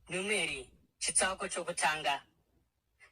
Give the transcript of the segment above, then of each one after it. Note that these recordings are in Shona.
Numeri, chitsauko chokutanga.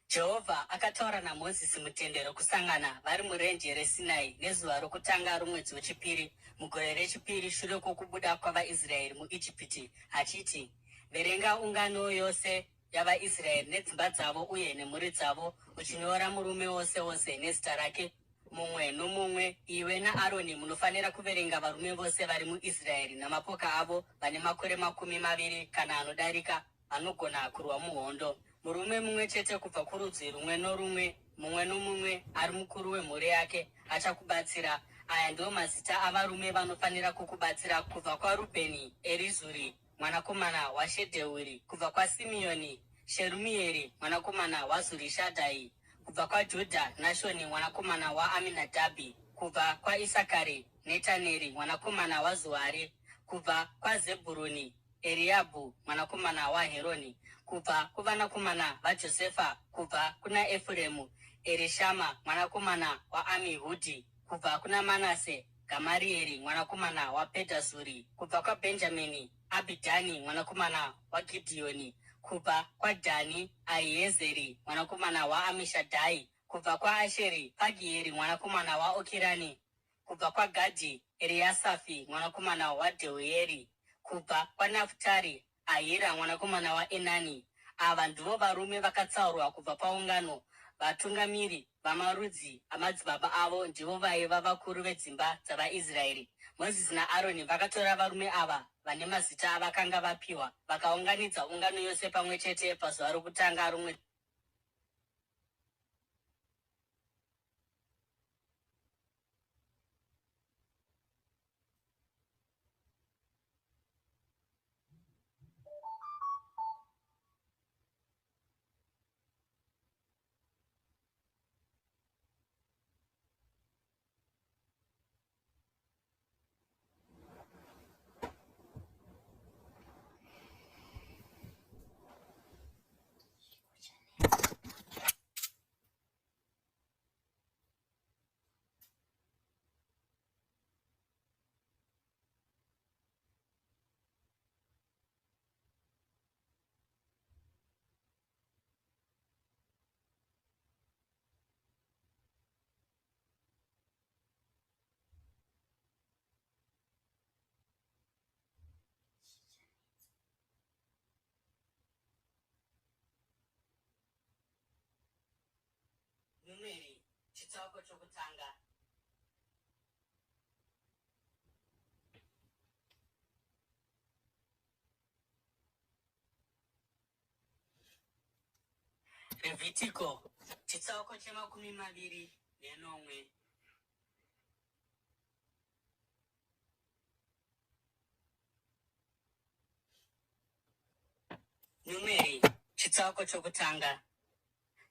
Jehovha akataura naMozisi mutende rokusangana vari murenje reSinai nezuva rokutanga romwedzi wechipiri mugore rechipiri shure kwokubuda kwavaIsraeri muIjipiti, achiti, Verenga ungano yose yavaIsraeri nedzimba dzavo uye nemhuri dzavo, uchinyora murume wose wose nezita rake mumwe nomumwe. Iwe naAroni munofanira kuverenga varume vose vari muIsraeri namapoka avo vane makore 20 kana anodarika vanogona kurwa muhondo. Murume mumwe chete kubva kurudzi rumwe norumwe, mumwe nomumwe ari mukuru wemhuri yake, achakubatsira. Aya ndiwo mazita avarume vanofanira kukubatsira, kubva kwaRubheni, Erizuri mwanakomana waShedheuri, kubva kwaSimeoni, Sherumieri mwanakomana waZurishadhai, kubva kwaJudha, Nashoni mwanakomana waAminadhabhi, kubva kwaIsakari, Netaneri mwanakomana waZuari, kubva kwaZebhuruni, Eriabhu mwanakomana waHeroni, kubva kuvanakomana vaJosefa, kubva kuna Efuremu, Erishama mwanakomana waAmihudhi, kubva kuna Manase, Gamarieri mwanakomana waPedhazuri, kubva kwaBhenjamini, Abhidhani mwanakomana waGidheoni, kubva kwaDhani, Ahiezeri mwanakomana waAmishadhai, kubva kwaAsheri, Pagieri mwanakomana waOkirani, kubva kwaGadhi, Eriasafi mwanakomana waDheueri, kubva kwaNafutari, Ahira mwanakomana waEnani. Ava ndivo varume vakatsaurwa kubva paungano, vatungamiri vamarudzi amadzibaba avo ndivo vaiva vakuru vedzimba dzavaIsraeri. Mozisi naAroni vakatora varume ava vane mazita avakanga vapiwa, vakaunganidza ungano yose pamwe chete pazuva rokutanga romwedzi Numeri chitsauko chokutanga. Revhitiko chitsauko che27. Numeri chitsauko chokutanga.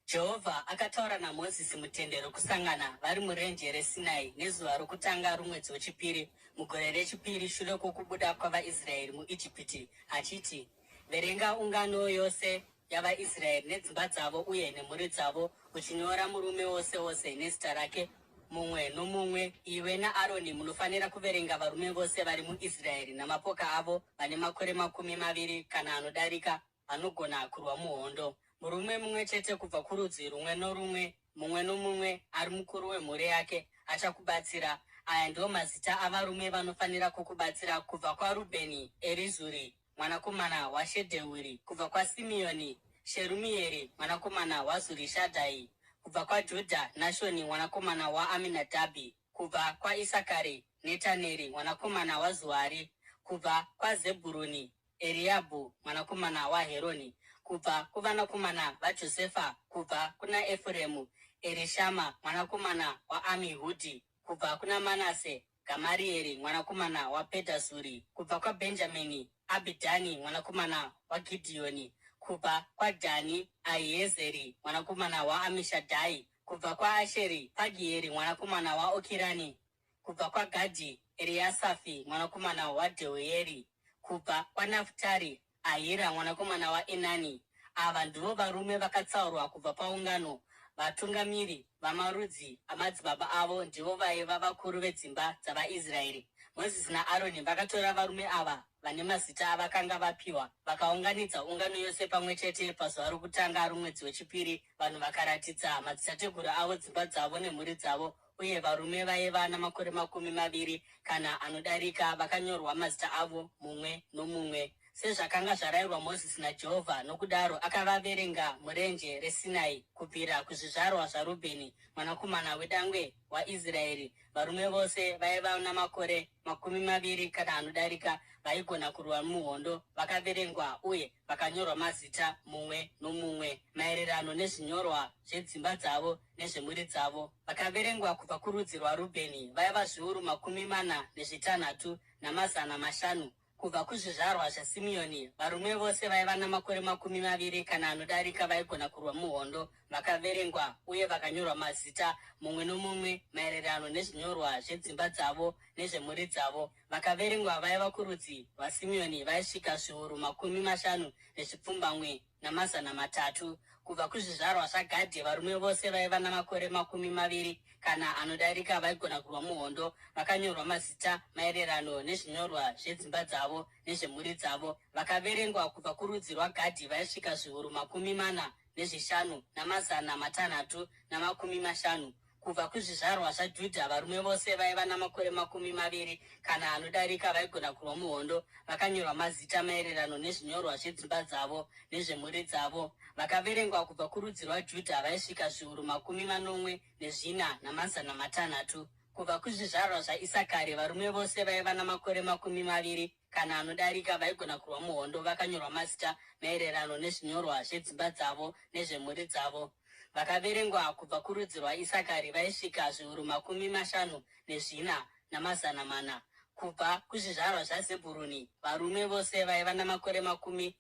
Jehovha akataura naMozisi mutende rokusangana vari murenje reSinai nezuva rokutanga romwedzi wechipiri mugore rechipiri shure kwokubuda kwavaIsraeri muIjipiti, achiti, Verenga ungano yose yavaIsraeri nedzimba dzavo uye nemhuri dzavo, uchinyora murume wose wose nezita rake mumwe nomumwe. Iwe naAroni munofanira kuverenga varume vose vari muIsraeri namapoka avo vane makore 20 kana anodarika vanogona kurwa muhondo. Murume mumwe chete kubva kurudzi rumwe norumwe, mumwe nomumwe ari mukuru wemhuri yake, achakubatsira. Aya ndiwo mazita avarume vanofanira kukubatsira, kubva kwaRubheni, Erizuri mwanakomana waShedheuri, kubva kwaSimeoni, Sherumieri mwanakomana waZurishadhai, kubva kwaJudha, Nashoni mwanakomana waAminadhabhi, kubva kwaIsakari, Netaneri mwanakomana waZuari, kubva kwaZebhuruni, Eriabhu mwanakomana waHeroni, kubva kuvanakomana vaJosefa, kubva kuna Efuremu, Erishama mwanakomana waAmihudhi, kubva kuna Manase, Gamarieri mwanakomana waPedhazuri, kubva kwaBhenjamini, Abhidhani mwanakomana waGidheoni, kubva kwaDhani, Ahiezeri mwanakomana waAmishadhai, kubva kwaAsheri, Pagieri mwanakomana waOkirani, kubva kwaGadhi, Eriasafi mwanakomana waDheueri, kubva kwaNafutari, Ahira mwanakomana waEnani. Ava ndivo varume vakatsaurwa kubva paungano, vatungamiri vamarudzi amadzibaba avo ndivo vaiva vakuru vedzimba dzavaIsraeri. Mozisi naAroni vakatora varume ava vane mazita avakanga vapiwa, vakaunganidza ungano yose pamwe chete pazuva rokutanga romwedzi wechipiri. Vanhu vakaratidza madzitateguru avo, dzimba dzavo nemhuri dzavo, uye varume vaiva namakore 20 kana anodarika vakanyorwa mazita avo mumwe nomumwe, sezvakanga zvarayirwa Mozisi naJehovha. Nokudaro akavaverenga murenje reSinai. Kubvira kuzvizvarwa zvaRubheni, mwanakomana wedangwe waIsraeri, varume vose vaiva namakore 20 kana anodarika vaigona kurwa muhondo vakaverengwa uye vakanyorwa mazita mumwe nomumwe, maererano nezvinyorwa zvedzimba dzavo nezvemhuri dzavo. Vakaverengwa kubva kurudzi rwaRubheni vaiva zviuru 46,500. Kubva kuzvizvarwa zvaSimeoni, varume vose vaiva namakore 20 kana anodarika vaigona kurwa muhondo vakaverengwa uye vakanyorwa mazita mumwe nomumwe, maererano nezvinyorwa zvedzimba dzavo nezvemhuri dzavo. Vakaverengwa vaiva kurudzi rwaSimeoni vaisvika zviuru 57,300. Kubva kuzvizvarwa zvaGadhi, varume vose vaiva namakore 20 kana anodarika vaigona kurwa muhondo vakanyorwa mazita maererano nezvinyorwa zvedzimba dzavo nezvemhuri dzavo. Vakaverengwa kubva kurudzi rwaGadhi vaisvika zviuru 45,650. Kubva kuzvizvarwa zvaJudha, varume vose vaiva namakore 20 kana anodarika vaigona kurwa muhondo vakanyorwa mazita maererano nezvinyorwa zvedzimba dzavo nezvemhuri dzavo. Vakaverengwa kubva kurudzi rwaJudha vaisvika zviuru 74,600. Kubva kuzvizvarwa zvaIsakari, varume vose vaiva namakore 20 kana anodarika vaigona kurwa muhondo vakanyorwa mazita maererano nezvinyorwa zvedzimba dzavo nezvemhuri dzavo. Vakaverengwa kubva kurudzi rwaIsakari vaisvika zviuru 54,400. Kubva kuzvizvarwa zvaZebhuruni, varume vose vaiva namakore 20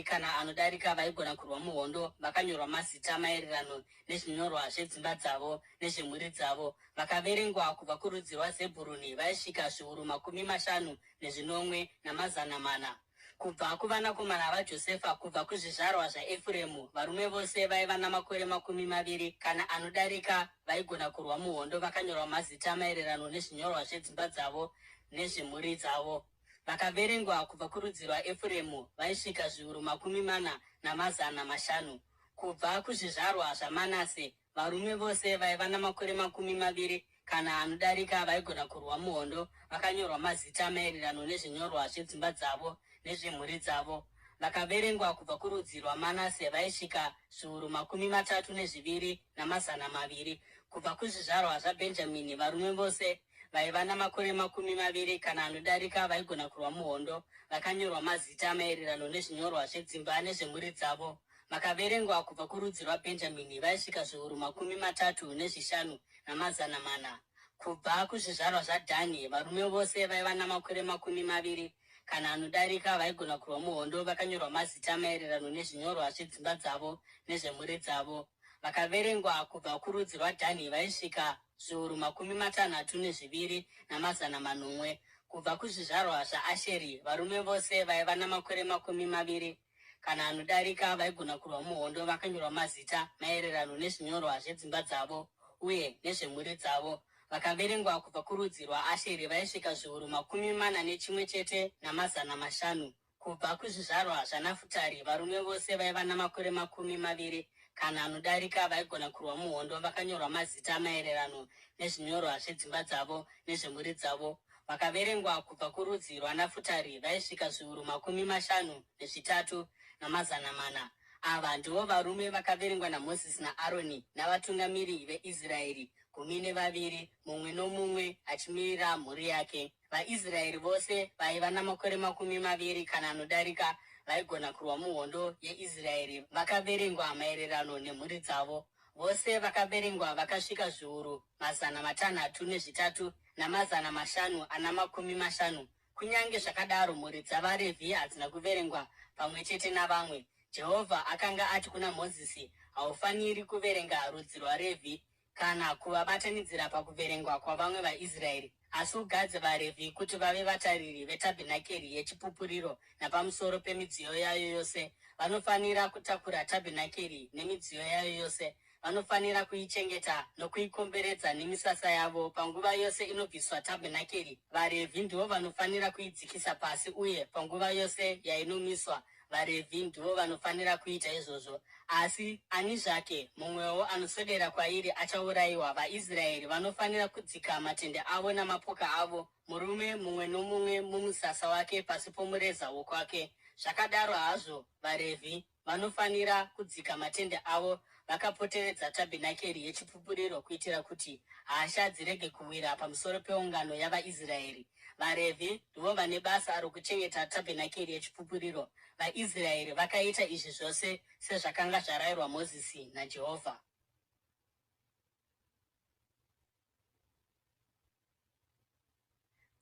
kana anodarika vaigona kurwa muhondo vakanyorwa mazita maererano nezvinyorwa zvedzimba dzavo nezvemhuri dzavo. Vakaverengwa kubva kurudzi rwaZebhuruni vaisvika zviuru 57,400. Kubva kuvanakomana vaJosefa, kubva kuzvizvarwa zvaEfuremu, varume vose vaiva namakore 20 kana anodarika vaigona kurwa muhondo vakanyorwa mazita maererano nezvinyorwa zvedzimba dzavo nezvemhuri dzavo. Vakaverengwa kubva kurudzi rwaEfuremu vaisvika zviuru 40,500. Kubva kuzvizvarwa zvaManase, varume vose vaiva namakore 20 kana anodarika vaigona kurwa muhondo vakanyorwa mazita maererano nezvinyorwa zvedzimba dzavo nezvemhuri dzavo. Vakaverengwa kubva kurudzi rwaManase vaisvika zviuru 32,200. Kubva kuzvizvarwa zvaBhenjamini, varume vose vaiva namakore 20 kana anodarika vaigona kurwa muhondo vakanyorwa mazita maererano nezvinyorwa zvedzimba nezvemhuri dzavo. Vakaverengwa kubva kurudzi rwaBhenjamini vaisvika zviuru 35,400. Kubva kuzvizvarwa zvaDhani, varume vose vaiva namakore 20 kana anodarika vaigona kurwa muhondo vakanyorwa mazita maererano nezvinyorwa zvedzimba dzavo nezvemhuri dzavo. Vakaverengwa kubva kurudzi rwaDhani vaisvika zviuru 62,700. Kubva kuzvizvarwa zvaAsheri, varume vose vaiva namakore 20 kana anodarika vaigona kurwa muhondo vakanyorwa mazita maererano nezvinyorwa zvedzimba dzavo uye nezvemhuri dzavo. Vakaverengwa kubva kurudzi rwaAsheri vaisvika zviuru 41,500. Kubva kuzvizvarwa zvaNafutari, varume vose vaiva namakore 20 kana anodarika vaigona kurwa muhondo vakanyorwa mazita maererano nezvinyorwa zvedzimba dzavo nezvemhuri dzavo. Vakaverengwa kubva kurudzi rwaNafutari vaisvika zviuru 53,400. Ava ndivo varume vakaverengwa naMozisi naAroni navatungamiri veIsraeri 12, mumwe nomumwe achimirira mhuri yake. VaIsraeri vose vaiva namakore 20 kana anodarika vaigona kurwa muhondo yeIsraeri vakaverengwa maererano nemhuri dzavo. Vose vakaverengwa vakasvika zviuru 603,550. Kunyange zvakadaro, mhuri dzavaRevhi hadzina kuverengwa pamwe chete navamwe. Jehovha akanga ati kuna Mozisi, "Haufaniri kuverenga rudzi rwaRevhi kana kuvabatanidzira pakuverengwa kwavamwe vaIsraeri. Asi ugadze vaRevhi kuti vave vatariri vetabhenakeri yeChipupuriro napamusoro pemidziyo yayo yose. Vanofanira kutakura tabhenakeri nemidziyo yayo yose. Vanofanira kuichengeta nokuikomberedza nemisasa yavo panguva yose inobviswa tabhenakeri. VaRevhi ndivo vanofanira kuidzikisa pasi uye panguva yose yainomiswa, vaRevhi ndivo vanofanira kuita izvozvo. Asi ani zvake mumwewo anoswedera kwairi achaurayiwa. VaIsraeri vanofanira kudzika matende avo namapoka avo, murume mumwe nomumwe mumusasa wake pasi pomureza wokwake. Zvakadaro hazvo, vaRevhi vanofanira kudzika matende avo vakapoteredza tabhenakeri yeChipupuriro kuitira kuti hasha dzirege kuwira pamusoro peungano yavaIsraeri. VaRevhi ndivo vane basa rokuchengeta tabhenakeri yeChipupuriro. VaIsraeri vakaita izvi zvose sezvakanga zvarayirwa Mozisi naJehovha.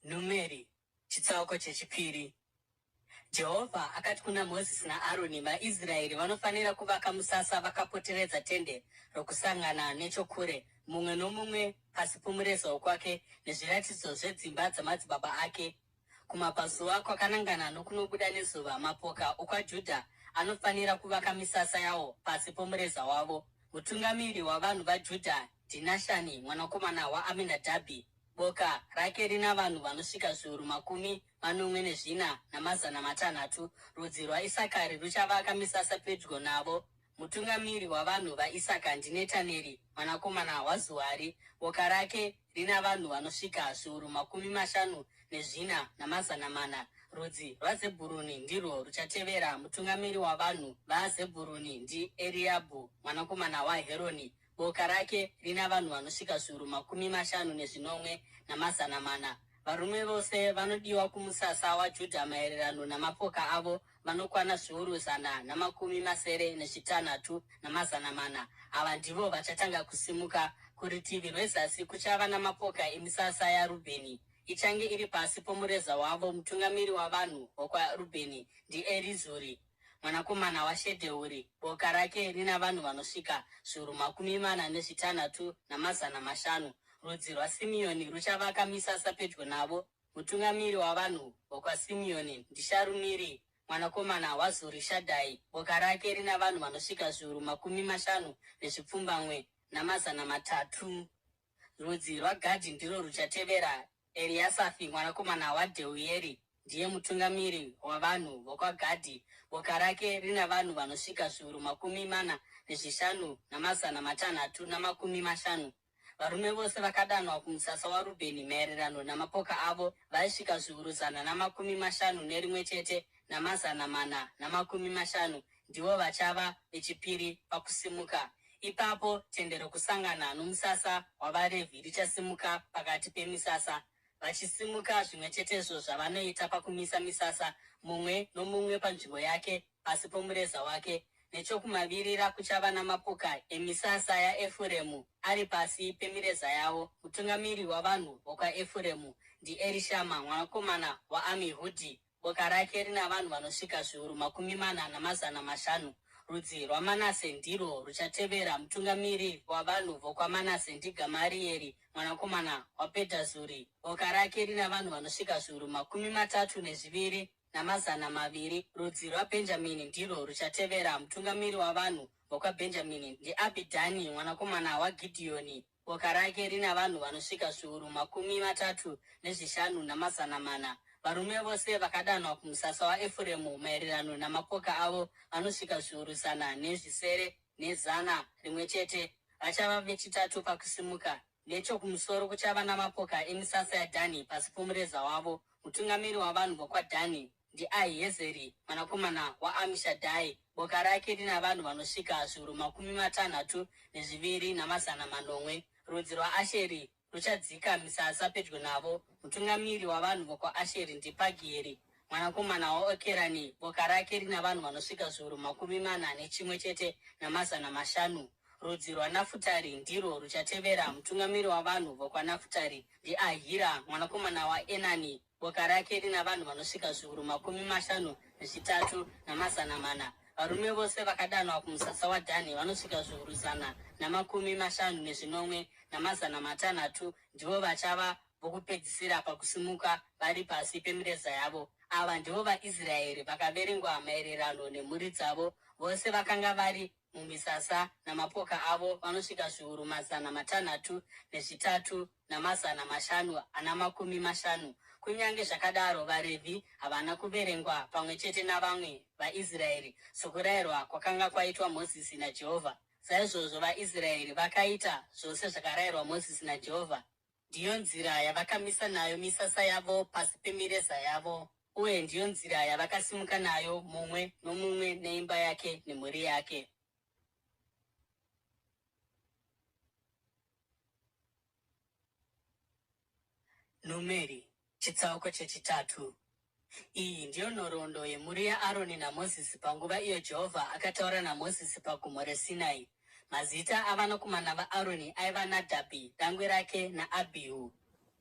Numeri, chitsauko chechipiri. Jehovha akati kuna Mozisi naAroni, VaIsraeri vanofanira kuvaka musasa vakapoteredza tende rokusangana nechokure, mumwe nomumwe pasi pomureza wokwake nezviratidzo zvedzimba dzamadzibaba ake. Kumabvazuva kwakanangana nokunobuda nezuva, mapoka okwaJudha anofanira kuvaka misasa yawo pasi pomureza wavo. Mutungamiri wavanhu vaJudha ndiNashani mwanakomana waAminadhabhi. Boka rake rina vanhu vanosvika zviuru 74,600. Rudzi rwaIsakari ruchavaka misasa pedyo navo. Mutungamiri wavanhu vaIsaka ndiNetaneri mwanakomana waZuari. Boka rake rina vanhu vanosvika zviuru 54,400. Rudzi rwaZebhuruni ndirwo ruchatevera. Mutungamiri wavanhu vaZebhuruni ndiEriabhu mwanakomana waHeroni. Boka rake rina vanhu vanosvika zviuru 57,400. Varume vose vanodiwa kumusasa waJudha maererano namapoka avo vanokwana zviuru 176,400. Ava ndivo vachatanga kusimuka. Kurutivi rwezasi kuchava namapoka emisasa yaRubheni. Ichange iri pasi pomureza wavo. Mutungamiri wavanhu vokwaRubheni ndiErizuri mwanakomana waShedheuri. Boka rake rina vanhu vanosvika zviuru 46,500. Rudzi rwaSimeoni ruchavaka misasa pedyo navo. Mutungamiri wavanhu vokwaSimeoni ndiSharumiri mwanakomana waZurishadhai. Boka rake rina vanhu vanosvika zviuru 57,300. Rudzi rwaGadhi ndirwo ruchatevera. Eriasafi mwanakomana waDheueri ndiye mutungamiri wavanhu vokwaGadhi. Boka rake rina vanhu vanosvika zviuru 45,650. Varume vose vakadanwa kumusasa waRubheni maererano namapoka avo vaisvika zviuru 151,450. Ndivo vachava vechipiri pakusimuka. Ipapo tende rokusangana nomusasa wavaRevhi richasimuka pakati pemisasa, vachisimuka zvimwe chetezvo zvavanoita pakumisa misasa, mumwe nomumwe panzvimbo yake pasi pomureza wake. Nechokumavirira kuchava namapoka emisasa yaEfuremu ari pasi pemireza yavo. Mutungamiri wavanhu vokwaEfuremu ndiErishama mwanakomana waAmihudhi. Boka rake rina vanhu vanosvika zviuru 40,500. Rudzi rwaManase ndirwo ruchatevera. Mutungamiri wavanhu vokwaManase ndiGamarieri mwanakomana waPedhazuri. Boka rake rina vanhu vanosvika zviuru 32,200. Rudzi rwaBhenjamini ndirwo ruchatevera. Mutungamiri wavanhu vokwaBhenjamini ndiAbhidhani mwanakomana waGidheoni. Boka rake rina vanhu vanosvika zviuru 35,400. Varume vose vakadanwa kumusasa waEfuremu maererano namapoka avo vanosvika zviuru 601. Vachava vechitatu pakusimuka. Nechokumusoro kuchava namapoka emisasa yaDhani pasi pomureza wavo. Mutungamiri wavanhu vokwaDhani ndiAhiezeri mwanakomana waAmishadhai. Boka rake rina vanhu vanosvika zviuru 62,700. Rudzi rwaAsheri ruchadzika misasa pedyo navo. Mutungamiri wavanhu vokwaAsheri ndiPagieri mwanakomana waOkerani. Boka rake rina vanhu vanosvika zviuru 41,500. Rudzi rwaNafutari ndirwo ruchatevera. Mutungamiri wavanhu vokwaNafutari ndiAhira mwanakomana waEnani. Boka rake rina vanhu vanosvika zviuru 53,400. Varume vose vakadanwa kumusasa waDhani vanosvika zviuru 157,600. Ndivo vachava vokupedzisira pakusimuka vari pasi pemireza yavo. Ava ndivo vaIsraeri vakaverengwa maererano nemhuri dzavo. Vose vakanga vari mumisasa namapoka avo vanosvika zviuru 603 550. Kunyange zvakadaro, vaRevhi havana kuverengwa pamwe chete navamwe vaIsraeri, sokurayirwa kwakanga kwaitwa Mozisi naJehovha. Saizvozvo vaIsraeri vakaita zvose zvakarayirwa Mozisi naJehovha. Ndiyo nzira yavakamisa nayo misasa yavo pasi pemireza yavo, uye ndiyo nzira yavakasimuka nayo mumwe nomumwe neimba yake nemhuri yake. Numeri, chitsauko chechitatu. Iyi ndiyo nhoroondo yemhuri yaAroni naMozisi panguva iyo Jehovha akataura naMozisi paGomo reSinai. Mazita avanakomana vaAroni aiva Nadhabhi dangwe rake naAbhihu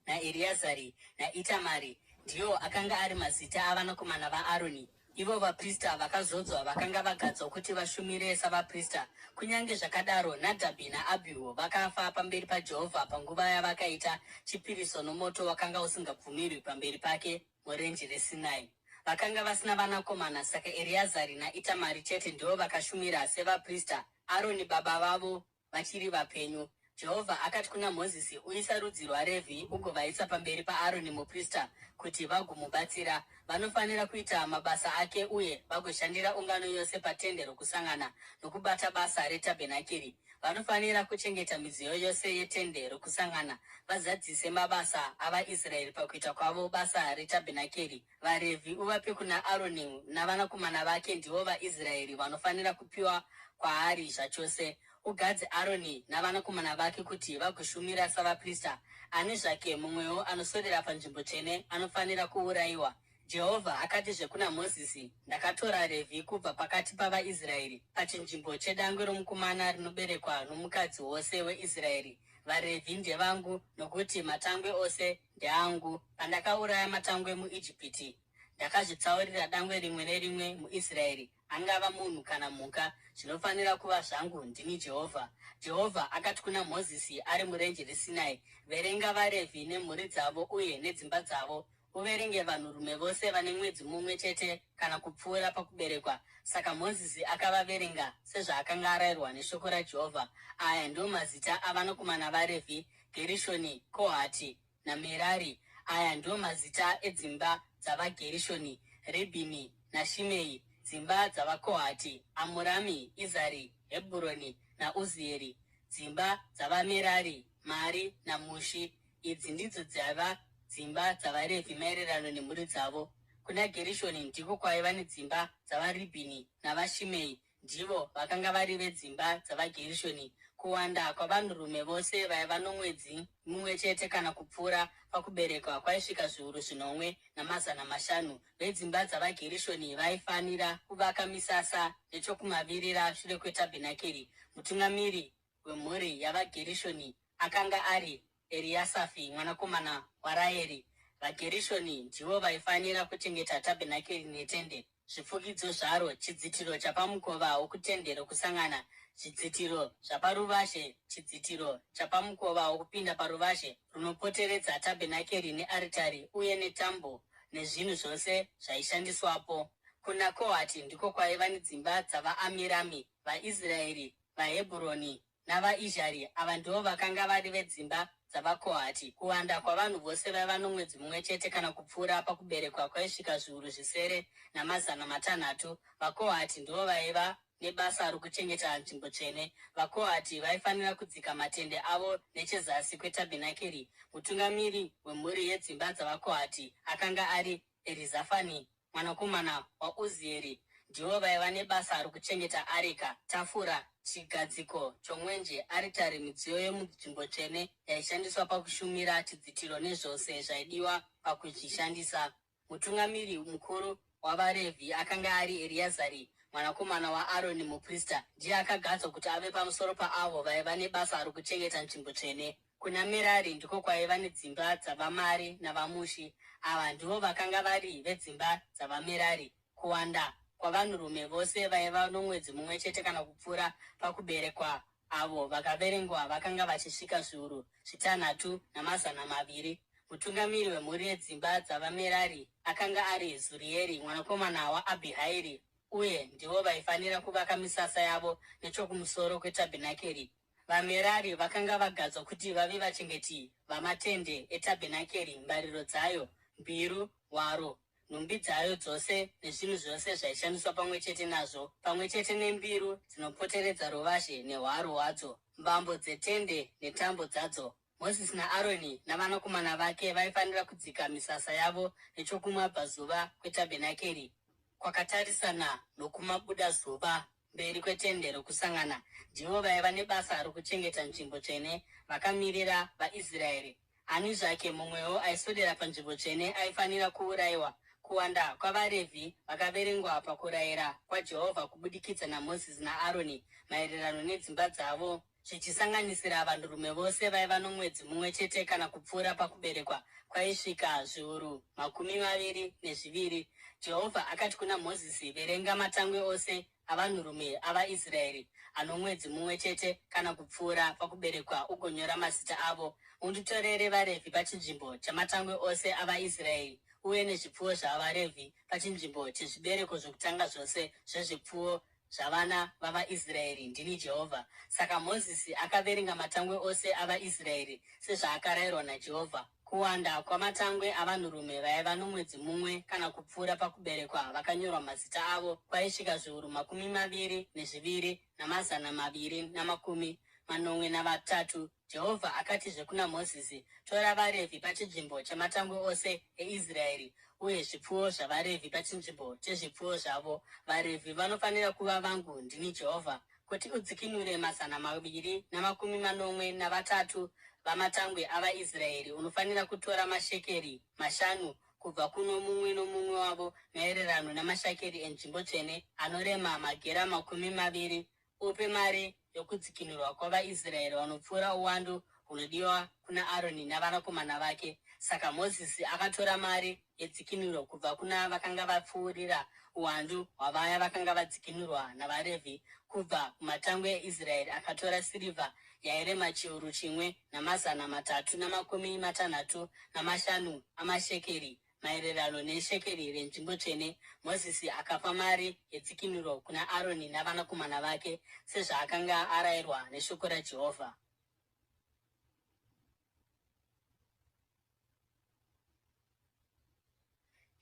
naEreazari naItamari. Ndiwo akanga ari mazita avanakomana vaAroni, ivo vaprista vakazodzwa vakanga vagadzwa kuti vashumire savaprista. Kunyange zvakadaro, Nadhabhi naAbhihu vakafa pamberi paJehovha panguva yavakaita chipiriso nomoto wakanga usingabvumirwi pamberi pake murenje reSinai. Vakanga vasina vanakomana, saka Ereazari naItamari chete ndivo vakashumira sevaprista, Aroni baba vavo vachiri vapenyu. Jehovha akati kuna Mozisi, Uyisa rudzi rwaRevhi ugovaisa pamberi paAroni muprista kuti vagomubatsira. Vanofanira kuita mabasa ake uye vagoshandira ungano yose patende rokusangana nokubata basa retabhenakeri. Vanofanira kuchengeta midziyo yose yetende rokusangana, vazadzise mabasa avaIsraeri pakuita kwavo basa retabhenakeri. VaRevhi uvape kuna Aroni navanakomana vake, ndivo vaIsraeri vanofanira kupiwa kwaari zvachose. Ugadze Aroni navanakomana vake kuti vagoshumira savaprista. Ani zvake mumwewo anoswedera panzvimbo tsvene anofanira kuurayiwa. Jehovha akatizve kuna Mozisi, Ndakatora Revhi kubva pakati pavaIsraeri, pachinzvimbo chedangwe romukomana rinoberekwa nomukadzi wose weIsraeri. VaRevhi ndevangu, nokuti matangwe ose ndeangu. Pandakauraya matangwe muIjipiti, ndakazvitsaurira dangwe rimwe nerimwe muIsraeri, angava munhu kana mhuka, zvinofanira kuva zvangu. Ndini Jehovha. Jehovha akati kuna Mozisi ari murenje reSinai, Verenga vaRevhi nemhuri dzavo uye nedzimba dzavo. Uverenge vanhurume vose vane mwedzi mumwe chete kana kupfuura pakuberekwa. Saka Mozisi akavaverenga sezvaakanga arayirwa neshoko raJehovha. Aya ndiwo mazita avanakomana vaRevhi, Gerishoni, Kohati naMerari. Aya ndiwo mazita edzimba dzavaGerishoni, Ribhini naShimei. Dzimba dzavaKohati, Amurami, Izari, Hebhuroni naUzieri. Dzimba dzavaMerari, Mari naMushi. Idzi ndidzo dzaiva dzimba dzavaRevhi maererano nemhuri dzavo. Kuna Gerishoni ndiko kwaiva nedzimba dzavaRibhini navaShimei, ndivo vakanga vari vedzimba dzavaGerishoni. Kuwanda kwavanhurume vose vaiva nomwedzi mumwe chete kana kupfuura pakuberekwa kwaisvika 7500. Vedzimba dzavaGerishoni vaifanira kuvaka misasa nechokumavirira shure kwetabhenakeri. Mutungamiri wemhuri yavaGerishoni akanga ari Eriasafi mwanakomana waRaeri. VaGerishoni ndivo vaifanira kuchengeta tabhenakeri netende, zvifukidzo zvaro, chidzitiro chapamukova wokutende rokusangana, zvidzitiro zvaparuvazhe, chidzitiro chapamukova wokupinda paruvazhe runopoteredza tabhenakeri nearitari, uye netambo nezvinhu zvose zvaishandiswapo. Kuna Kohati ndiko kwaiva nedzimba dzavaAmirami, vaIsraeri, vaHebhuroni navaIzhari. Ava ndivo vakanga vari vedzimba dzavaKohati. Kuwanda kwavanhu vose vaiva nomwedzi mumwe chete kana kupfuura pakuberekwa kwaisvika 7600. VaKohati ndivo vaiva nebasa rokuchengeta nzvimbo tsvene. VaKohati vaifanira kudzika matende avo nechezasi kwetabhenakeri. Mutungamiri wemhuri yedzimba dzavaKohati akanga ari Erizafani mwanakomana waUzieri. Ndivo vaiva nebasa rokuchengeta areka, tafura, chigadziko chomwenje, aritari, midziyo yomunzvimbo tsvene yaishandiswa pakushumira, chidzitiro nezvose zvaidiwa pakuzvishandisa. Mutungamiri mukuru wavaRevhi akanga ari Ereazari mwanakomana waAroni muprista. Ndiye akagadzwa kuti ave pamusoro paavo vaiva nebasa rokuchengeta nzvimbo tsvene. Kuna Merari ndiko kwaiva nedzimba dzavaMari navaMushi. Ava ndivo vakanga vari vedzimba dzavaMerari. Kuwanda kwavanhurume vose vaiva nomwedzi mumwe chete kana kupfuura pakuberekwa avo vakaverengwa vakanga vachisvika 6200. Mutungamiri wemhuri yedzimba dzavaMerari akanga ari Zurieri mwanakomana waAbhihairi. uye ndivo vaifanira kuvaka misasa yavo nechokumusoro kwetabhenakeri. VaMerari vakanga vagadzwa kuti vave vachengeti vamatende etabhenakeri, mbariro dzayo, mbiru, hwaro, nhumbi dzayo dzose nezvinhu zvose zvaishandiswa pamwe chete nazvo, pamwe chete nembiru dzinopoteredza ruvazhe nehwaro hwadzo, mbambo dzetende netambo dzadzo. Mozisi naAroni navanakomana vake vaifanira kudzika misasa yavo nechokumabvazuva kwetabhenakeri, kwakatarisana nokumabudazuva, mberi kwetende rokusangana. Ndivo vaiva nebasa rokuchengeta nzvimbo tsvene vakamirira vaIsraeri. Ani zvake mumwewo aiswedera panzvimbo tsvene aifanira kuurayiwa. Kuwanda kwavaRevhi vakaverengwa pakurayira kwaJehovha kubudikidza naMozisi naAroni maererano nedzimba dzavo, zvichisanganisira vanhurume vose vaiva nomwedzi mumwe chete kana kupfuura pakuberekwa, kwaisvika 22,000. Jehovha akati kuna Mozisi, Verenga matangwe ose avanhurume avaIsraeri ano mwedzi mumwe chete kana kupfuura pakuberekwa ugonyora mazita avo. Unditorere vaRevhi pachinzvimbo chamatangwe ose avaIsraeri uye nezvipfuwo zvavaRevhi pachinzvimbo chezvibereko zvokutanga zvose zvezvipfuwo zvavana vavaIsraeri. Ndini Jehovha. Saka Mozisi akaverenga matangwe ose avaIsraeri sezvaakarayirwa naJehovha. Kuwanda kwamatangwe avanhurume vaiva nomwedzi mumwe kana kupfuura pakuberekwa vakanyorwa mazita avo kwaisvika 22,273. Jehovha akatizve kuna Mozisi, Tora vaRevhi pachinzvimbo chamatangwe ose eIsraeri, uye zvipfuwo zvavaRevhi pachinzvimbo chezvipfuwo zvavo. VaRevhi vanofanira kuva vangu. Ndini Jehovha. Kuti udzikinure 273 vamatangwe avaIsraeri, unofanira kutora mashekeri mashanu kubva kuno mumwe nomumwe wavo maererano namashakeri enzvimbo tsvene, anorema magera 20. Upe mari yokudzikinurwa kwavaIsraeri vanopfuura uwandu hunodiwa kuna Aroni navanakomana vake. Saka Mozisi akatora mari yedzikinuro kubva kuna vakanga vapfuurira uwandu hwavaya vakanga vadzikinurwa navaRevhi. Kubva kumatangwe eIsraeri akatora sirivha yairema 1,365 amashekeri, maererano neshekeri renzvimbo tsvene. Mozisi akapa mari yedzikinuro kuna Aroni navanakomana vake, sezvaakanga arayirwa neshoko raJehovha.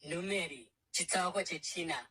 Numeri, chitsauko chechina.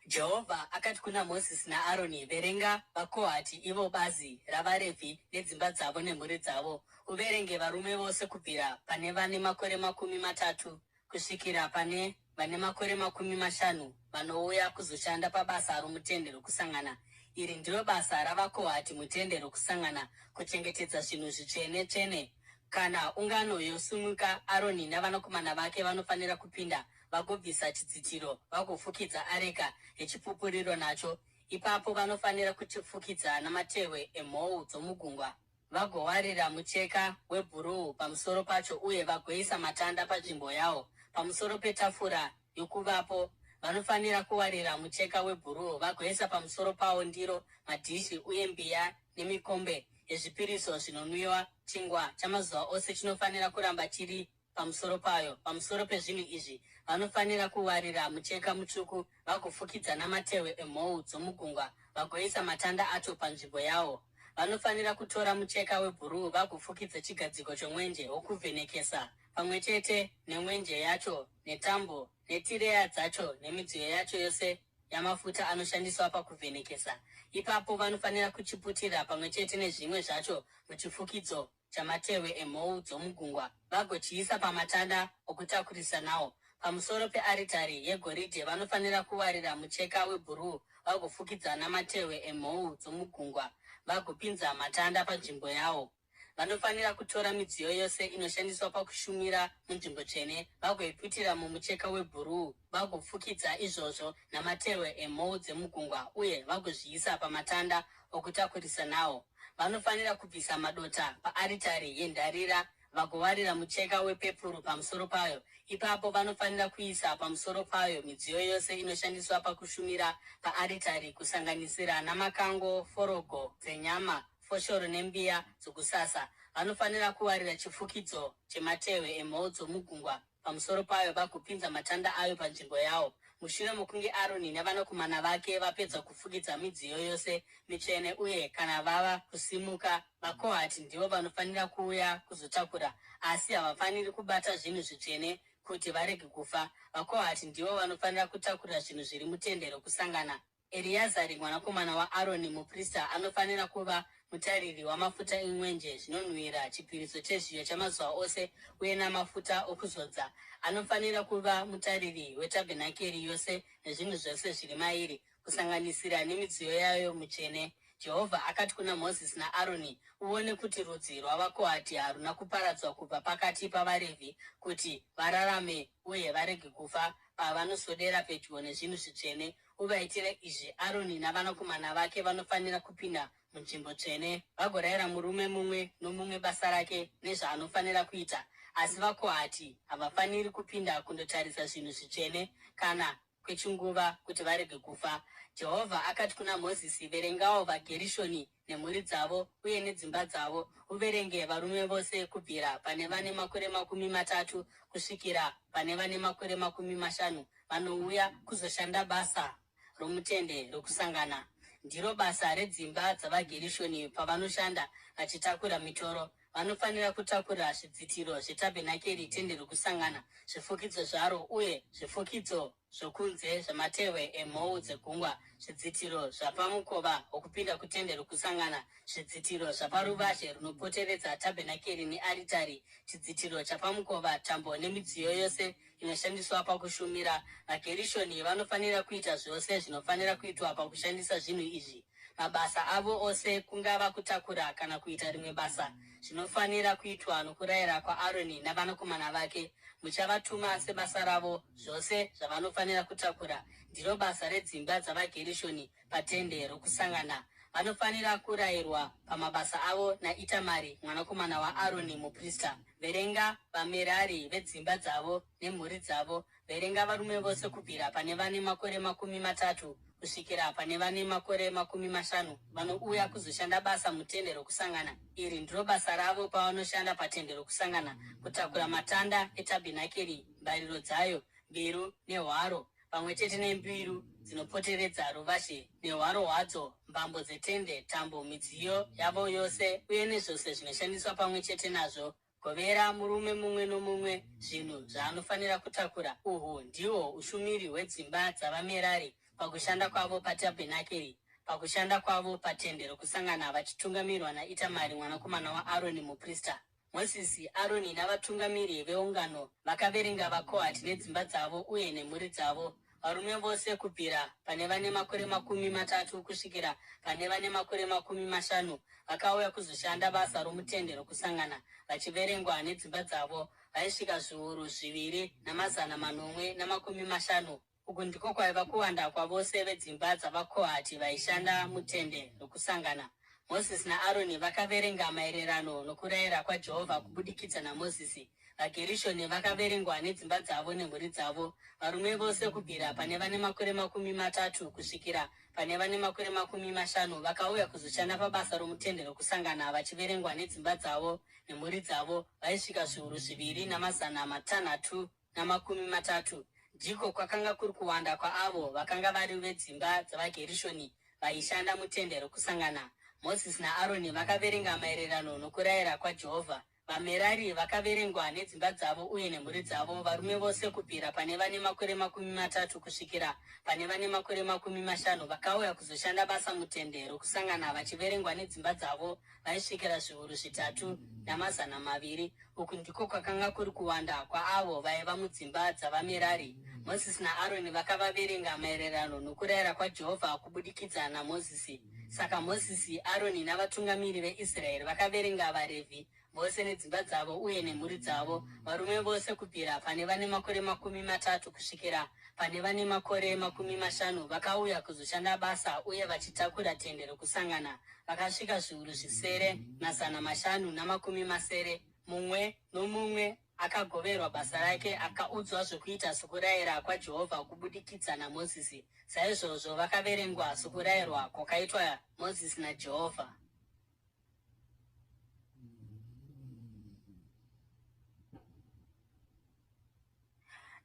Jehovha akati kuna Mozisi naAroni, Verenga vaKohati, ivo bazi ravaRevhi, nedzimba dzavo nemhuri dzavo. Uverenge varume vose kubvira pane vane makore 30 kusvikira pane vane makore 50 vanouya kuzoshanda pabasa romutende rokusangana. Iri ndiro basa ravaKohati mutende rokusangana, kuchengetedza zvinhu zvitsvene-tsvene. Kana ungano yosumuka, Aroni navanakomana vake vanofanira kupinda vagobvisa chidzitiro vagofukidza areka yeChipupuriro nacho. Ipapo vanofanira kuchifukidza namatehwe emhou dzomugungwa, vagowarira mucheka webhuruu pamusoro pacho uye vagoisa matanda panzvimbo yawo. Pamusoro petafura yoKuvapo vanofanira kuwarira mucheka webhuruu vagoisa pamusoro pawo ndiro, madhishi uye mbiya nemikombe yezvipiriso zvinonwiwa. Chingwa chamazuva ose chinofanira kuramba chiri pamusoro payo. Pamusoro pezvinhu izvi vanofanira kuwarira mucheka mutsvuku vagofukidza namatehwe emhou dzomugungwa vagoisa matanda acho panzvimbo yawo. Vanofanira kutora mucheka webhuruu vagofukidza chigadziko chomwenje wokuvhenekesa, pamwe chete nemwenje yacho netambo netireya dzacho nemidziyo yacho yose yamafuta anoshandiswa pakuvhenekesa. Ipapo vanofanira kuchiputira pamwe chete nezvimwe zvacho muchifukidzo chamatehwe emhou dzomugungwa vagochiisa pamatanda okutakurisa nawo. Pamusoro pearitari yegoridhe vanofanira kuwarira mucheka webhuruu vagofukidza namatehwe emhou dzomugungwa vagopinza matanda panzvimbo yawo. Vanofanira kutora midziyo yose inoshandiswa pakushumira munzvimbo tsvene vagoiputira mumucheka webhuruu vagofukidza izvozvo namatehwe emhou dzemugungwa uye vagozviisa pamatanda okutakurisa nawo. Vanofanira kubvisa madota paaritari yendarira vagowarira mucheka wepepuru pamusoro payo. Ipapo vanofanira kuisa pamusoro payo midziyo yose inoshandiswa pakushumira paaritari, kusanganisira namakango, forogo dzenyama, foshoro nembiya dzokusasa. Vanofanira kuwarira chifukidzo chematehwe emhou dzomugungwa. pamusoro payo vagopinza matanda ayo panzvimbo yawo. Mushure mokunge Aroni navanakomana vake vapedza kufukidza midziyo yose mitsvene uye kana vava kusimuka, vaKohati ndivo vanofanira kuuya kuzotakura, asi havafaniri kubata zvinhu zvitsvene kuti varege kufa. VaKohati ndivo vanofanira kutakura zvinhu zviri mutende rokusangana. Eriazari mwanakomana waAroni muprista anofanira kuva mutariri wamafuta emwenje, zvinonhuhwira, chipiriso chezviyo chamazuva ose uye namafuta okuzodza. Anofanira kuva mutariri wetabhenakeri yose nezvinhu zvose zviri mairi, kusanganisira nemidziyo yayo mitsvene. Jehovha akati kuna Mozisi naAroni, Uone kuti rudzi rwavaKohati haruna kuparadzwa kubva pakati pavaRevhi, kuti vararame uye varege kufa pavanoswedera pedyo nezvinhu zvitsvene. Uvaitire izvi, Aroni navanakomana vake vanofanira kupinda munzvimbo tsvene vagorayira murume mumwe nomumwe basa rake nezvaanofanira kuita. Asi vaKohati havafaniri kupinda kundotarisa zvinhu zvitsvene kana kwechinguva, kuti varege kufa. Jehovha akati kuna Mozisi, Verengawo vaGerishoni nemhuri dzavo uye nedzimba dzavo. Uverenge varume vose kubvira pane vane makore 30 kusvikira pane vane makore 50 vanouya kuzoshanda basa romutende rokusangana. Ndiro basa redzimba dzavaGerishoni pavanoshanda vachitakura mitoro. Vanofanira kutakura zvidzitiro zvetabhenakeri, tende rokusangana, zvifukidzo zvaro uye zvifukidzo zvokunze zvamatehwe emhou dzegungwa, zvidzitiro zvapamukova wokupinda kutende rokusangana, zvidzitiro zvaparuvazhe runopoteredza tabhenakeri nearitari, chidzitiro chapamukova, tambo nemidziyo yose inoshandiswa pakushumira. VaGerishoni vanofanira kuita zvose zvinofanira kuitwa pakushandisa zvinhu izvi. Mabasa avo ose, kungava kutakura kana kuita rimwe basa, zvinofanira kuitwa nokurayira kwaAroni navanakomana vake. Muchavatuma sebasa ravo zvose zvavanofanira kutakura. Ndiro basa redzimba dzavaGerishoni patende rokusangana. Vanofanira kurayirwa pamabasa avo naItamari mwanakomana waAroni muprista. Verenga vaMerari vedzimba dzavo nemhuri dzavo. Verenga varume vose kubvira pane vane makore 30 kusvikira pane vane makore 50 vanouya kuzoshanda basa mutende rokusangana. Iri ndiro basa ravo pavanoshanda patende rokusangana, kutakura matanda etabhenakeri, mbariro dzayo, mbiru nehwaro, pamwe chete nembiru dzinopoteredza ruvazhe nehwaro hwadzo, mbambo dzetende, tambo, midziyo yavo yose uye nezvose zvinoshandiswa pamwe chete nazvo. Govera murume mumwe nomumwe zvinhu zvaanofanira kutakura. Uhwu ndihwo ushumiri hwedzimba dzavaMerari pakushanda kwavo patabhenakeri, pakushanda kwavo patende rokusangana vachitungamirwa naItamari mwanakomana waAroni muprista. Mozisi, Aroni navatungamiri veungano vakaverenga vaKohati nedzimba dzavo uye nemhuri dzavo, varume vose kubvira pane vane makore 30 kusvikira pane vane makore 50 vakauya kuzoshanda basa romutende rokusangana, vachiverengwa nedzimba dzavo, vaisvika 2750. Uku ndiko kwaiva kuwanda kwavose vedzimba dzavaKohati vaishanda mutende rokusangana. Mozisi naAroni vakaverenga maererano nokurayira kwaJehovha kubudikidza naMozisi. VaGerishoni vakaverengwa nedzimba dzavo nemhuri dzavo, varume vose kubvira pane vane makore 30 kusvikira pane vane makore 50 vakauya kuzoshanda pabasa romutende rokusangana vachiverengwa nedzimba dzavo nemhuri dzavo, vaisvika 2630. Ndiko kwakanga kuri kuwanda kwaavo vakanga vari vedzimba dzavaGerishoni vaishanda mutende rokusangana. Mozisi naAroni vakaverenga maererano nokurayira kwaJehovha. VaMerari vakaverengwa nedzimba dzavo uye nemhuri dzavo, varume vose kubvira pane vane makore 30 kusvikira pane vane makore 50 vakauya kuzoshanda basa mutende rokusangana vachiverengwa nedzimba dzavo, vaisvikira 3200. Uku ndiko kwakanga kuri kuwanda kwaavo vaiva mudzimba dzavaMerari. Mozisi naAroni vakavaverenga maererano nokurayira kwaJehovha kubudikidza naMozisi. Saka Mozisi, Aroni navatungamiri veIsraeri vakaverenga vaRevhi vose nedzimba dzavo uye nemhuri dzavo, varume vose kubvira pane vane makore 30 kusvikira pane vane makore 50 vakauya kuzoshanda basa uye vachitakura tende rokusangana, vakasvika 6570. Mumwe nomumwe akagoverwa basa rake akaudzwa zvokuita sokurayira kwaJehovha kubudikidza naMozisi. Saizvozvo vakaverengwa sokurayirwa kwakaitwa Mozisi naJehovha.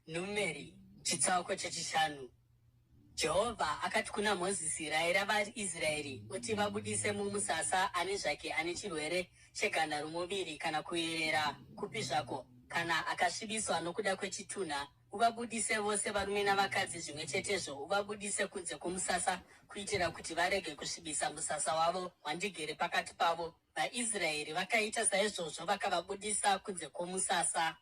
Numeri, chitsauko chechishanu. Jehovha akati kuna Mozisi, Rayira vaIsraeri uti vabudise mumusasa ani zvake ane chirwere cheganda romuviri kana kuyerera kupi zvako, kana akasvibiswa nokuda kwechitunha. Uvabudise vose varume navakadzi zvimwe chetezvo, uvabudise kunze kwomusasa kuitira kuti varege kusvibisa musasa wavo wandigere pakati pavo. VaIsraeri vakaita saizvozvo vakavabudisa kunze kwomusasa.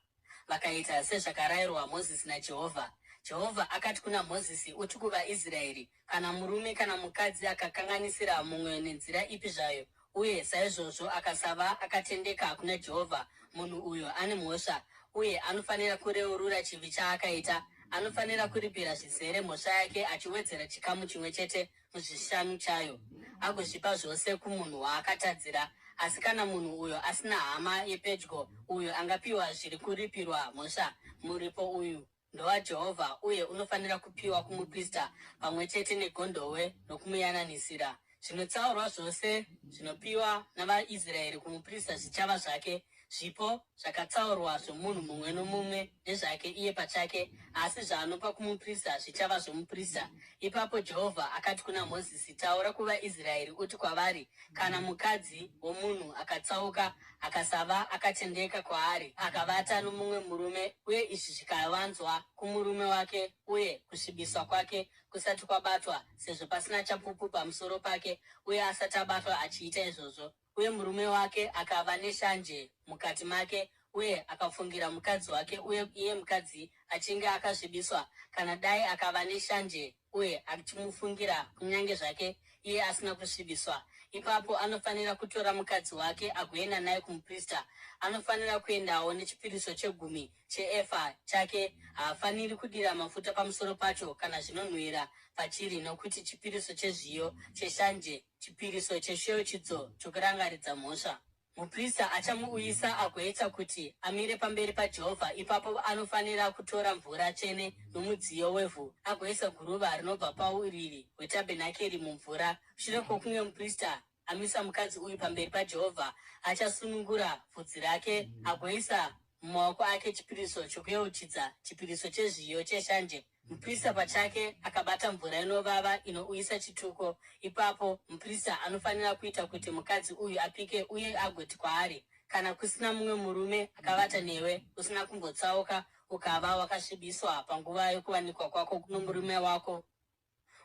Vakaita sezvakarayirwa Mozisi naJehovha. Jehovha akati kuna Mozisi, Uti kuvaIsraeri, Kana murume kana mukadzi akakanganisira mumwe nenzira ipi zvayo, uye saizvozvo akasava akatendeka kuna Jehovha, munhu uyo ane mhosva, uye anofanira kureurura chivi chaakaita. Anofanira kuripira zvizere mhosva yake achiwedzera chikamu chimwe chete muzvishanu chayo, agozvipa zvose kumunhu waakatadzira. Asi kana munhu uyo asina hama yepedyo uyo angapiwa zviri kuripirwa mhosva, muripo uyu ndowaJehovha uye unofanira kupiwa kumuprista pamwe chete negondohwe rokumuyananisira. Zvinotsaurwa zvose zvinopiwa navaIsraeri kumuprista zvichava zvake. Zvipo zvakatsaurwa zvomunhu mumwe nomumwe ndezvake iye pachake, asi zvaanopa kumuprista zvichava zvomuprista. Ipapo Jehovha akati kuna Mozisi, Taura kuvaIsraeri uti kwavari, Kana mukadzi womunhu akatsauka akasava akatendeka kwaari, akavata nomumwe murume, uye izvi zvikavanzwa kumurume wake uye kusvibiswa kwake kusati kwabatwa, sezvo pasina chapupu pamusoro pake uye asati abatwa achiita izvozvo, uye murume wake akava neshanje mukati make uye akafungira mukadzi wake uye iye mukadzi achinge akasvibiswa, kana dai akava neshanje uye achimufungira kunyange zvake iye asina kusvibiswa, ipapo anofanira kutora mukadzi wake agoenda naye kumuprista. Anofanira kuendawo nechipiriso chegumi cheefa chake. Haafaniri kudira mafuta pamusoro pacho kana zvinonhuhwira pachiri, nokuti chipiriso chezviyo cheshanje, chipiriso chechiyeuchidzo chokurangaridza mhosva. Muprista achamuuyisa agoita kuti amire pamberi paJehovha. Ipapo anofanira kutora mvura tsvene nomudziyo wevhu agoisa guruva rinobva pauriri hwetabhenakeri mumvura. Shure kwokunge muprista amisa mukadzi uyu pamberi paJehovha, achasunungura bvudzi rake agoisa mumaoko ake chipiriso chokuyeuchidza, chipiriso chezviyo cheshanje. Muprista pachake akabata mvura inovava inouyisa chituko. Ipapo muprista anofanira kuita kuti mukadzi uyu apike uye agoti kwaari, Kana kusina mumwe murume akavata newe usina kumbotsauka ukava wakasvibiswa panguva yokuwanikwa kwako nomurume wako,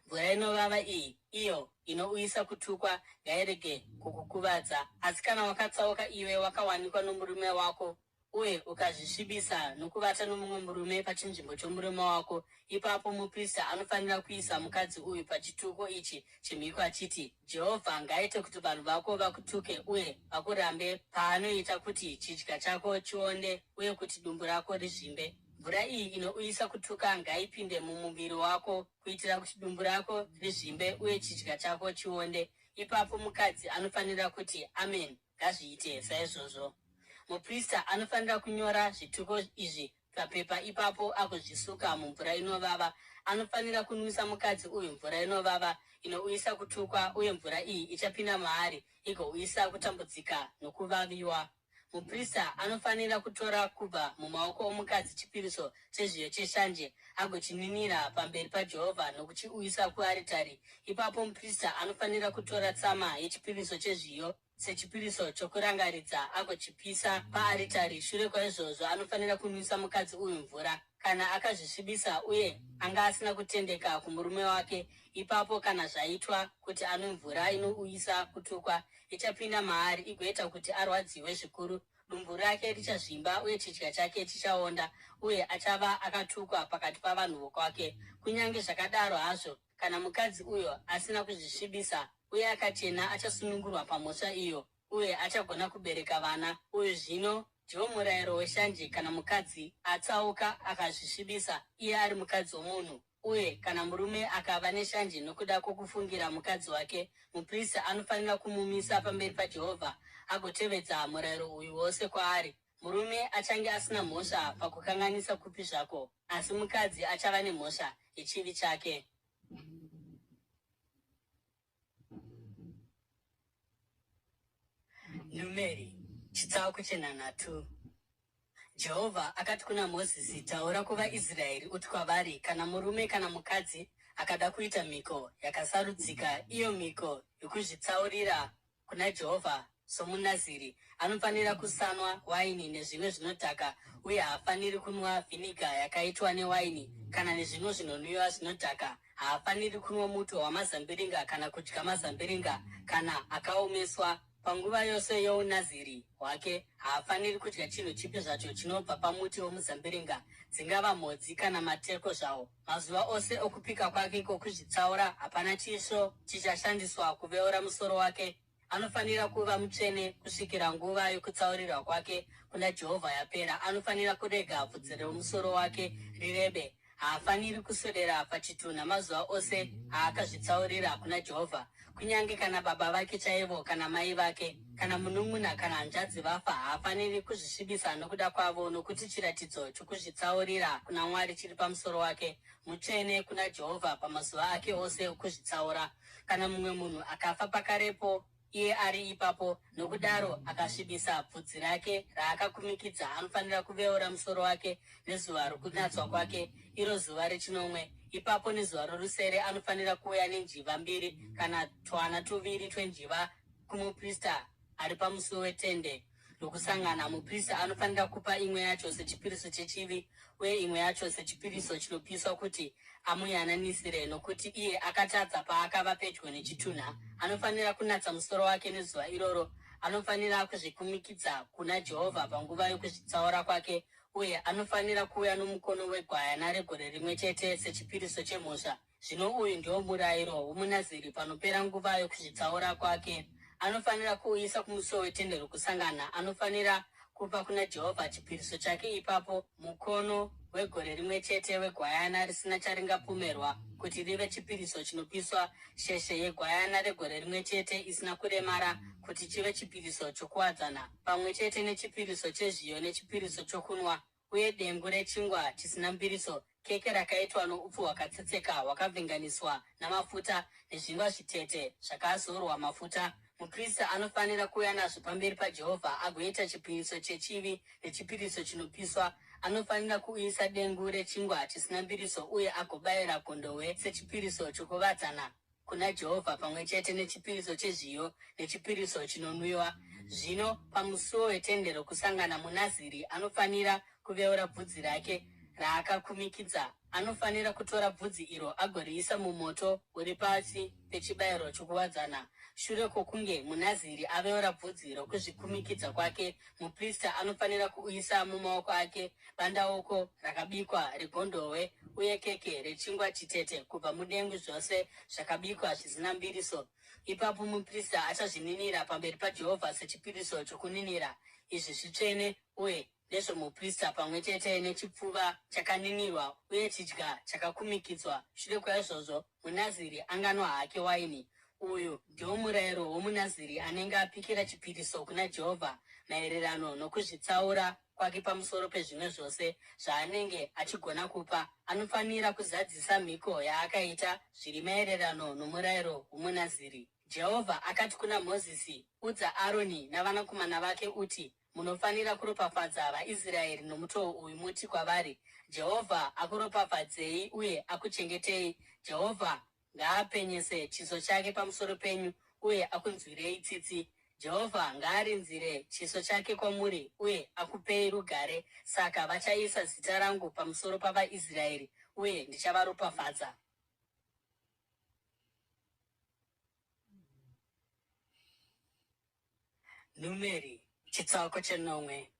Mvura inovava iyi, iyo inouyisa kutukwa, ngairege kukukuvadza. Asi kana wakatsauka iwe wakawanikwa nomurume wako, uye ukazvisvibisa nokuvata nomumwe murume pachinzvimbo chomurume wako, ipapo muprista anofanira kuisa mukadzi uyu pachituko ichi chemhiko achiti, Jehovha ngaaite kuti vanhu vako vakutuke uye vakurambe paanoita kuti chidya chako chionde uye kuti dumbu rako rizvimbe. Mvura iyi inouyisa kutuka ngaipinde mumuviri wako kuitira kuti dumbu rako rizvimbe uye chidya chako chionde. Ipapo mukadzi anofanira kuti, Ameni, ngazviite saizvozvo. Muprista anofanira kunyora zvituko izvi papepa ipapo agozvisuka mumvura inovava. Anofanira kunwisa mukadzi uyu mvura inovava inouyisa kutukwa, uye mvura iyi ichapinda maari igouyisa kutambudzika nokuvaviwa. Muprista anofanira kutora kubva mumaoko omukadzi chipiriso chezviyo cheshanje agochininira pamberi paJehovha nokuchiuyisa kuaritari. Ipapo muprista anofanira kutora tsama yechipiriso chezviyo sechipiriso chokurangaridza agochipisa paaritari. Shure kwaizvozvo anofanira kunwisa mukadzi uyu mvura. Kana akazvisvibisa uye anga asina kutendeka kumurume wake, ipapo kana zvaitwa kuti anwe mvura inouyisa kutukwa, ichapinda maari igoita kuti arwadziwe zvikuru, dumbu rake richazvimba uye chidya chake chichaonda, uye achava akatukwa pakati pavanhu vokwake. Kunyange zvakadaro hazvo, kana mukadzi uyo asina kuzvisvibisa uye akachena, achasunungurwa pamhosva iyo uye achagona kubereka vana. Uyu zvino ndiwo murayiro weshanje kana mukadzi atsauka akazvisvibisa iye ari mukadzi womunhu, uye kana murume akava neshanje nokuda kwokufungira mukadzi wake, muprista anofanira kumumisa pamberi paJehovha agotevedza murayiro uyu wose kwaari. Murume achange asina mhosva pakukanganisa kupi zvako, asi mukadzi achava nemhosva yechivi chake. Numeri, chitsauko chenhanhatu. Jehovha akati kuna Mozisi, Taura kuvaIsraeri uti kwavari, Kana murume kana mukadzi akada kuita mhiko yakasarudzika, iyo mhiko yokuzvitsaurira kuna Jehovha somuNaziri, anofanira kusanwa waini nezvimwe zvinodhaka uye haafaniri kunwa vhiniga yakaitwa newaini kana nezvimwe zvinonwiwa zvinodhaka. Haafaniri kunwa muto wamazambiringa kana kudya mazambiringa kana akaomeswa. Panguva yose younaziri hwake haafaniri kudya chinhu chipi zvacho chinobva pamuti womuzambiringa, dzingava mhodzi kana mateko zvawo. Mazuva ose okupika kwake kwokuzvitsaura hapana chisvo chichashandiswa kuveura musoro wake. Anofanira kuva mutsvene kusvikira nguva yokutsaurirwa kwake kuna Jehovha yapera. Anofanira kurega bvudzi romusoro wake rirebe. Haafaniri kuswedera pachitunha mazuva ose aakazvitsaurira kuna Jehovha. Kunyange kana baba vake chaivo kana mai vake, kana munun'una kana hanzvadzi vafa, haafaniri kuzvisvibisa nokuda kwavo, nokuti chiratidzo chokuzvitsaurira kuna Mwari chiri pamusoro wake. Mutsvene kuna Jehovha pamazuva ake ose okuzvitsaura. Kana mumwe munhu akafa pakarepo iye ari ipapo, nokudaro akasvibisa bvudzi rake raakakumikidza, anofanira kuveura musoro wake nezuva rokunatswa kwake, iro zuva rechinomwe. Ipapo nezuva rorusere anofanira kuuya nenjiva mbiri kana twana tuviri twenjiva kumuprista ari pamusuo wetende rokusangana. Muprista anofanira kupa imwe yacho sechipiriso chechivi uye imwe yacho sechipiriso chinopiswa kuti amuyananisire, nokuti iye akatadza paakava pedyo nechitunha. Anofanira kunatsa musoro wake nezuva iroro. Anofanira kuzvikumikidza kuna Jehovha panguva yokuzvitsaura kwake, uye anofanira kuuya nomukono wegwayana regore rimwe chete sechipiriso chemhosva. Zvino uyu ndiwo murayiro womuNaziri panopera nguva yokuzvitsaura kwake. Anofanira kuuisa kumusuo wetende rokusangana. Anofanira kupa kuna Jehovha chipiriso chake ipapo, mukono wegore rimwe chete wegwayana risina charingapomerwa kuti rive chipiriso chinopiswa, sheshe yegwayana regore rimwe chete isina kuremara kuti chive chipiriso chokuwadzana, pamwe chete nechipiriso chezviyo nechipiriso chokunwa, uye dengu rechingwa chisina mbiriso, keke rakaitwa noupfu hwakatsetseka hwakavhenganiswa namafuta, nezvingwa zvitete zvakazorwa mafuta. Muprista anofanira kuuya nazvo pamberi paJehovha agoita chipiriso chechivi nechipiriso chinopiswa. Anofanira kuuyisa dengu rechingwa chisina mbiriso uye agobayira gondohwe sechipiriso chokuvadzana kuna Jehovha pamwe chete nechipiriso chezviyo nechipiriso chinonwiwa. Zvino pamusuo wetende rokusangana muNaziri anofanira kuveura bvudzi rake raakakumikidza. Anofanira kutora bvudzi iro agoriisa mumoto uri pasi pechibayiro chokuwadzana. Shure kwokunge muNaziri aveura bvudzi rokuzvikumikidza kwake, muprista anofanira kuuyisa mumaoko ake bandaoko rakabikwa regondohwe uye keke rechingwa chitete kubva mudengu, zvose zvakabikwa zvisina mbiriso. Ipapo muprista achazvininira pamberi paJehovha sechipiriso chokuninira. Izvi zvitsvene uye ndezvomuprista pamwe chete nechipfuva chakaninirwa uye chidya chakakumikidzwa. Shure kwaizvozvo muNaziri anganwa hake waini. Uyu ndiwo murayiro womuNaziri anenge apikira chipiriso kuna Jehovha maererano nokuzvitsaura kwake pamusoro pezvimwe zvose zvaanenge achigona kupa. Anofanira kuzadzisa mhiko yaakaita zviri maererano nomurayiro womuNaziri. Jehovha akati kuna Mozisi, Udza Aroni navanakomana vake uti, Munofanira kuropafadza vaIsraeri nomutoo uyu muti kwavari, Jehovha akuropafadzei uye akuchengetei. Jehovha ngaapenyese chiso chake pamusoro penyu uye akunzwirei tsitsi. Jehovha ngaarinzire chiso chake kwamuri uye akupei rugare. Saka vachaisa zita rangu pamusoro pavaIsraeri, uye ndichavaropafadza. Numeri, chitsauko chenomwe.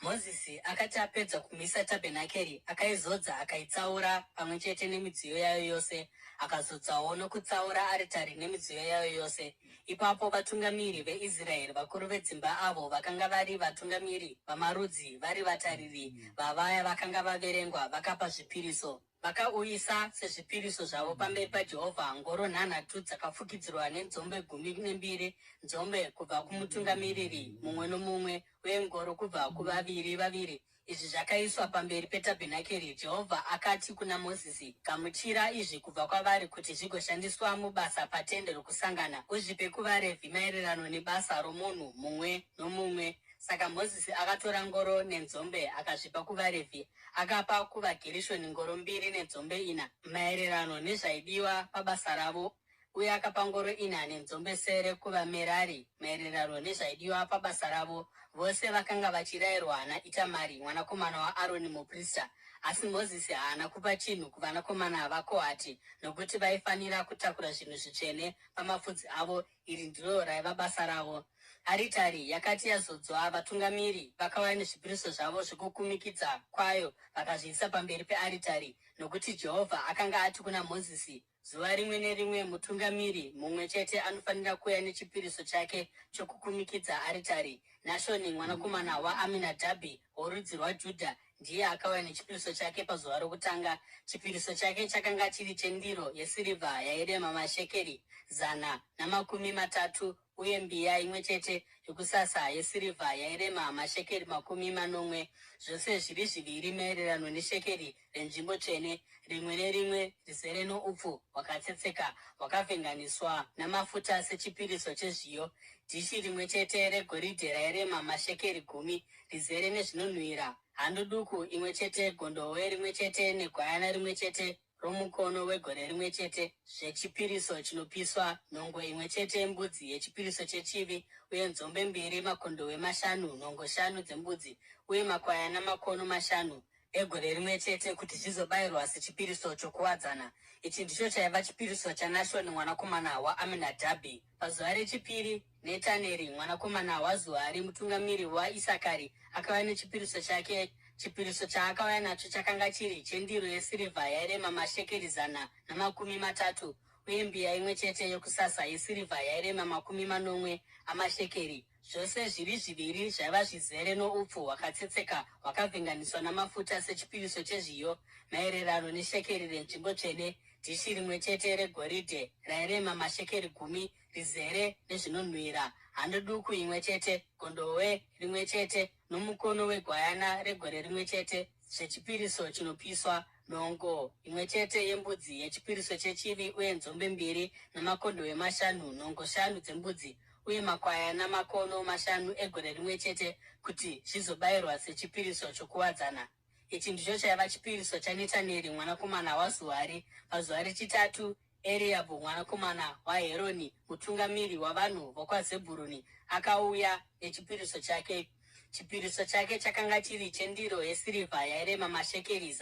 Mozisi akati apedza kumisa tabhenakeri, akaizodza akaitsaura pamwe chete nemidziyo yayo yose, akazodzawo nokutsaura aritari nemidziyo yayo yose. Ipapo vatungamiri veIsraeri, vakuru vedzimba avo vakanga vari vatungamiri vamarudzi vari vatariri vavaya vakanga vaverengwa, vakapa zvipiriso. Vakauyisa sezvipiriso zvavo pamberi paJehovha ngoro nhanhatu dzakafukidzirwa nenzombe 12, nzombe kubva kumutungamiriri mumwe nomumwe uye ngoro kubva kuvaviri vaviri. Izvi zvakaiswa pamberi petabhenakeri. Jehovha akati kuna Mozisi, Gamuchira izvi kubva kwavari kuti zvigoshandiswa mubasa patende rokusangana, uzvipe kuvaRevhi maererano nebasa romunhu mumwe nomumwe. Saka Mozisi akatora ngoro nenzombe akazvipa kuvaRevhi. Akapa kuvaGerishoni ngoro mbiri nenzombe ina, maererano nezvaidiwa pabasa ravo, uye akapa ngoro ina nenzombe sere kuvaMerari, maererano nezvaidiwa pabasa ravo. Vose vakanga vachirayirwa naItamari mwanakomana waAroni muprista. Asi Mozisi haana kupa chinhu kuvanakomana vaKohati, nokuti vaifanira kutakura zvinhu zvitsvene pamapfudzi avo. Iri ndiro raiva basa ravo. Aritari yakati yazodzwa, vatungamiri vakauya nezvipiriso zvavo zvokukumikidza kwayo vakazviisa pamberi pearitari, nokuti Jehovha akanga ati kuna Mozisi, Zuva rimwe nerimwe mutungamiri mumwe chete anofanira kuuya nechipiriso chake chokukumikidza aritari. Nashoni mwanakomana waAminadhabhi worudzi rwaJudha ndiye akauya nechipiriso chake pazuva rokutanga. Chipiriso chake chakanga chiri chendiro yesirivha yairema mashekeri 130 uye mbiya imwe chete yokusasa yesirivha yairema mashekeri 70, zvose zviri zviviri maererano neshekeri renzvimbo tsvene, rimwe nerimwe rizere noupfu hwakatsetseka hwakavhenganiswa namafuta sechipiriso chezviyo, dhishi rimwe chete regoridhe rairema mashekeri 10, rizere nezvinonhuhwira, hando duku imwe chete, gondohwe rimwe chete negwayana rimwe chete romukono wegore rimwe chete zvechipiriso chinopiswa, nhongo imwe chete yembudzi yechipiriso chechivi, uye nzombe mbiri, makondohwe mashanu, nhongo shanu dzembudzi, uye makwayana makono mashanu egore rimwe chete kuti zvizobayirwa sechipiriso chokuwadzana. Ichi ndicho chaiva chipiriso chaNashoni mwanakomana waAminadhabhi. Pazuva rechipiri, Netaneri mwanakomana waZuari, mutungamiri waIsakari, akauya nechipiriso chake. Chipiriso chaakauya nacho chakanga chiri chendiro yesirivha yairema mashekeri 130, uye mbiya imwe chete yokusasa yesirivha yairema 70 amashekeri, zvose zviri zviviri zvaiva zvizere noupfu hwakatsetseka hwakavhenganiswa namafuta sechipiriso chezviyo, maererano neshekeri renzvimbo tsvene, dhishi rimwe chete regoridhe rairema mashekeri 10, rizere nezvinonhuhwira, hando duku imwe chete, gondohwe rimwe chete nomukono wegwayana regore rimwe chete zvechipiriso chinopiswa, nhongo imwe chete yembudzi yechipiriso chechivi uye nzombe mbiri namakondohwe mashanu, nhongo shanu dzembudzi uye makwayana makono mashanu egore rimwe chete kuti zvizobayirwa sechipiriso chokuwadzana. Ichi ndicho chaiva chipiriso chaNetaneri mwanakomana waZuari. Pazuva rechitatu, Eriabhu mwanakomana waHeroni, mutungamiri wavanhu vokwaZebhuruni, akauya nechipiriso chake. Chipiriso chake chakanga chiri chendiro yesirivha yairema mashekeri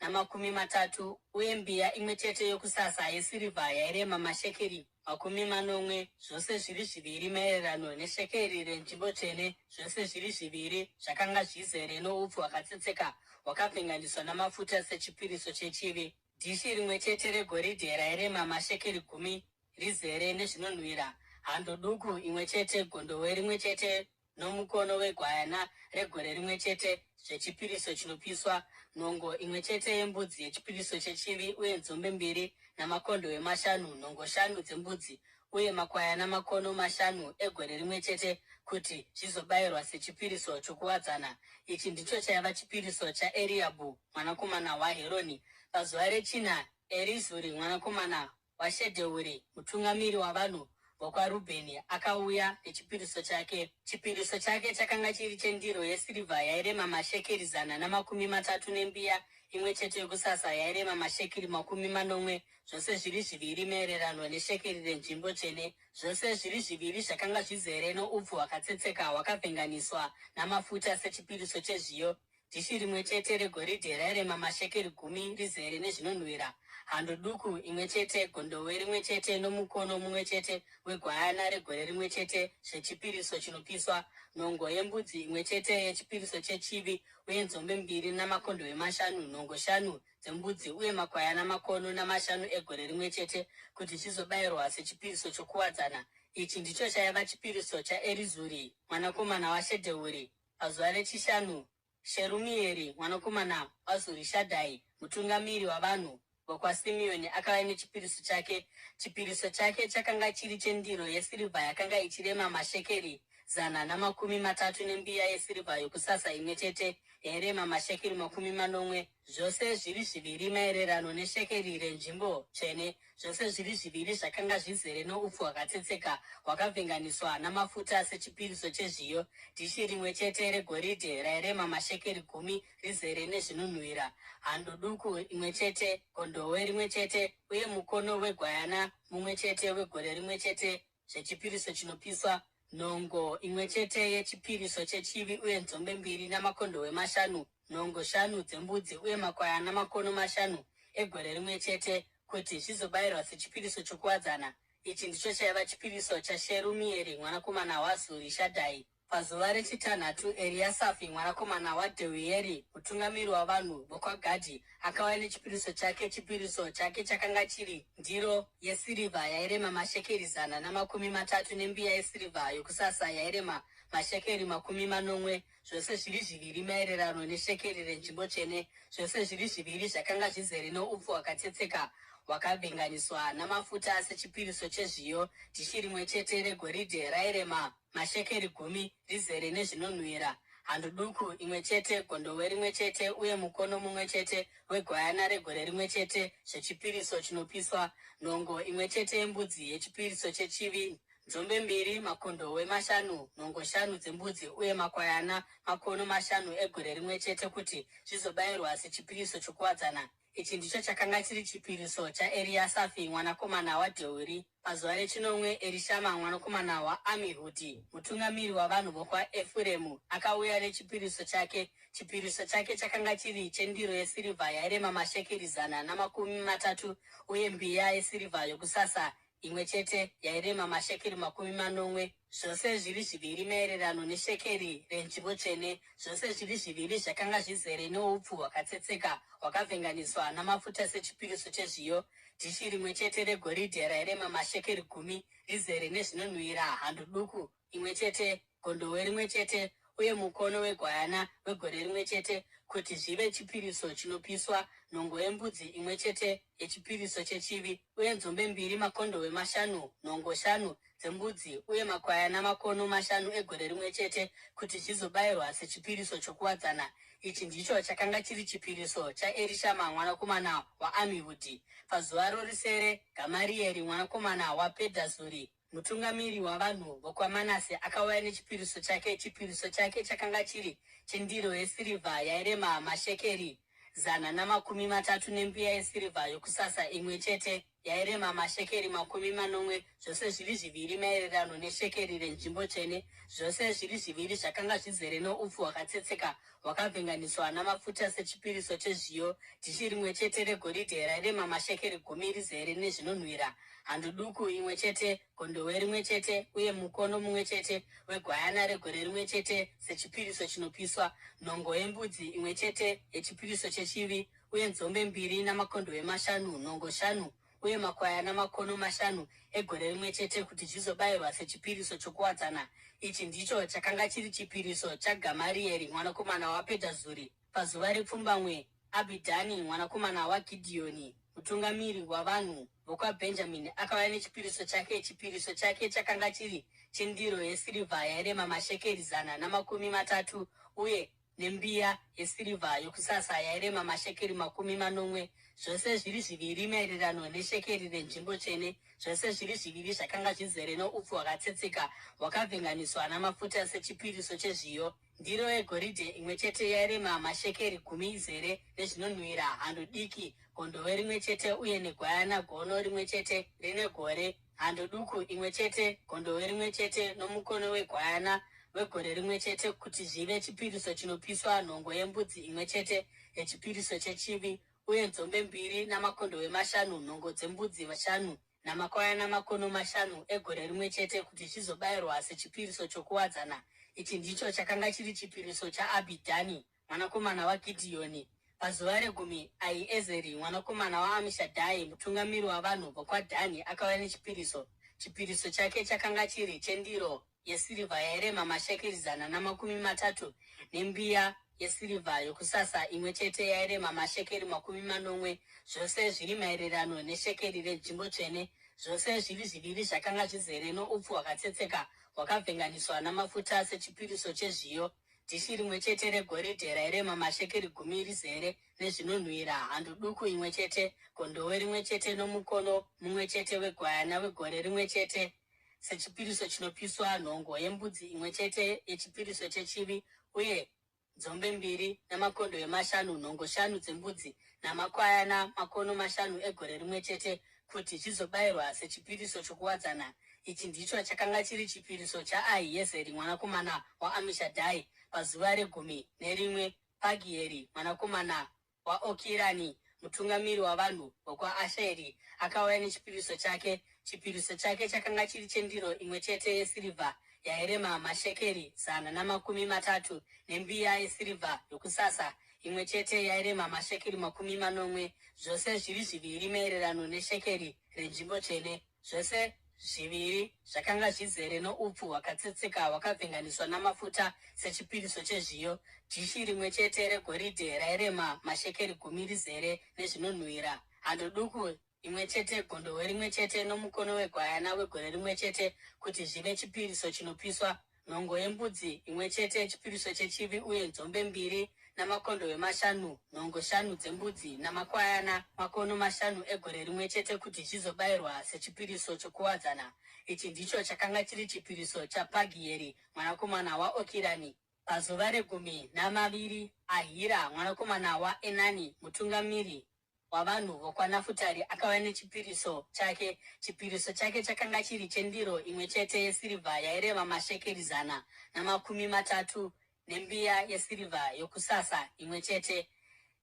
130 uye mbiya imwe chete yokusasa yesirivha yairema mashekeri 70, zvose zviri zviviri maererano neshekeri renzvimbo tsvene, zvose zviri zviviri zvakanga zvizere noupfu hwakatsetseka hwakavhenganiswa namafuta sechipiriso chechivi. Dhishi rimwe chete regoridhe rairema mashekeri 10, rizere nezvinonhuhwira, hando duku imwe chete, gondohwe rimwe chete nomukono wegwayana regore rimwe chete zvechipiriso chinopiswa, nhongo imwe chete yembudzi yechipiriso chechivi uye nzombe mbiri namakondohwe mashanu, nhongo shanu dzembudzi uye makwayana makono mashanu egore rimwe chete kuti zvizobayirwa sechipiriso chokuwadzana. Ichi ndicho chaiva chipiriso chaEriabhu mwanakomana waHeroni. Pazuva rechina, Erizuri mwanakomana waShedheuri, mutungamiri wavanhu vokwaRubheni, akauya nechipiriso chake. Chipiriso chake chakanga chiri chendiro yesirivha yairema mashekeri 130 nembiya imwe chete yokusasa yairema mashekeri 70, zvose zviri zviviri maererano neshekeri renzvimbo tsvene, zvose zviri zviviri zvakanga zvizere noupfu hwakatsetseka hwakavhenganiswa namafuta sechipiriso chezviyo. Dhishi rimwe chete regoridhe rairema mashekeri 10, rizere nezvinonhuhwira, hando duku imwe chete, gondohwe rimwe chete nomukono mumwe chete wegwayana regore rimwe chete zvechipiriso chinopiswa, nhongo yembudzi imwe chete yechipiriso chechivi, uye nzombe mbiri namakondohwe mashanu, nhongo shanu dzembudzi uye makwayana makono namashanu egore rimwe chete kuti zvizobayirwa sechipiriso chokuwadzana. Ichi ndicho chaiva chipiriso chaErizuri mwanakomana waShedheuri. Pazuva rechishanu, Sherumieri mwanakomana waZurishadhai, mutungamiri wavanhu vokwaSimeoni, akauya nechipiriso chake. Chipiriso chake chakanga chiri chendiro yesirivha yakanga ichirema mashekeri 130 nembiya yesirivha yokusasa imwe chete yairema mashekeri 70, zvose zviri zviviri maererano neshekeri renzvimbo tsvene, zvose zviri zviviri zvakanga zvizere noupfu hwakatsetseka hwakavhenganiswa namafuta sechipiriso chezviyo, dhishi rimwe chete regoridhe rairema mashekeri 10 rizere nezvinonhuhwira, hando duku imwe chete, gondohwe rimwe chete uye mukono wegwayana mumwe chete wegore rimwe chete zvechipiriso chinopiswa, nhongo imwe chete yechipiriso chechivi uye nzombe mbiri namakondohwe mashanu, nhongo shanu dzembudzi uye makwayana makono mashanu egore rimwe chete, kuti zvizobayirwa sechipiriso chokuwadzana. Ichi ndicho chaiva chipiriso chaSherumieri mwanakomana waZurishadhai. Pazuva rechitanhatu Eriasafi mwanakomana waDheueri, mutungamiri wavanhu vokwaGadhi, akauya nechipiriso chake. Chipiriso chake chakanga chiri ndiro yesirivha yairema mashekeri 130 nembiya yesirivha yokusasa yairema mashekeri 70, zvose zviri zviviri maererano neshekeri renzvimbo tsvene, zvose zviri zviviri zvakanga zvizere noupfu hwakatsetseka hwakavhenganiswa namafuta sechipiriso chezviyo, dhishi rimwe chete regoridhe rairema mashekeri 10 rizere nezvinonhuhwira, hando duku imwe chete, gondohwe rimwe chete uye mukono mumwe chete wegwayana regore rimwe chete zvechipiriso chinopiswa, nhongo imwe chete yembudzi yechipiriso chechivi, nzombe mbiri, makondohwe mashanu, nhongo shanu dzembudzi uye makwayana makono mashanu egore rimwe chete kuti zvizobayirwa sechipiriso chokuwadzana. Ichi ndicho chakanga chiri chipiriso chaEriasafi mwanakomana waDheuri. Pazuva rechinomwe, Erishama mwanakomana waAmihudhi, mutungamiri wavanhu vokwaEfuremu, akauya nechipiriso chake. Chipiriso chake chakanga chiri chendiro yesirivha yairema mashekeri 130 uye mbiya yesirivha yokusasa imwe chete yairema mashekeri 70, zvose zviri zviviri maererano neshekeri renzvimbo tsvene, zvose zviri zviviri zvakanga zvizere noupfu hwakatsetseka hwakavhenganiswa namafuta sechipiriso chezviyo, dhishi rimwe chete regoridhe rairema mashekeri 10 rizere nezvinonhuhwira, hando duku imwe chete, gondohwe rimwe chete uye mukono wegwayana wegore rimwe chete kuti zvive chipiriso chinopiswa, nhongo yembudzi imwe chete yechipiriso chechivi uye nzombe mbiri, makondohwe mashanu, nhongo shanu dzembudzi uye makwayana makono mashanu egore rimwe chete kuti zvizobayirwa sechipiriso chokuwadzana. Ichi ndicho chakanga chiri chipiriso chaErishama mwanakomana waAmihudhi. Pazuva rorusere, Gamarieri mwanakomana waPedhazuri, mutungamiri wavanhu vokwaManase, akauya nechipiriso chake. Chipiriso chake chakanga chiri chendiro yesirivha yairema mashekeri 130 nembiya yesirivha yokusasa imwe chete yairema mashekeri 70, zvose zviri zviviri maererano neshekeri renzvimbo tsvene, zvose zviri zviviri zvakanga zvizere noupfu hwakatsetseka hwakavhenganiswa namafuta sechipiriso chezviyo, dhishi rimwe chete regoridhe rairema mashekeri 10 rizere nezvinonhuhwira, hando duku imwe chete, gondohwe rimwe chete uye mukono mumwe chete wegwayana regore rimwe chete sechipiriso chinopiswa, nhongo yembudzi imwe chete yechipiriso chechivi uye nzombe mbiri namakondohwe mashanu, nhongo shanu uye makwayana makono mashanu egore rimwe chete kuti zvizobayirwa sechipiriso chokuwadzana. Ichi ndicho chakanga chiri chipiriso chaGamarieri mwanakomana waPedhazuri. Pazuva repfumbamwe, Abhidhani mwanakomana waGidheoni, mutungamiri wavanhu vokwaBhenjamini, akauya nechipiriso chake. Chipiriso chake chakanga chiri chendiro yesirivha yairema mashekeri 130 uye nembiya yesirivha yokusasa yairema mashekeri 70, zvose zviri zviviri maererano neshekeri renzvimbo tsvene, zvose zviri zviviri zvakanga zvizere noupfu hwakatsetseka hwakavhenganiswa namafuta sechipiriso chezviyo, ndiro yegoridhe imwe chete yairema mashekeri 10 izere nezvinonhuhwira, hando diki, gondohwe rimwe chete uye negwayana gono rimwe chete rine gore, hando duku imwe chete, gondohwe rimwe chete nomukono wegwayana wegore rimwe chete kuti zvive chipiriso chinopiswa, nhongo yembudzi imwe chete yechipiriso chechivi uye nzombe mbiri namakondohwe mashanu, nhongo dzembudzi shanu namakwayana makono mashanu egore rimwe chete kuti zvizobayirwa sechipiriso chokuwadzana. Ichi ndicho chakanga chiri chipiriso chaAbhidhani mwanakomana waGidheoni. Pazuva regumi, Ahiezeri mwanakomana waAmishadhai, mutungamiri wavanhu vokwaDhani, akauya nechipiriso. Chipiriso chake chakanga chiri chendiro yesirivha yairema mashekeri 130 nembiya yesirivha yokusasa imwe chete yairema mashekeri 70, zvose zviri maererano neshekeri renzvimbo tsvene, zvose zviri zviviri zvakanga zvizere noupfu hwakatsetseka hwakavhenganiswa namafuta sechipiriso chezviyo, dhishi rimwe chete regoridhe rairema mashekeri gumi rizere nezvinonhuhwira, hando duku imwe chete, gondohwe rimwe chete nomukono mumwe chete wegwayana wegore rimwe chete sechipiriso chinopiswa, nhongo yembudzi imwe chete yechipiriso chechivi, uye nzombe mbiri namakondohwe mashanu, nhongo shanu dzembudzi namakwayana makono mashanu egore rimwe chete, kuti zvizobayirwa sechipiriso chokuwadzana. Ichi ndicho chakanga chiri chipiriso chaAhiezeri mwanakomana waAmishadhai. Pazuva regumi nerimwe, Pagieri mwanakomana waOkirani, mutungamiri wavanhu vokwaAsheri, akauya nechipiriso chake. Chipiriso chake chakanga chiri chendiro imwe chete yesirivha yairema mashekeri 130, nembiya yesirivha yokusasa imwe chete yairema mashekeri 70, zvose zviri zviviri maererano neshekeri renzvimbo tsvene. Zvose zviviri zvakanga zvizere noupfu hwakatsetseka hwakavhenganiswa namafuta sechipiriso chezviyo, dhishi rimwe chete regoridhe rairema mashekeri gumi rizere nezvinonhuhwira, hando duku imwe chete, gondohwe rimwe chete nomukono wegwayana wegore rimwe chete kuti zvive chipiriso chinopiswa, nhongo yembudzi imwe chete yechipiriso chechivi, uye nzombe mbiri namakondohwe mashanu, nhongo shanu dzembudzi namakwayana makono mashanu egore rimwe chete kuti zvizobayirwa sechipiriso chokuwadzana. Ichi ndicho chakanga chiri chipiriso chaPagieri mwanakomana waOkirani. Pazuva regumi namaviri, Ahira mwanakomana waEnani, mutungamiri wavanhu vokwaNafutari, akauya nechipiriso chake. Chipiriso chake chakanga chiri chendiro imwe chete yesirivha yairema mashekeri 130, nembiya yesirivha yokusasa imwe chete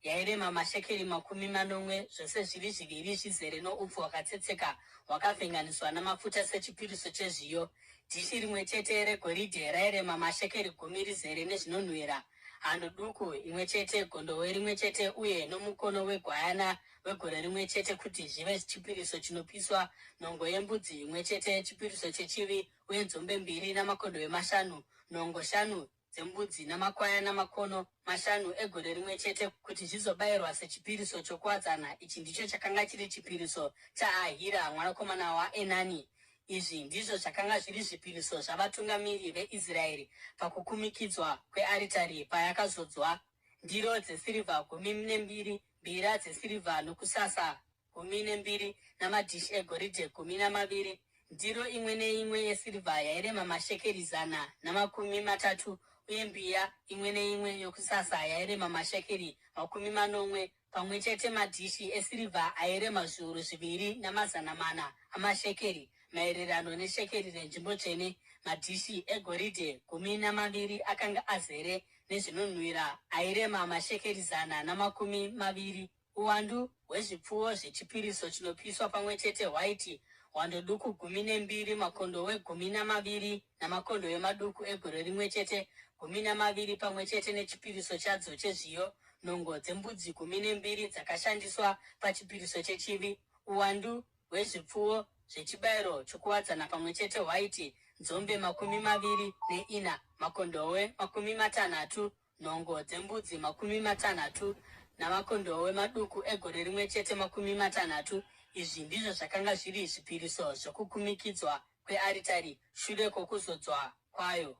yairema mashekeri 70, zvose zviri zviviri zvizere noupfu hwakatsetseka hwakavhenganiswa namafuta sechipiriso chezviyo, dhishi rimwe chete regoridhe rairema mashekeri gumi rizere nezvinonhuhwira, hando duku imwe chete, gondohwe rimwe chete uye nomukono wegwayana wegore rimwe chete kuti zvive chipiriso chinopiswa, nhongo yembudzi imwe chete yechipiriso chechivi, uye nzombe mbiri namakondohwe mashanu, nhongo shanu dzembudzi namakwayana makono mashanu egore rimwe chete kuti zvizobayirwa sechipiriso chokuwadzana. Ichi ndicho chakanga chiri chipiriso chaAhira mwanakomana waEnani. Izvi ndizvo zvakanga zviri zvipiriso zvavatungamiri veIsraeri pakukumikidzwa kwearitari payakazodzwa, ndiro dzesirivha 12, mbiya dzesirivha nokusasa 12 namadhishi egoridhe 12. Ndiro imwe neimwe yesirivha yairema mashekeri 130, uye mbiya imwe neimwe yokusasa yairema mashekeri 70. Pamwe chete madhishi esirivha airema 2400 amashekeri, maererano neshekeri renzvimbo tsvene. Madhishi egoridhe 12 akanga azere nezvinonhuhwira airema mashekeri 120. Uwandu hwezvipfuwo zvechipiriso chinopiswa pamwe chete hwaiti hwando duku 12, makondohwe 12 namakondohwe maduku egore rimwe chete 12, pamwe chete nechipiriso chadzo chezviyo, nhongo dzembudzi 12 dzakashandiswa pachipiriso chechivi. Uwandu hwezvipfuwo zvechibayiro chokuwadzana pamwe chete hwaiti nzombe 24, makondohwe 60, nhongo dzembudzi 60 namakondohwe maduku egore rimwe chete 60. Izvi ndizvo zvakanga zviri zvipiriso zvokukumikidzwa kwearitari shure kwokuzodzwa kwayo.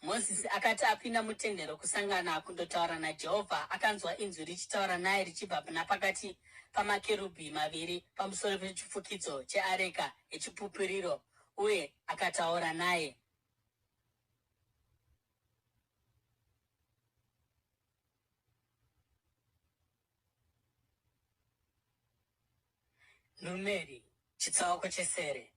Mozisi akati apinda mutende rokusangana kundotaura naJehovha, akanzwa inzwi richitaura naye richibva napakati pamakerubhi maviri pamusoro pechifukidzo cheareka yechipupuriro, uye akataura naye. Numeri, chitsauko chesere.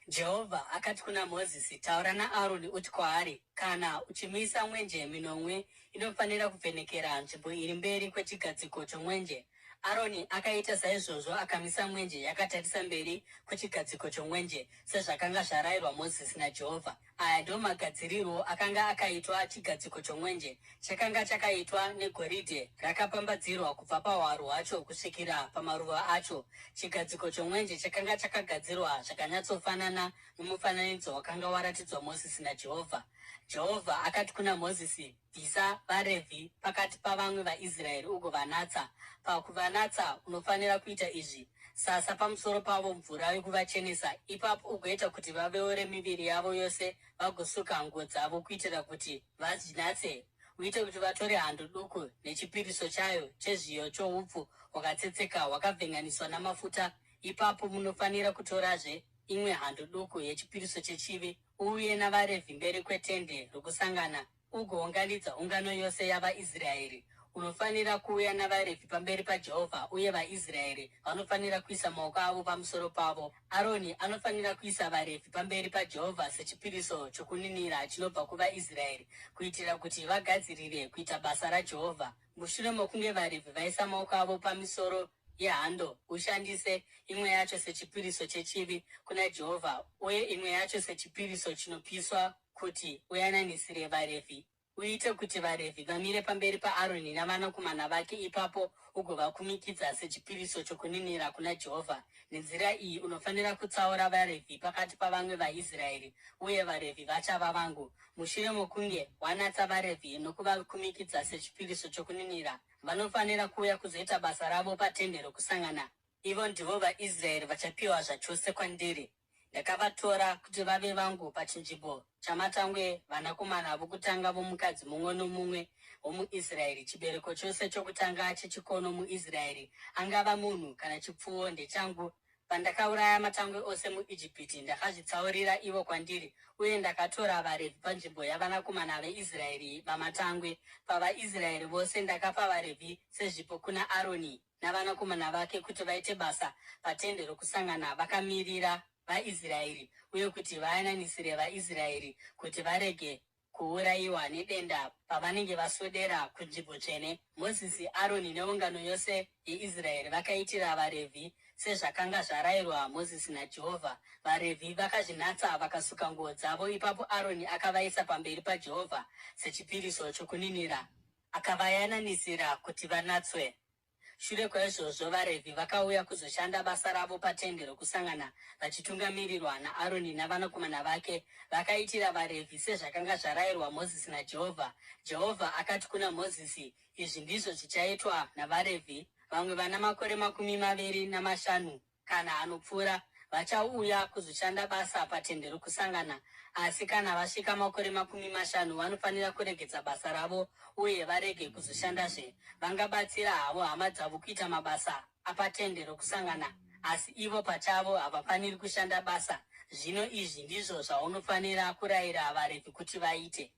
Jehovha akati kuna Mozisi, Taura naAroni uti kwaari, Kana uchimisa mwenje minomwe inofanira kuvhenekera nzvimbo iri mberi kwechigadziko chomwenje. Aroni akaita saizvozvo akamisa mwenje yakatarisa mberi kwechigadziko chomwenje, sezvakanga zvarayirwa Mozisi naJehovha. Aya ndiwo magadzirirwo akanga akaitwa chigadziko chomwenje. Chakanga chakaitwa negoridhe rakapambadzirwa kubva pahwaro hwacho kusvikira pamaruva acho. Chigadziko chomwenje chakanga chakagadzirwa zvakanyatsofanana nomufananidzo wakanga waratidzwa Mozisi naJehovha. Jehovha akati kuna Mozisi, Bvisa vaRevhi pakati pavamwe vaIsraeri ugovanatsa. Pakuvanatsa unofanira kuita izvi, Sasa pamusoro pavo mvura yokuvachenesa. Ipapo ugoita kuti vaveure miviri yavo yose vagosuka nguo dzavo kuitira kuti vazvinatse. Uite kuti vatore hando duku nechipiriso chayo chezviyo choupfu hwakatsetseka hwakavhenganiswa namafuta. Ipapo munofanira kutorazve imwe hando duku yechipiriso chechivi, uuye navaRevhi mberi kwetende rokusangana ugounganidza ungano yose yavaIsraeri. Unofanira kuuya navaRevhi pamberi paJehovha, uye vaIsraeri vanofanira kuisa maoko avo pamusoro pavo. Aroni anofanira kuisa vaRevhi pamberi paJehovha sechipiriso chokuninira chinobva kuvaIsraeri, kuitira kuti vagadzirire kuita basa raJehovha. Mushure mokunge vaRevhi vaisa maoko avo pamisoro yehando, ushandise imwe yacho sechipiriso chechivi kuna Jehovha uye imwe yacho sechipiriso chinopiswa kuti uyananisire vaRevhi. Uite kuti vaRevhi vamire pamberi paAroni navanakomana vake ipapo ugovakumikidza sechipiriso chokuninira kuna Jehovha. Nenzira iyi unofanira kutsaura vaRevhi pakati pavamwe vaIsraeri, uye vaRevhi vachava vangu. Mushure mokunge wanatsa vaRevhi nokuvakumikidza sechipiriso chokuninira, vanofanira kuuya kuzoita basa ravo patende rokusangana. Ivo ndivo vaIsraeri vachapiwa zvachose kwandiri. Ndakavatora kuti vave vangu pachinzvimbo chamatangwe vanakomana vokutanga vomukadzi mumwe nomumwe womuIsraeri. Chibereko chose chokutanga chechikono muIsraeri, angava munhu kana chipfuwo, ndechangu. Pandakauraya matangwe ose muIjipiti, ndakazvitsaurira ivo kwandiri, uye ndakatora vaRevhi panzvimbo yavanakomana veIsraeri vamatangwe. PavaIsraeri vose ndakapa vaRevhi sezvipo kuna Aroni navanakomana vake kuti vaite basa patende rokusangana vakamirira vaIsraeri uye kuti vayananisire vaIsraeri kuti varege kuurayiwa nedenda pavanenge vaswedera kunzvimbo tsvene. Mozisi, Aroni neungano yose yeIsraeri vakaitira vaRevhi sezvakanga zvarayirwa Mozisi naJehovha. VaRevhi vakazvinatsa vakasuka nguo dzavo. Ipapo Aroni akavaisa pamberi paJehovha sechipiriso chokuninira, akavayananisira kuti vanatswe. Shure kwaizvozvo vaRevhi vakauya kuzoshanda basa ravo patende rokusangana vachitungamirirwa naAroni navanakomana vake. Vakaitira vaRevhi sezvakanga zvarayirwa Mozisi naJehovha. Jehovha akati kuna Mozisi, Izvi ndizvo zvichaitwa navaRevhi, vamwe vana makore 25 kana anopfuura vachauya kuzoshanda basa patende rokusangana. Asi kana vasvika makore 50 vanofanira kuregedza basa ravo uye varege kuzoshandazve. Vangabatsira havo hama dzavo kuita mabasa apatende rokusangana, asi ivo pachavo havafaniri kushanda basa. Zvino izvi ndizvo zvaunofanira kurayira vaRevhi kuti vaite.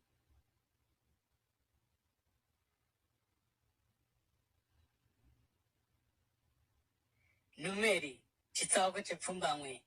Numeri, chitsauko chepfumbamwe.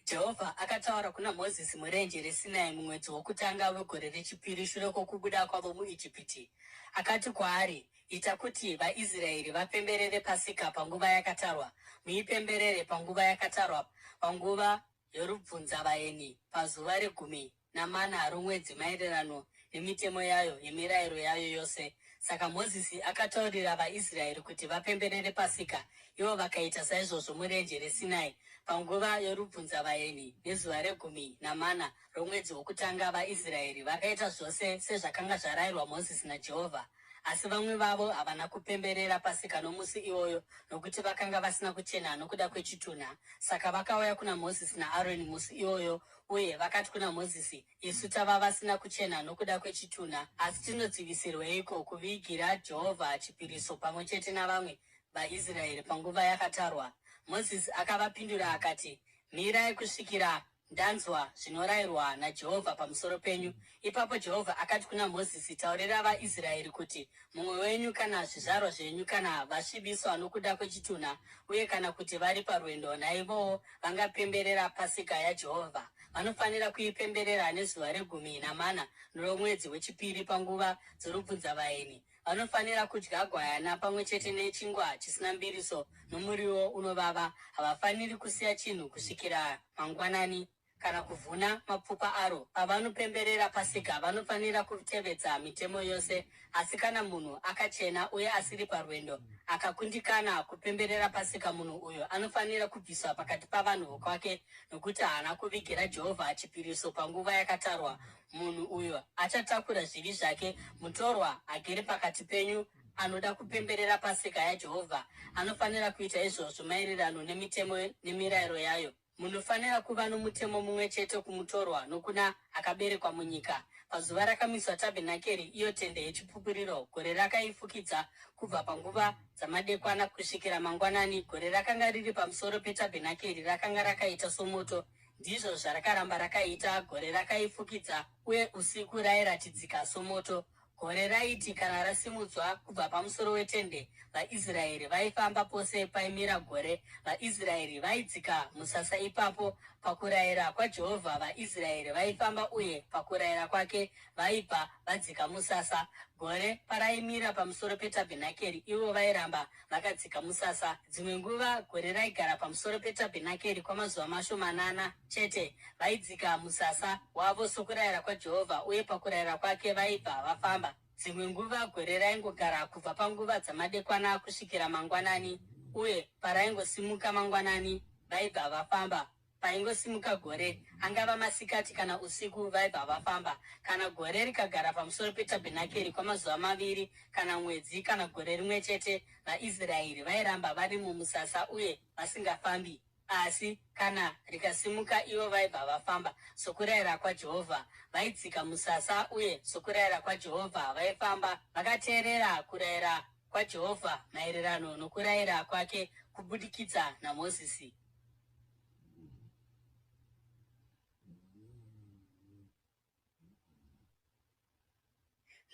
Jehovha akataura kuna Mozisi murenje reSinai mumwedzi wokutanga wegore rechipiri shure kwokubuda kwavo muIjipiti. Akati kwaari, Ita kuti vaIsraeri vapemberere Pasika panguva yakatarwa. Muipemberere panguva yakatarwa, panguva yorubvunzavaeni, pazuva regumi namana romwedzi maererano nemitemo yayo nemirayiro yayo yose. Saka Mozisi akataurira vaIsraeri kuti vapemberere Pasika, ivo vakaita saizvozvo murenje reSinai panguva yorubvunzavaeni nezuva regumi namana romwedzi wokutanga. VaIsraeri vakaita zvose sezvakanga zvarayirwa Mozisi naJehovha. Asi vamwe vavo havana kupemberera Pasika nomusi iwoyo, nokuti vakanga vasina kuchena nokuda kwechitunha. Saka vakauya kuna Mozisi naAroni musi iwoyo uye vakati kuna Mozisi, Isu tava vasina kuchena nokuda kwechitunha, asi tinodzivisirweiko kuvigira Jehovha chipiriso pamwe chete navamwe vaIsraeri panguva yakatarwa? Mozisi akavapindura akati, Mirai kusvikira ndanzwa zvinorayirwa naJehovha pamusoro penyu. Ipapo Jehovha akati kuna Mozisi, Taurira vaIsraeri kuti, Mumwe wenyu kana zvizvarwa zvenyu kana vasvibiswa nokuda kwechitunha uye kana kuti vari parwendo, naivowo vangapemberera Pasika yaJehovha. Vanofanira kuipemberera nezuva regumi namana romwedzi wechipiri panguva dzorubvunzavaeni. Vanofanira kudya gwayana pamwe chete nechingwa chisina mbiriso nomuriwo unovava. Havafaniri kusiya chinhu kusvikira mangwanani kana kuvhuna mapfupa aro. Pavanopemberera Pasika, vanofanira kutevedza mitemo yose. Asi kana munhu akachena uye asiri parwendo akakundikana kupemberera Pasika, munhu uyo anofanira kubviswa pakati pavanhu vokwake, nokuti haana kuvigira Jehovha chipiriso panguva yakatarwa. Munhu uyo achatakura zvivi zvake. Mutorwa agere pakati penyu anoda kupemberera Pasika yaJehovha anofanira kuita izvozvo maererano nemitemo nemirayiro yayo. Munofanira kuva nomutemo mumwe chete kumutorwa nokuna akaberekwa munyika. Pazuva rakamiswa tabhenakeri, iyo tende yechipupuriro, gore rakaifukidza kubva panguva dzamadekwana kusvikira mangwanani. Gore rakanga riri pamusoro petabhenakeri rakanga rakaita somoto. Ndizvo zvarakaramba rakaita, gore rakaifukidza, uye usiku rairatidzika somoto. Gore raiti kana rasimudzwa kubva pamusoro wetende, vaIsraeri vaifamba pose paimira gore. VaIsraeri vaidzika musasa ipapo. Pakurayira kwaJehovha vaIsraeri vaifamba uye pakurayira kwake vaibva vadzika musasa. Gore paraimira pamusoro petabhenakeri, ivo vairamba vakadzika musasa. Dzimwe nguva gore raigara pamusoro petabhenakeri kwamazuva mashomanana chete. Vaidzika musasa wavo sokurayira kwaJehovha, uye pakurayira kwake vaibva vafamba. Dzimwe nguva gore raingogara kubva panguva dzamadekwana kusvikira mangwanani, uye paraingosimuka mangwanani vaibva vafamba. Paingosimuka gore, angava masikati kana usiku, vaibva vafamba. Kana gore rikagara pamusoro petabhenakeri kwamazuva maviri, kana mwedzi, kana gore rimwe chete, vaIsraeri vairamba vari mumusasa uye vasingafambi. Asi kana rikasimuka, ivo vaibva vafamba sokurayira kwaJehovha. Vaidzika musasa uye sokurayira kwaJehovha vaifamba, vakateerera kurayira kwaJehovha maererano nokurayira kwake kubudikidza naMozisi.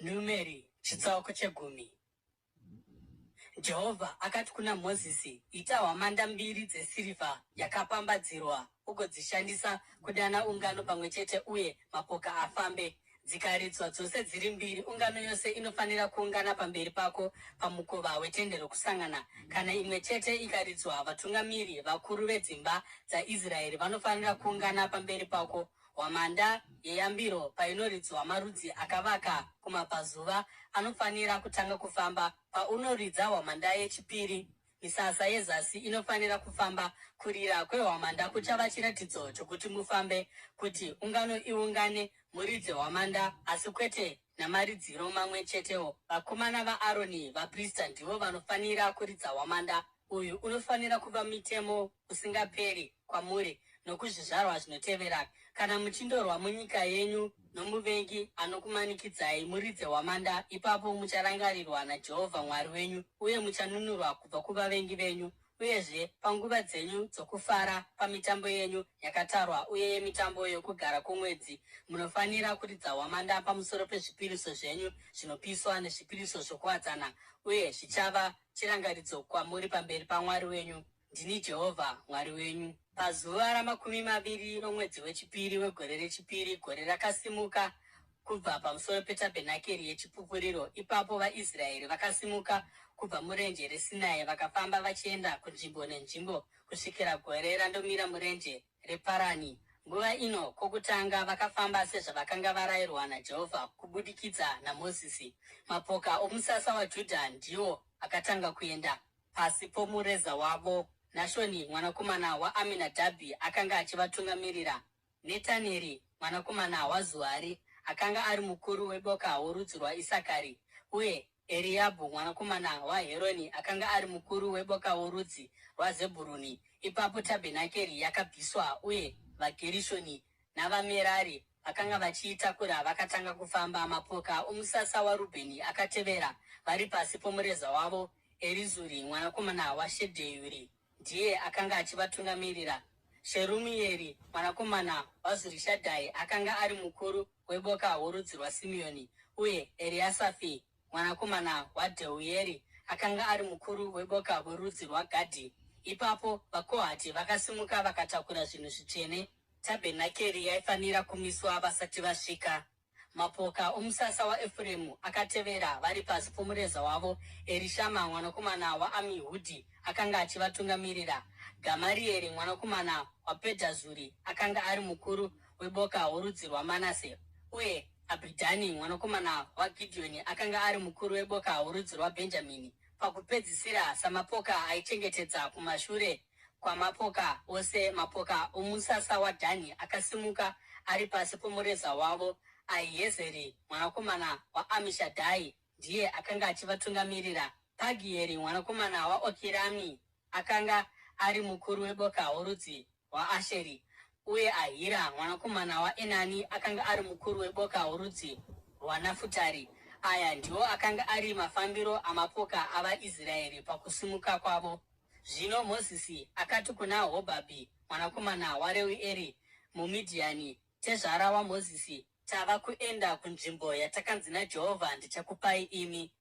Numeri chitsauko chegumi. Jehovha akati kuna Mozisi, Ita hwamanda mbiri dzesirivha yakapambadzirwa ugodzishandisa kudana ungano pamwe chete uye mapoka afambe. Dzikaridzwa dzose dziri mbiri, ungano yose inofanira kuungana pamberi pako pamukova wetende rokusangana. Kana imwe chete ikaridzwa, vatungamiri vakuru vedzimba dzaIsraeri vanofanira kuungana pamberi pako. Hwamanda yeyambiro painoridzwa, marudzi akavaka kumabvazuva anofanira kutanga kufamba. Paunoridza hwamanda yechipiri, misasa yezasi inofanira kufamba. Kurira kwehwamanda kuchava chiratidzo chokuti mufambe, kuti ungano iungane. Muridze hwamanda, asi kwete namaridziro mamwe chetewo. Vakomana vaAroni vaprista ndivo vanofanira kuridza hwamanda. Uyu unofanira kuva mitemo usingaperi kwamuri nokuzvizvarwa zvinotevera. Kana muchindorwa munyika yenyu nomuvengi anokumanikidzai, muridze hwamanda, ipapo mucharangarirwa naJehovha Mwari wenyu uye muchanunurwa kubva kuvavengi venyu. Uyezve, panguva dzenyu dzokufara, pamitambo yenyu yakatarwa uye yemitambo yokugara kwomwedzi, munofanira kuridza hwamanda pamusoro pezvipiriso zvenyu zvinopiswa nezvipiriso zvokuwadzana, uye zvichava chirangaridzo kwamuri pamberi paMwari wenyu. Ndini Jehovha Mwari wenyu. Pazuva ramakumi maviri romwedzi wechipiri wegore rechipiri, gore rakasimuka kubva pamusoro petabhenakeri yeChipupuriro. Ipapo vaIsraeri vakasimuka kubva murenje reSinai vakafamba vachienda kunzvimbo nenzvimbo kusvikira gore randomira murenje reParani. Nguva ino kokutanga vakafamba sezvavakanga varayirwa naJehovha kubudikidza naMozisi. Mapoka omusasa waJudha ndiwo akatanga kuenda pasi pomureza wavo. Nashoni mwanakomana waAminadhabhi akanga achivatungamirira. Netaneri mwanakomana waZuari akanga ari mukuru weboka worudzi rwaIsakari, uye Eriabhu mwanakomana waHeroni akanga ari mukuru weboka worudzi rwaZebhuruni. Ipapo tabhenakeri yakabviswa, uye vaGerishoni navaMerari vakanga vachiitakura vakatanga kufamba. Mapoka omusasa waRubheni akatevera vari pasi pomureza wavo. Erizuri mwanakomana waShedheuri ndiye akanga achivatungamirira. Sherumieri mwanakomana waZurishadhai akanga ari mukuru weboka worudzi rwaSimeoni, uye Eriasafi mwanakomana waDheueri akanga ari mukuru weboka worudzi rwaGadhi. Ipapo vaKohati vakasimuka vakatakura zvinhu zvitsvene. Tabhenakeri yaifanira kumiswa vasati vasvika. Mapoka omusasa waEfuremu akatevera vari pasi pomureza wavo. Erishama mwanakomana waAmihudhi akanga achivatungamirira. Gamarieri mwanakomana waPedhazuri akanga ari mukuru weboka worudzi rwaManase, uye Abhidhani mwanakomana waGidheoni akanga ari mukuru weboka worudzi rwaBhenjamini. Pakupedzisira, samapoka aichengetedza kumashure kwamapoka ose, mapoka omusasa waDhani akasimuka ari pasi pomureza wavo. Ahiezeri mwanakomana waAmishadhai ndiye akanga achivatungamirira. Pagieri mwanakomana waOkirani akanga ari mukuru weboka worudzi rwaAsheri, uye Ahira mwanakomana waEnani akanga ari mukuru weboka worudzi rwaNafutari. Aya ndiwo akanga ari mafambiro amapoka avaIsraeri pakusimuka kwavo. Zvino Mozisi akati kuna Hobhabhi mwanakomana waReueri muMidhiani, tezvara waMozisi, Tava kuenda kunzvimbo yatakanzi naJehovha, Ndichakupai imi.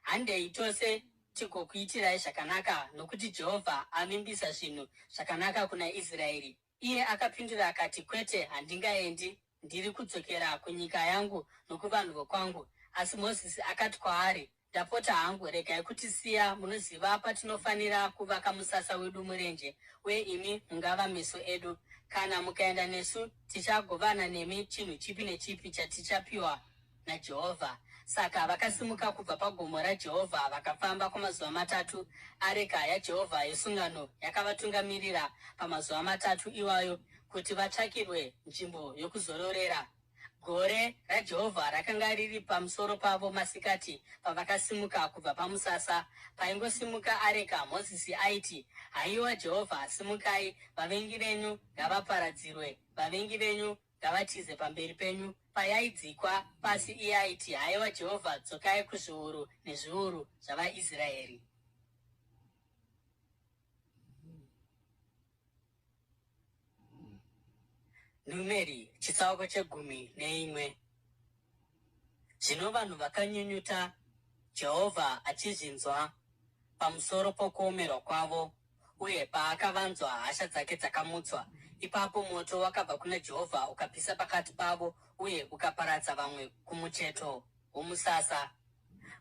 Handei tose tigokuitirai zvakanaka, nokuti Jehovha avimbisa zvinhu zvakanaka kuna Israeri. Iye akapindura akati, Kwete, handingaendi. Ndiri kudzokera kunyika yangu nokuvanhu vokwangu. Asi Mozisi akati kwaari, Ndapota hangu, regai kutisiya. Munoziva patinofanira kuvaka musasa wedu murenje, uye imi mungava meso edu. Kana mukaenda nesu, tichagovana nemi chinhu chipi nechipi chatichapiwa naJehovha. Saka vakasimuka kubva pagomo raJehovha vakafamba kwamazuva matatu. Areka yaJehovha yesungano yakavatungamirira pamazuva matatu iwayo kuti vatsvakirwe nzvimbo yokuzororera. Gore raJehovha rakanga riri pamusoro pavo masikati pavakasimuka kubva pamusasa. Paingosimuka areka, Mozisi aiti, Haiwa Jehovha, simukai! Vavengi venyu ngavaparadzirwe, vavengi venyu ngavatize pamberi penyu. Payaidzikwa pasi iye aiti, Haiwa Jehovha, dzokai kuzviuru nezviuru zvavaIsraeri. Numeri chitsauko chegumi neimwe. Zvino vanhu vakanyunyuta, Jehovha achizvinzwa pamusoro pokuomerwa kwavo, uye paakavanzwa, hasha dzake dzakamutswa. Ipapo moto wakabva kuna Jehovha ukapisa pakati pavo uye ukaparadza vamwe kumucheto womusasa.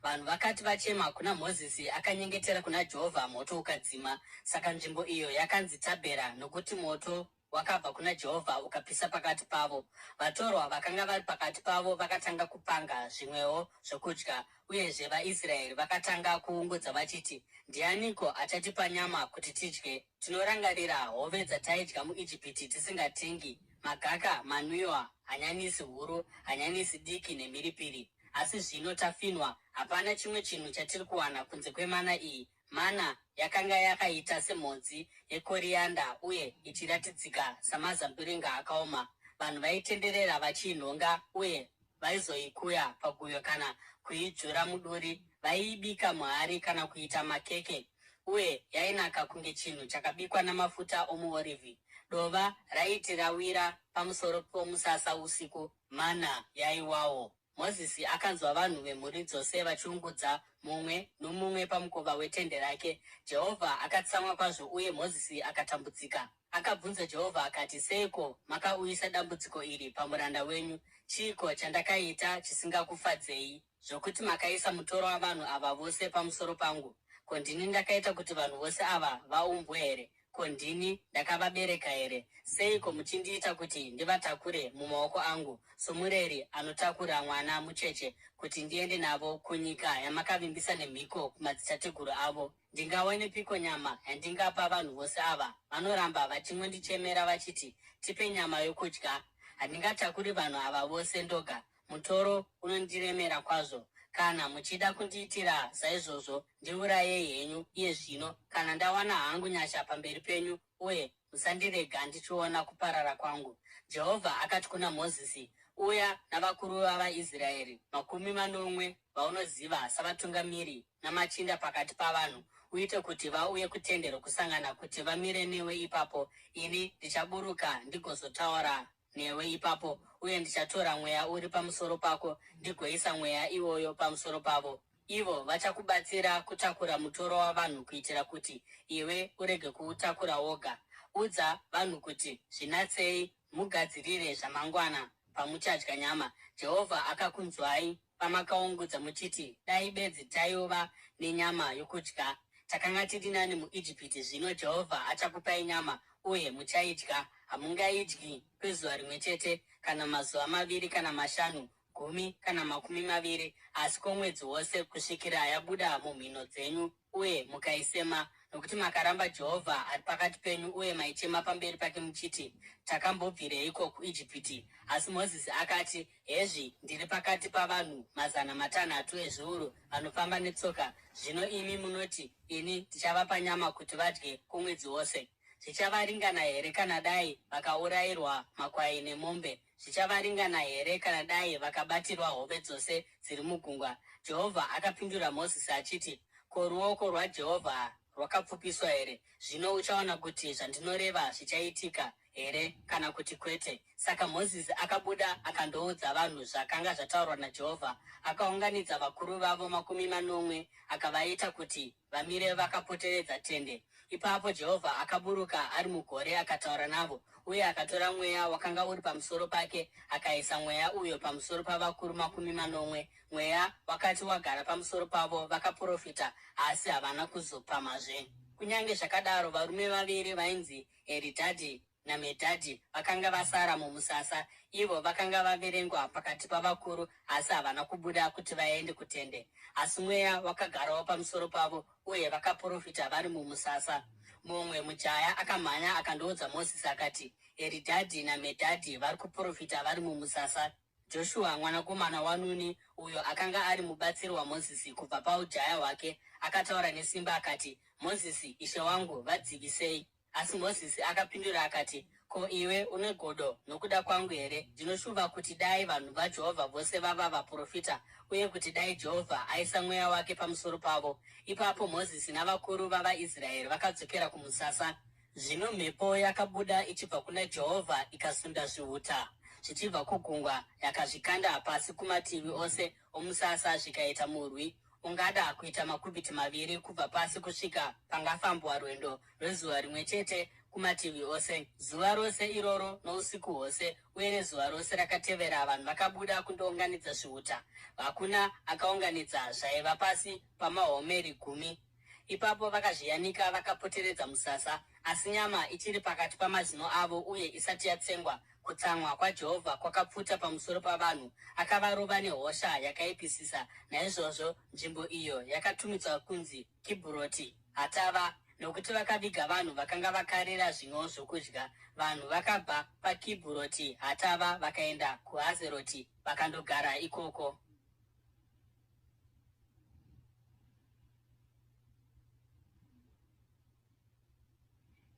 Vanhu vakati vachema kuna Mozisi, akanyengetera kuna Jehovha, moto ukadzima. Saka nzvimbo iyo yakanzi Tabhera, nokuti moto wakabva kuna Jehovha ukapisa pakati pavo. Vatorwa vakanga vari pakati pavo vakatanga kupanga zvimwewo zvokudya, uyezve vaIsraeri vakatanga kuungudza vachiti, Ndianiko achatipa nyama kuti tidye? Tinorangarira hove dzataidya muIjipiti tisingatengi, magaka, manwiwa, hanyanisi huru, hanyanisi diki nemhiripiri. Asi zvino tafinwa, hapana chimwe chinhu chatiri kuwana kunze kwemana iyi. Mana yakanga yakaita semhodzi yekoriyanda uye ichiratidzika samazambiringa akaoma. Vanhu vaitenderera vachiinhonga uye vaizoikuya paguyo kana kuidzvura muduri. Vaiibika muhari kana kuita makeke uye yainaka kunge chinhu chakabikwa namafuta omuorivhi. Dova raiti rawira pamusoro pomusasa usiku, mana yaiwawo. Mozisi akanzwa vanhu vemhuri dzose vachiungudza, mumwe nomumwe pamukova wetende rake. Jehovha akatsamwa kwazvo uye Mozisi akatambudzika. Akabvunza Jehovha akati, Seiko makauyisa dambudziko iri pamuranda wenyu? Chiiko chandakaita chisingakufadzei, zvokuti makaisa mutoro wavanhu ava vose pamusoro pangu? Ko ndini ndakaita kuti vanhu vose ava vaumbwe here? Ko ndini ndakavabereka here? Seiko muchindiita kuti ndivatakure mumaoko angu somureri anotakura mwana mucheche kuti ndiende navo kunyika yamakavimbisa nemhiko kumadzitateguru avo? Ndingawanepiko nyama yandingapa vanhu vose ava? Vanoramba vachingondichemera vachiti, Tipe nyama yokudya! Handingatakuri vanhu ava vose ndoga, mutoro unondiremera kwazvo. Kana muchida kundiitira saizvozvo, ndiurayei henyu iye zvino, kana ndawana hangu nyasha pamberi penyu, uye musandirega ndichiona kuparara kwangu. Jehovha akati kuna Mozisi, Uya navakuru vavaIsraeri 70 vaunoziva savatungamiri namachinda pakati pavanhu, uite kuti vauye kutende rokusangana kuti vamire newe ipapo. Ini ndichaburuka ndigozotaura newe ipapo, uye ndichatora mweya uri pamusoro pako ndigoisa mweya iwoyo pamusoro pavo. Ivo vachakubatsira kutakura mutoro wavanhu kuitira kuti iwe urege kuutakura woga. Udza vanhu kuti, Zvinatsei mugadzirire zvamangwana pamuchadya nyama. Jehovha akakunzwai pamakaungudza muchiti, Dai bedzi taiva nenyama yokudya! Takanga tiri nani muIjipiti! Zvino Jehovha achakupai nyama, uye muchaidya. Hamungaidyi kwezuva rimwe chete, kana mazuva maviri kana mashanu, gumi kana 20, asi kwomwedzi wose, kusvikira yabuda mumhino dzenyu uye mukaisema. Nokuti makaramba Jehovha ari pakati penyu uye maichema pamberi pake muchiti, Takambobvireiko kuIjipiti? Asi Mozisi akati, Hezvi, ndiri pakati pavanhu 600 ezviuru vanofamba netsoka, zvino imi munoti, Ini ndichavapa nyama kuti vadye kwomwedzi wose! Zvichavaringana here kana dai vakaurayirwa makwai nemombe? Zvichavaringana here kana dai vakabatirwa hove dzose dziri mugungwa? Jehovha akapindura Mozisi achiti, Ko ruoko rwaJehovha rwakapfupiswa here? Zvino uchaona kuti zvandinoreva zvichaitika here kana kuti kwete. Saka Mozisi akabuda akandoudza vanhu zvakanga zvataurwa naJehovha. Akaunganidza vakuru vavo 70 akavaita kuti vamire vakapoteredza tende. Ipapo Jehovha akaburuka ari mugore akataura navo, uye akatora mweya wakanga uri pamusoro pake akaisa mweya uyo pamusoro pavakuru 70. Mweya wakati wagara pamusoro pavo, vakaprofita, asi havana kuzopamhazve. Kunyange zvakadaro, varume vaviri vainzi Eridhadhi naMedhadhi vakanga vasara mumusasa. Ivo vakanga vaverengwa pakati pavakuru, asi havana kubuda kuti vaende kutende. Asi mweya wakagarawo pamusoro pavo, uye vakaprofita vari mumusasa. Mumwe mujaya akamhanya akandoudza Mozisi akati, Eridhadhi naMedhadhi vari kuprofita vari mumusasa. Joshua mwanakomana waNuni, uyo akanga ari mubatsiri waMozisi kubva paujaya hwake, akataura nesimba akati, Mozisi, ishe wangu, vadzivisei! Asi Mozisi akapindura akati, Ko iwe une godo nokuda kwangu here? Ndinoshuva kuti dai vanhu vaJehovha vose vava vaprofita, uye kuti dai Jehovha aisa mweya wake pamusoro pavo! Ipapo Mozisi navakuru vavaIsraeri vakadzokera kumusasa. Zvino mhepo yakabuda ichibva kuna Jehovha ikasunda zvihuta zvichibva kugungwa, yakazvikanda pasi kumativi ose omusasa zvikaita murwi ungada kuita makubhiti maviri kubva pasi kusvika pangafambwa rwendo rwezuva rimwe chete kumativi ose. Zuva rose iroro nousiku hwose uye nezuva rose rakatevera vanhu vakabuda kundounganidza zvihuta. Hakuna akaunganidza zvaiva pasi pamahomeri gumi. Ipapo vakazviyanika vakapoteredza musasa, asi nyama ichiri pakati pamazino avo uye isati yatsengwa, kutsamwa kwaJehovha kwakapfuta pamusoro pavanhu, akavarova nehosha yakaipisisa. Naizvozvo nzvimbo iyo yakatumidzwa kunzi Kibhuroti Hatava, nokuti vakaviga vanhu vakanga vakarira zvimwewo zvokudya. Vanhu vakabva paKibhuroti Hatava vakaenda kuHazeroti vakandogara ikoko.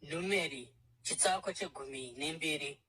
Numeri chitsauko chegumi nembiri.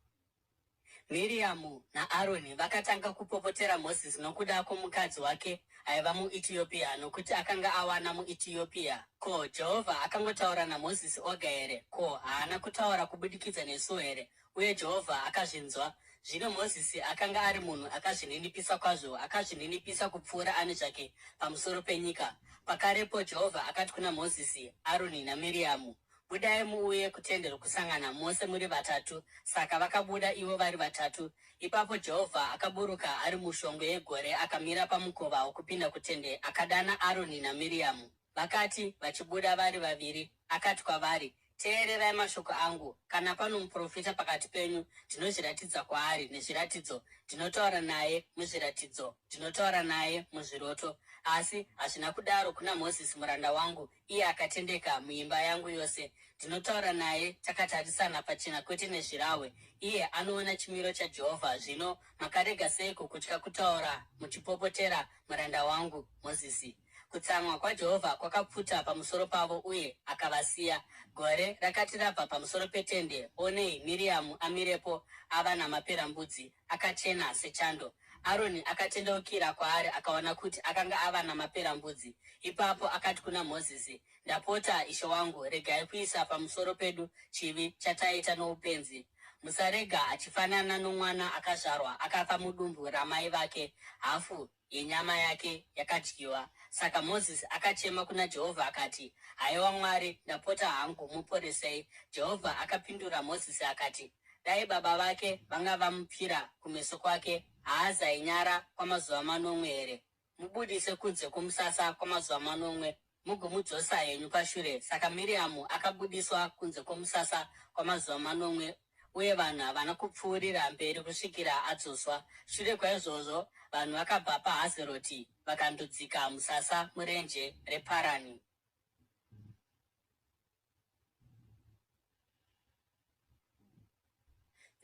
Miriamu naAroni vakatanga kupopotera Mozisi nokuda kwomukadzi wake aiva muEtiopia, nokuti akanga awana muEtiopia. Ko, Jehovha akangotaura naMozisi oga here? Ko, haana kutaura kubudikidza nesuwo here? Uye Jehovha akazvinzwa. Zvino Mozisi akanga ari munhu akazvininipisa kwazvo, akazvininipisa kupfuura ani zvake pamusoro penyika. Pakarepo Jehovha akati kuna Mozisi, Aroni naMiriamu, Budai muuye kutende rokusangana, mose muri vatatu. Saka vakabuda ivo vari vatatu. Ipapo Jehovha akaburuka ari mushongwe yegore akamira pamukova wokupinda kutende akadana Aroni naMiriamu. Vakati vachibuda vari vaviri, akati kwavari, Teererai mashoko angu. Kana pano muprofita pakati penyu, ndinozviratidza kwaari nezviratidzo, ndinotaura naye muzviratidzo, ndinotaura naye muzviroto. Asi hazvina kudaro kuna Mozisi muranda wangu, iye akatendeka muimba yangu yose. Ndinotaura naye takatarisana pachena kwete nezvirahwe, iye anoona chimiro chaJehovha. Zvino makarega seiko kutya kutaura muchipopotera muranda wangu Mozisi? Kutsamwa kwaJehovha kwakapfuta pamusoro pavo uye akavasiya. Gore rakati rabva pamusoro petende, onei, Miriamu amirepo ava namaperambudzi, akachena sechando. Aroni akatendeukira kwaari akaona kuti akanga ava namaperambudzi. Ipapo akati kuna Mozisi, Ndapota, ishe wangu, regai kuisa pamusoro pedu chivi chataita noupenzi. Musarega achifanana nomwana akazvarwa akafa mudumbu ramai vake, hafu yenyama yake yakadyiwa. Saka Mozisi akachema kuna Jehovha akati, Haiwa Mwari, ndapota hangu, muporesei! Jehovha akapindura Mozisi akati, Dai baba vake vanga vamupfira kumeso kwake, haazainyara kwamazuva manomwe here? Mubudise kunze kwomusasa kwamazuva manomwe, mugomudzosa henyu pashure. Saka Miriamu akabudiswa kunze kwomusasa kwamazuva manomwe, uye vanhu havana kupfuurira mberi kusvikira adzoswa. Shure kwaizvozvo vanhu vakabva paHazeroti vakandodzika musasa murenje reParani.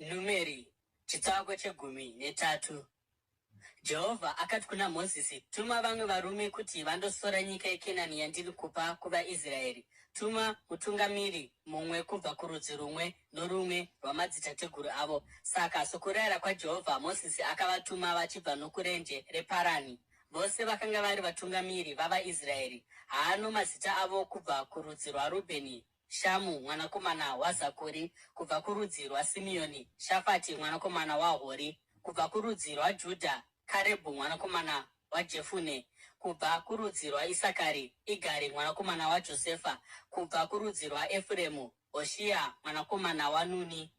Numeri, chitsauko chegumi netatu. Jehovha akati kuna Mozisi, Tuma vamwe varume kuti vandosora nyika yeKenani yandiri kupa kuvaIsraeri. Tuma mutungamiri mumwe kubva kurudzi rumwe norumwe rwamadzitateguru avo. Saka sokurayira kwaJehovha, Mozisi akavatuma vachibva nokurenje reParani. Vose vakanga vari vatungamiri vavaIsraeri. Haano mazita avo kubva kurudzi rwaRubheni, Shamu mwanakomana waZakuri, kubva kurudzi rwaSimeoni, Shafati mwanakomana waHori, kubva kurudzi rwaJudha, Karebhu mwanakomana waJefune, kubva kurudzi rwaIsakari, Igari mwanakomana waJosefa, kubva kurudzi rwaEfuremu, Hoshea mwanakomana waNuni,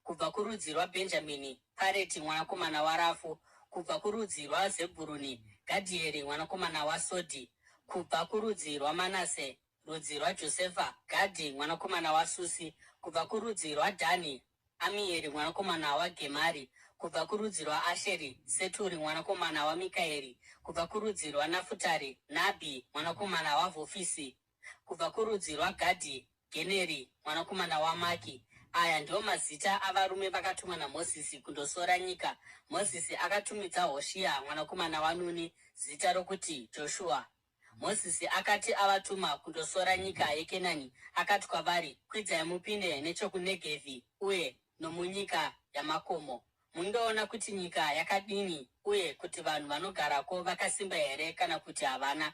kubva kurudzi rwaBhenjamini, Pareti mwanakomana waRafu, kubva kurudzi rwaZebhuruni, Gadhieri mwanakomana waSodhi, kubva kurudzi rwaManase, rudzi rwaJosefa, Gadhi mwanakomana waSusi, kubva kurudzi rwaDhani, Amieri mwanakomana waGemari, kubva kurudzi rwaAsheri, Seturi mwanakomana waMikaeri, kubva kurudzi rwaNafutari, Nabhi mwanakomana waVhofisi, kubva kurudzi rwaGadhi, Generi mwanakomana waMaki. Aya ndiwo mazita avarume vakatumwa naMozisi kundosora nyika. Mozisi akatumidza Hoshea mwanakomana waNuni zita rokuti Joshua. Mozisi akati avatuma kundosora nyika yeKenani, akati kwavari, Kwidzai mupinde nechokuNegevhi uye nomunyika yamakomo, mundoona kuti nyika yakadini uye kuti vanhu vanogarako vakasimba here kana kuti havana,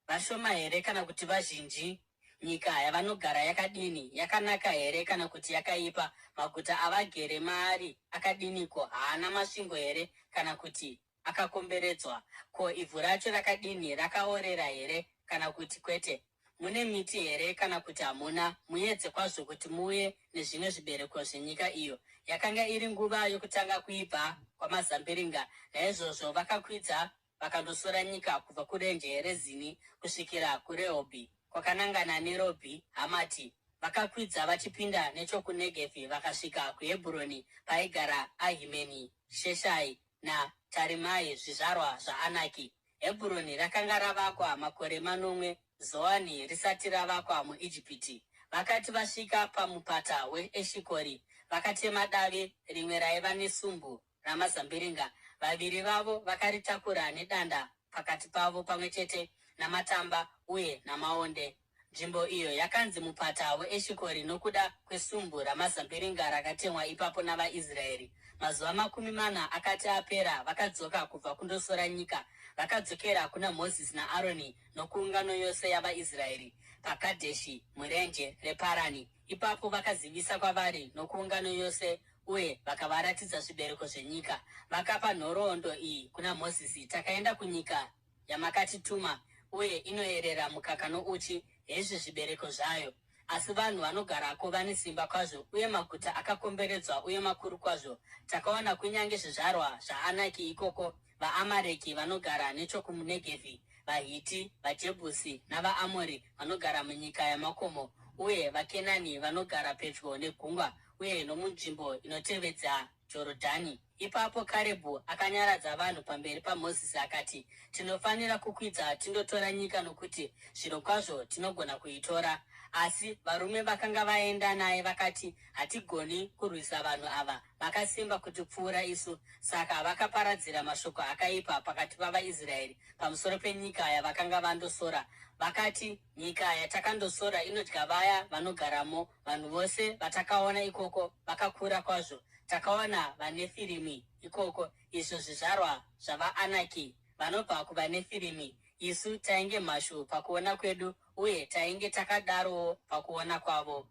vashoma here kana kuti vazhinji, nyika yavanogara yakadini, yakanaka here kana kuti yakaipa, maguta avagere maari akadiniko, haana masvingo here kana kuti akakomberedzwa. Ko ivhu racho rakadini, rakaorera here kana kuti kwete? Mune miti here kana kuti hamuna? Muedze kwazvo kuti muuye nezvimwe zvibereko zvenyika iyo. Yakanga iri nguva yokutanga kuibva kwamazambiringa, naizvozvo vakakwidza vakandosora nyika kubva kurenje reZini kusvikira kuRehobhi, kwakanangana neRobhi Hamati. Vakakwidza vachipinda nechokuNegevhi vakasvika kuHebhuroni paigara Ahimeni, Sheshai naTarimai zvizvarwa zvaAnaki. Hebhuroni rakanga ravakwa makore manomwe Zoani risati ravakwa muIjipiti. Vakati vasvika pamupata weEshikori, vakatema davi rimwe raiva nesumbu ramazambiringa. Vaviri vavo vakaritakura nedanda pakati pavo pamwe chete namatamba uye namaonde. Nzvimbo iyo yakanzi Mupata weEshikori nokuda kwesumbu ramazambiringa rakatemwa ipapo navaIsraeri. Mazuva 40 akati apera, vakadzoka kubva kundosora nyika. Vakadzokera kuna Mozisi naAroni nokuungano yose yavaIsraeri paKadheshi murenje reParani. Ipapo vakazivisa kwavari nokuungano yose uye vakavaratidza zvibereko zvenyika. Vakapa nhoroondo iyi kuna Mozisi: Takaenda kunyika yamakatituma, uye inoyerera mukaka nouchi, hezvi zvibereko zvayo. Asi vanhu vanogarako vane simba kwazvo, uye maguta akakomberedzwa uye makuru kwazvo. Takaona kunyange zvizvarwa zvaAnaki ikoko, vaAmareki vanogara nechokuNegevhi, vaHiti, vaJebhusi navaAmori vanogara munyika yamakomo, uye vaKenani vanogara pedyo negungwa uye nomunzvimbo inotevedza Jorodhani. Ipapo Karebhu akanyaradza vanhu pamberi paMozisi akati, Tinofanira kukwidza tindotora nyika nokuti zvirokwazvo tinogona kuitora. Asi varume vakanga vaenda naye vakati, Hatigoni kurwisa vanhu ava, vakasimba kutipfuura isu. Saka vakaparadzira mashoko akaipa pakati pavaIsraeri pamusoro penyika yavakanga vandosora. Vakati, Nyika yatakandosora inodya vaya vanogaramo. Vanhu vose vatakaona ikoko vakakura kwazvo. Takaona vaNefirimi ikoko, izvo zvizvarwa zvavaAnaki vanobva kuvaNefirimi. Isu tainge mhashu pakuona kwedu, uye tainge takadarowo pakuona kwavo.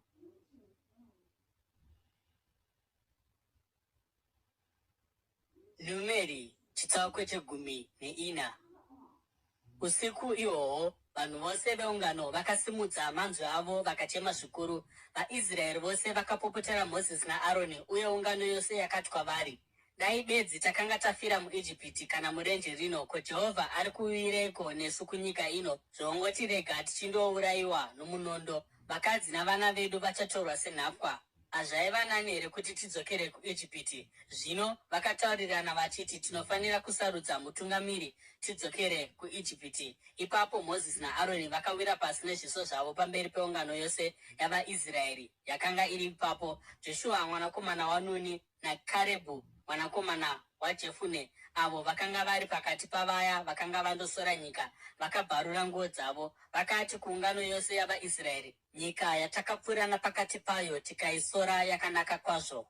Numeri chitsauko chegumi neina. Usiku ihwohwo vanhu vose veungano vakasimudza manzwi avo vakachema zvikuru. VaIsraeri vose vakapopotera Mozisi naAroni, uye ungano yose yakati kwavari, Dai bedzi takanga tafira muIjipiti kana murenje rino! Ko Jehovha ari kuuyireiko nesu kunyika ino zvoongotirega tichindourayiwa nomunondo? Vakadzi navana vedu vachatorwa senhapwa. Hazvaiva nani here kuti tidzokere kuIjipiti? Zvino vakataurirana vachiti, Tinofanira kusarudza mutungamiri tidzokere kuIjipiti. Ipapo Mozisi naAroni vakawira pasi nezviso zvavo pamberi peungano yose yavaIsraeri yakanga iri ipapo. Joshua mwanakomana waNuni naKarebhu mwanakomana waJefune, avo vakanga vari pakati pavaya vakanga vandosora nyika, vakabvarura nguo dzavo. Vakati kuungano yose yavaIsraeri, Nyika yatakapfuura napakati payo tikaisora yakanaka kwazvo.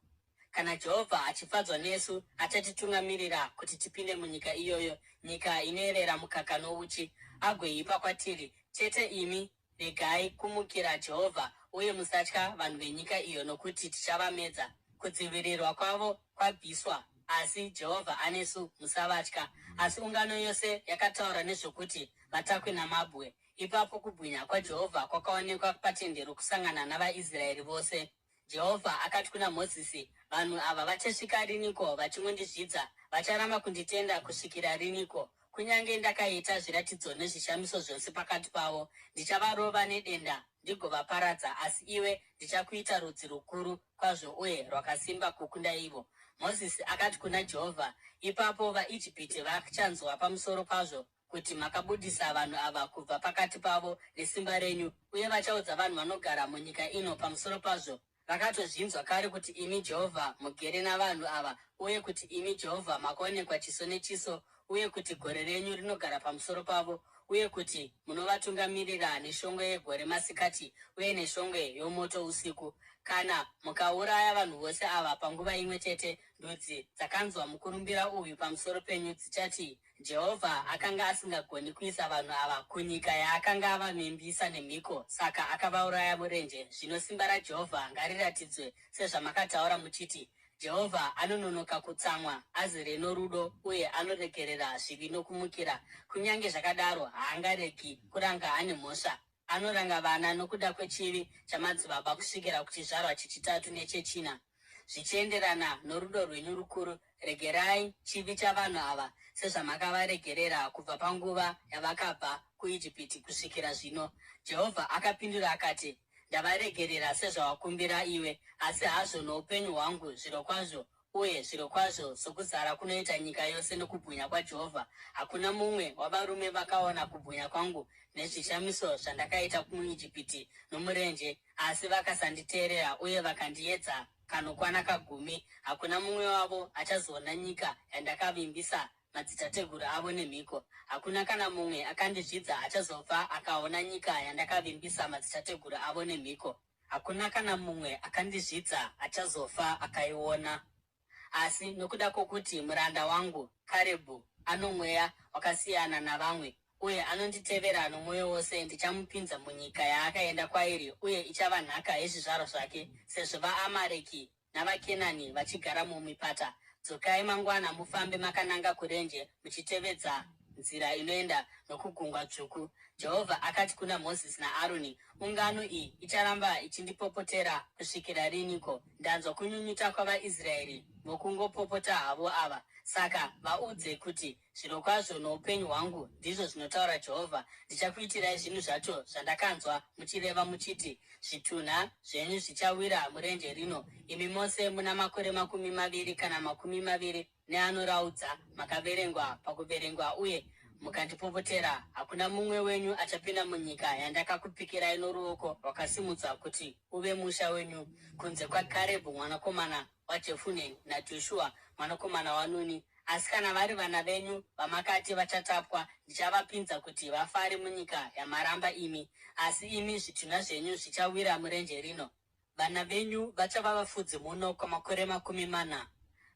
Kana Jehovha achifadzwa nesu, achatitungamirira kuti tipinde munyika iyoyo, nyika inoerera mukaka nouchi, agoipa kwatiri. Chete imi regai kumukira Jehovha, uye musatya vanhu venyika iyo, nokuti tichavamedza. Kudzivirirwa kwavo kwabviswa, asi Jehovha anesu, musavatya. Asi ungano yose yakataura nezvokuti vatakwe namabwe. Ipapo kubwinya kwaJehovha kwakaonekwa patende rokusangana navaIsraeri vose. Jehovha akati kuna Mozisi, Vanhu ava vachasvika riniko vachingondizvidza? Vacharamba kunditenda kusvikira riniko? Kunyange ndakaita zviratidzo nezvishamiso zvose pakati pavo, ndichavarova nedenda ndigovaparadza, asi iwe ndichakuita rudzi rukuru kwazvo uye rwakasimba kukunda ivo. Mozisi akati kuna Jehovha, Ipapo vaIjipiti vachanzwa pamusoro pazvo kuti makabudisa vanhu ava kubva pakati pavo nesimba renyu, uye vachaudza vanhu vanogara munyika ino pamusoro pazvo. Vakatozvinzwa kare kuti imi, Jehovha, mugere navanhu ava, uye kuti imi, Jehovha, makaonekwa chiso nechiso, uye kuti gore renyu rinogara pamusoro pavo, uye kuti munovatungamirira neshongwe yegore masikati uye neshongwe yomoto usiku. Kana mukauraya vanhu vose ava panguva imwe chete, ndudzi dzakanzwa mukurumbira uyu pamusoro penyu dzichati, Jehovha akanga asingagoni kuisa vanhu ava kunyika yaakanga avavimbisa nemhiko, saka akavauraya murenje. Zvino simba raJehovha ngariratidzwe sezvamakataura muchiti, Jehovha anononoka kutsamwa, azere norudo uye anoregerera zvivi nokumukira. Kunyange zvakadaro, haangaregi kuranga ane mhosva. Anoranga vana nokuda kwechivi chamadzibaba kusvikira kuchizvarwa chechitatu nechechina. Zvichienderana norudo rwenyu rukuru, regerai chivi chavanhu ava, sezvamakavaregerera kubva panguva yavakabva kuIjipiti kusvikira zvino. Jehovha akapindura akati, Ndavaregerera sezvawakumbira iwe, asi hazvo noupenyu hwangu zvirokwazvo Uye zvirokwazvo sokuzara kunoita nyika yose nokubwinya kwaJehovha, hakuna mumwe wavarume vakaona kubwinya kwangu nezvishamiso zvandakaita muIjipiti nomurenje, asi vakasanditeerera uye vakandiedza kanokwana kagumi, hakuna mumwe wavo achazoona nyika yandakavimbisa madzitateguru avo nemhiko. Hakuna kana mumwe akandizvidza achazofa akaona nyika yandakavimbisa madzitateguru avo nemhiko. Hakuna kana mumwe akandizvidza achazofa akaiona. Asi nokuda kwokuti muranda wangu Karebhu ano mweya wakasiyana navamwe uye anonditevera nomwoyo wose, ndichamupinza munyika yaakaenda kwairi uye ichava nhaka yezvizvarwa zvake, sezvo vaAmareki navaKenani vachigara mumipata. Dzokai mangwana mufambe makananga kurenje muchitevedza nzira inoenda nokuGungwa Dzvuku. Jehovha akati kuna Mozisi naAroni, Ungano iyi icharamba ichindipopotera kusvikira riniko? Ndanzwa kunyunyuta kwavaIsraeri vokungopopota havo ava. Saka vaudze kuti, Zvirokwazvo noupenyu hwangu, ndizvo zvinotaura Jehovha, ndichakuitirai zvinhu zvacho zvandakanzwa muchireva muchiti, Zvitunha zvenyu zvichawira murenje rino, imi mose muna makore 20 kana 20 neanoraudza makaverengwa pakuverengwa uye mukandipopotera, hakuna mumwe wenyu achapinda munyika yandakakupikirai noruoko rwakasimudzwa kuti uve musha wenyu, kunze kwaKarebhu mwanakomana waJefune naJoshua mwanakomana waNuni. Asi kana vari vana venyu vamakati vachatapwa, ndichavapinza kuti vafare munyika yamaramba imi. Asi imi zvitunha zvenyu zvichawira murenje rino. Vana venyu vachava vafudzi muno kwamakore 40,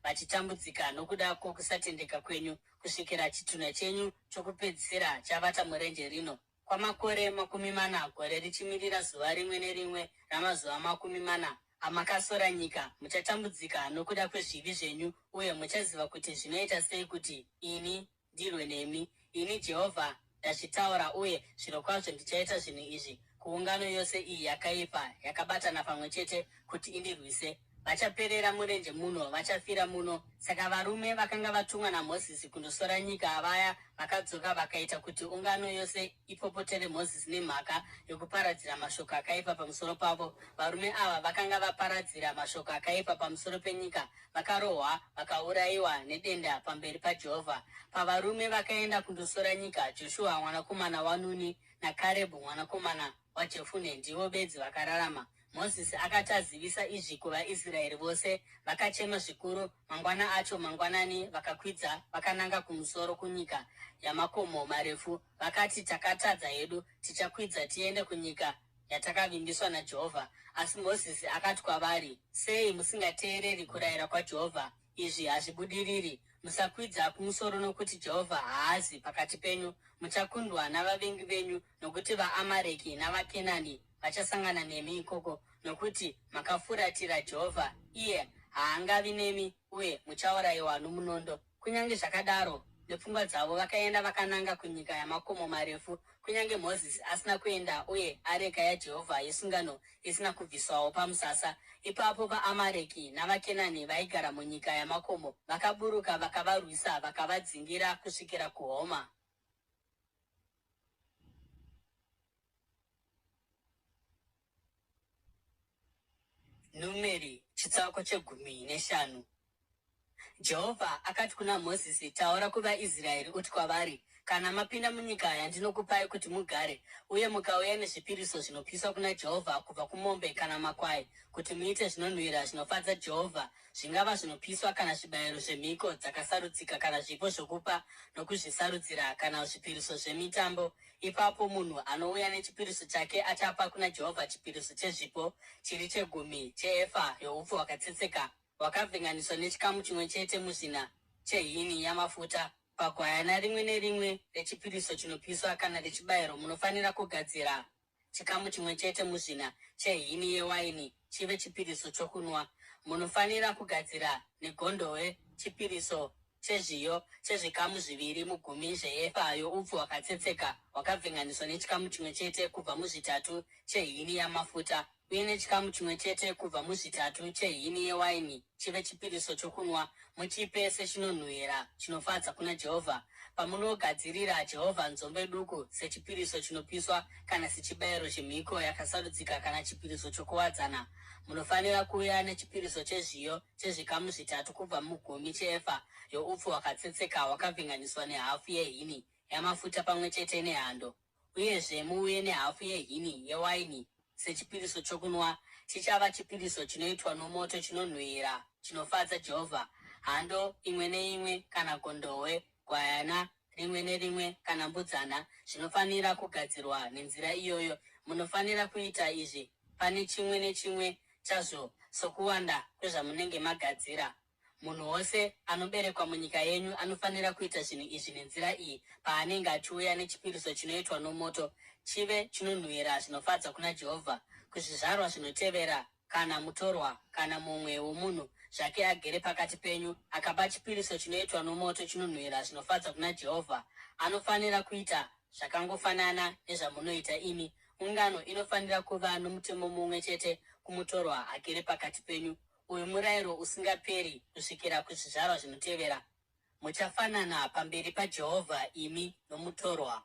vachitambudzika nokuda kwokusatendeka kwenyu, kusvikira chitunha chenyu chokupedzisira chavata murenje rino. Kwamakore 40, gore richimirira zuva rimwe nerimwe ramazuva 40 amakasora nyika, muchatambudzika nokuda kwezvivi zvenyu uye muchaziva kuti zvinoita sei kuti ini ndirwe nemi. Ini Jehovha ndazvitaura, uye zvirokwazvo ndichaita zvinhu izvi kuungano yose iyi yakaipa yakabatana pamwe chete kuti indirwise. Vachaperera murenje muno, vachafira muno. Saka varume vakanga vatumwa naMozisi kundosora nyika vaya vakadzoka vakaita kuti ungano yose ipopotere Mozisi nemhaka yokuparadzira mashoko akaipa pamusoro pavo. Varume ava vakanga vaparadzira mashoko akaipa pamusoro penyika vakarohwa vakaurayiwa nedenda pamberi paJehovha. Pavarume vakaenda kundosora nyika, Joshua mwanakomana waNuni naKarebhu mwanakomana waJefune ndivo bedzi vakararama. Mozisi akati azivisa izvi kuvaIsraeri vose, vakachema zvikuru. Mangwana acho mangwanani vakakwidza vakananga kumusoro kunyika yamakomo marefu. Vakati, Takatadza hedu, tichakwidza tiende kunyika yatakavimbiswa naJehovha. Asi Mozisi akati kwavari, Sei musingateereri kurayira kwaJehovha? Izvi hazvibudiriri. Musakwidza kumusoro nokuti Jehovha haazi pakati penyu. Muchakundwa navavengi venyu nokuti vaAmareki navaKenani vachasangana nemi ikoko, nokuti makafuratira Jehovha, iye haangavi nemi uye muchaurayiwa nomunondo. Kunyange zvakadaro, nepfungwa dzavo vakaenda vakananga kunyika yamakomo marefu, kunyange Mozisi asina kuenda uye areka yaJehovha yesungano isina kubviswawo pamusasa. Ipapo vaAmareki navaKenani vaigara munyika yamakomo vakaburuka vakavarwisa vakavadzingira kusvikira kuHoma. Numeri chitsauko chegumi neshanu. Jehovha akati kuna Mozisi, Taura kuvaIsraeri uti kwavari, Kana mapinda munyika yandinokupai kuti mugare, uye mukauya nezvipiriso zvinopiswa kuna Jehovha kubva kumombe kana makwai kuti muite zvinonhuhwira zvinofadza Jehovha, zvingava zvinopiswa kana zvibayiro zvemhiko dzakasarudzika kana zvipo zvokupa nokuzvisarudzira kana zvipiriso zvemitambo, ipapo munhu anouya nechipiriso chake achapa kuna Jehovha chipiriso chezvipo chiri chegumi cheefa youpfu hwakatsetseka hwakavhenganiswa nechikamu chimwe chete muzvina chehini yamafuta. Pagwayana rimwe nerimwe rechipiriso chinopiswa kana rechibayiro munofanira kugadzira chikamu chimwe chete muzvina chehini yewaini chive chipiriso chokunwa. Munofanira kugadzira negondohwe chipiriso chezviyo chezvikamu zviviri mugumi zveefa youpfu hwakatsetseka hwakavhenganiswa nechikamu chimwe chete kubva muzvitatu chehini yamafuta, uye nechikamu chimwe chete kubva muzvitatu chehini yewaini chive chipiriso chokunwa, muchipe sechinonhuhwira chinofadza kuna Jehovha. Pamunogadzirira Jehovha nzombe duku sechipiriso chinopiswa kana sechibayiro chemhiko yakasarudzika kana chipiriso chokuwadzana, munofanira kuuya nechipiriso chezviyo chezvikamu zvitatu kubva mugumi cheefa youpfu hwakatsetseka hwakavhenganiswa nehafu yehini yamafuta pamwe chete nehando. Uyezve muuye nehafu yehini yewaini sechipiriso chokunwa, chichava chipiriso chinoitwa nomoto chinonhuhwira chinofadza Jehovha. Hando imwe neimwe kana gondohwe, gwayana rimwe nerimwe kana mbudzana zvinofanira kugadzirwa nenzira iyoyo. Munofanira kuita izvi pane chimwe nechimwe chazvo sokuwanda kwezvamunenge magadzira. Munhu wose anoberekwa munyika yenyu anofanira kuita zvinhu izvi nenzira iyi paanenge achiuya nechipiriso chinoitwa nomoto, chive chinonhuhwira zvinofadza kuna Jehovha. Kuzvizvarwa zvinotevera, kana mutorwa kana mumwe womunhu zvake agere pakati penyu akapa chipiriso chinoitwa nomoto chinonhuhwira zvinofadza kuna Jehovha, anofanira kuita zvakangofanana nezvamunoita imi. Ungano inofanira kuva nomutemo mumwe chete kumutorwa agere pakati penyu. Uyu murayiro usingaperi kusvikira kuzvizvarwa zvinotevera. Muchafanana pamberi paJehovha imi nomutorwa.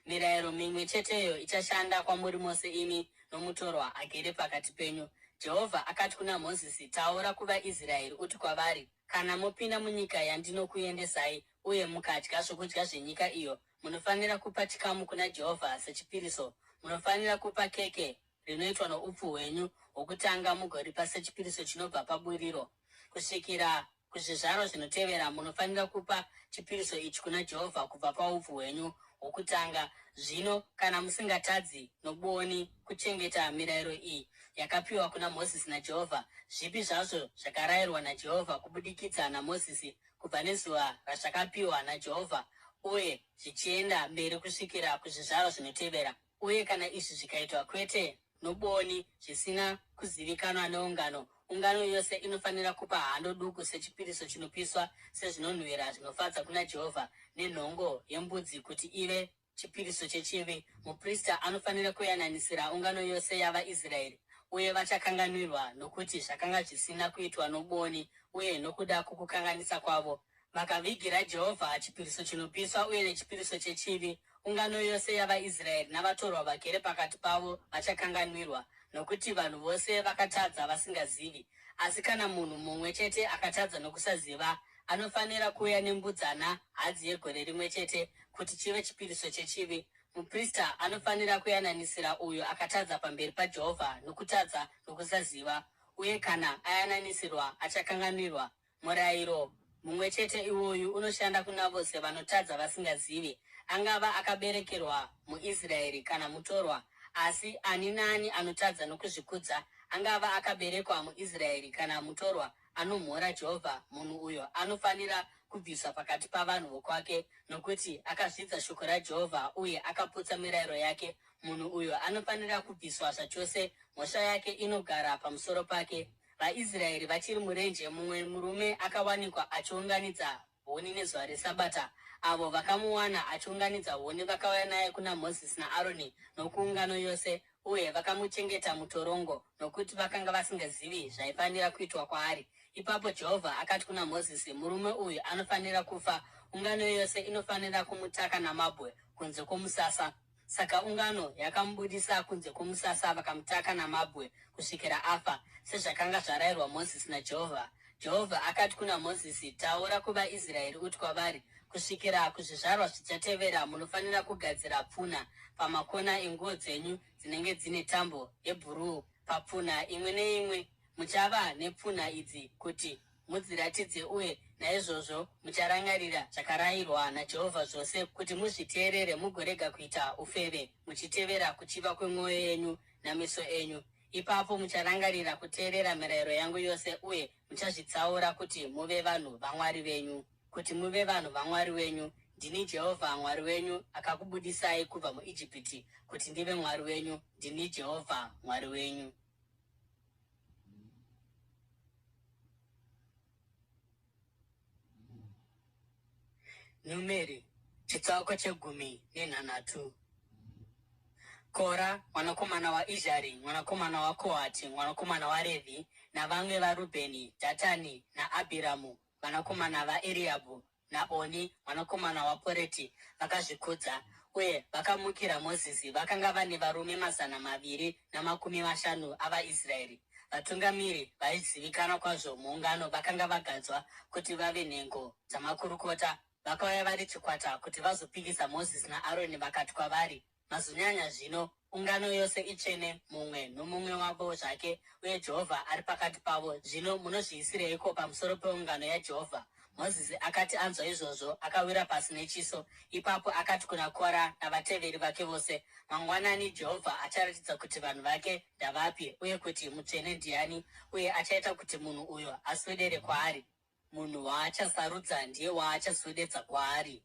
Mirayiro mimwe cheteyo ichashanda kwamuri mose imi nomutorwa agere pakati penyu. Jehovha akati kuna Mozisi, Taura kuvaIsraeri uti kwavari, Kana mopinda munyika yandinokuendesai uye mukadya zvokudya zvenyika iyo, munofanira kupa chikamu kuna Jehovha sechipiriso. Munofanira kupa keke rinoitwa noupfu hwenyu hwokutanga mugoripa sechipiriso chinobva paburiro. Kusvikira kuzvizvarwa zvinotevera munofanira kupa chipiriso ichi kuna Jehovha kubva paupfu hwenyu hwokutanga. Zvino kana musingatadzi nobwoni kuchengeta mirayiro iyi yakapiwa kuna Mozisi naJehovha, zvipi zvazvo zvakarayirwa naJehovha kubudikidza naMozisi kubva nezuva razvakapiwa naJehovha uye zvichienda mberi kusvikira kuzvizvarwa zvinotevera, Uye kana izvi zvikaitwa kwete nobwoni, zvisina kuzivikanwa neungano, ungano yose inofanira kupa hando duku sechipiriso chinopiswa, sezvinonhuhwira zvinofadza kuna Jehovha, nenhongo yembudzi kuti ive chipiriso chechivi. Muprista anofanira kuyananisira ungano yose yavaIsraeri, uye vachakanganwirwa nokuti zvakanga zvisina kuitwa nobwoni uye nokuda kwokukanganisa kwavo. Vakavigira Jehovha chipiriso chinopiswa uye nechipiriso chechivi. Ungano yose yavaIsraeri navatorwa vagere pakati pavo vachakanganwirwa, nokuti vanhu vose vakatadza vasingazivi. Asi kana munhu mumwe chete akatadza nokusaziva, anofanira kuuya nembudzana hadzi yegore rimwe chete kuti chive chipiriso chechivi. Muprista anofanira kuyananisira uyo akatadza pamberi paJehovha nokutadza nokusaziva, uye kana ayananisirwa achakanganwirwa. Murayiro mumwe chete iwoyu unoshanda kuna vose vanotadza vasingazivi, angava akaberekerwa muIsraeri kana mutorwa. Asi ani naani anotadza nokuzvikudza, angava akaberekwa muIsraeri kana mutorwa, anomhura Jehovha, munhu uyo anofanira kubviswa pakati pavanhu vokwake, nokuti akazvidza shoko raJehovha uye akaputsa mirayiro yake. Munhu uyo anofanira kubviswa zvachose, mhosva yake inogara pamusoro pake. VaIsraeri vachiri murenje, mumwe murume akawanikwa achiunganidza huni nezuva reSabata. Avo vakamuwana achiunganidza huni vakauya naye kuna Mozisi naAroni nokuungano yose, uye vakamuchengeta mutorongo, nokuti vakanga vasingazivi zvaifanira kuitwa kwaari. Ipapo Jehovha akati kuna Mozisi, Murume uyu anofanira kufa. Ungano yose inofanira kumutaka namabwe kunze kwomusasa. Saka ungano yakamubudisa kunze kwomusasa vakamutaka namabwe kusvikira afa, sezvakanga zvarayirwa Mozisi naJehovha. Jehovha akati kuna Mozisi, Taura kuvaIsraeri uti kwavari, Kusvikira kuzvizvarwa zvichatevera munofanira kugadzira pfuna pamakona enguo dzenyu dzinenge dzine tambo yebhuruu papfuna imwe neimwe. Muchava nepfuna idzi kuti mudziratidze uye naizvozvo mucharangarira zvakarayirwa naJehovha zvose kuti muzviteerere mugorega kuita ufeve muchitevera kuchiva kwemwoyo yenyu nameso enyu. Ipapo mucharangarira kuteerera mirayiro yangu yose uye muchazvitsaura kuti muve vanhu vaMwari venyu. Kuti muve vanhu vaMwari wenyu. Ndini Jehovha Mwari wenyu akakubudisai kubva muIjipiti kuti ndive Mwari wenyu. Ndini Jehovha Mwari wenyu. Numeri chitsauko chegumi nenhanhatu. Kora mwanakomana waIzhari mwanakomana waKohati mwanakomana waRevhi navamwe vaRubheni, Dhatani naAbhiramu vanakomana vaEriabhu naOni mwanakomana waPoreti vakazvikudza uye vakamukira Mozisi. Vakanga vane varume 250 avaIsraeri, vatungamiri vaizivikanwa kwazvo muungano vakanga vagadzwa kuti vave nhengo dzamakurukota. Vakauya vari chikwata kuti vazopikisa Mozisi naAroni vakati kwavari, Mazonyanya zvino, ungano yose itsvene, mumwe nomumwe wavo zvake, uye Jehovha ari pakati pavo. Zvino munozviisireiko pamusoro peungano yaJehovha? Mozisi akati anzwa izvozvo, akawira pasi nechiso. Ipapo akati kuna Kora navateveri vake vose, Mangwanani Jehovha acharatidza kuti vanhu vake ndavapi uye kuti mutsvene ndiani, uye achaita kuti munhu uyo aswedere kwaari. Munhu waachasarudza ndiye waachaswededza kwaari.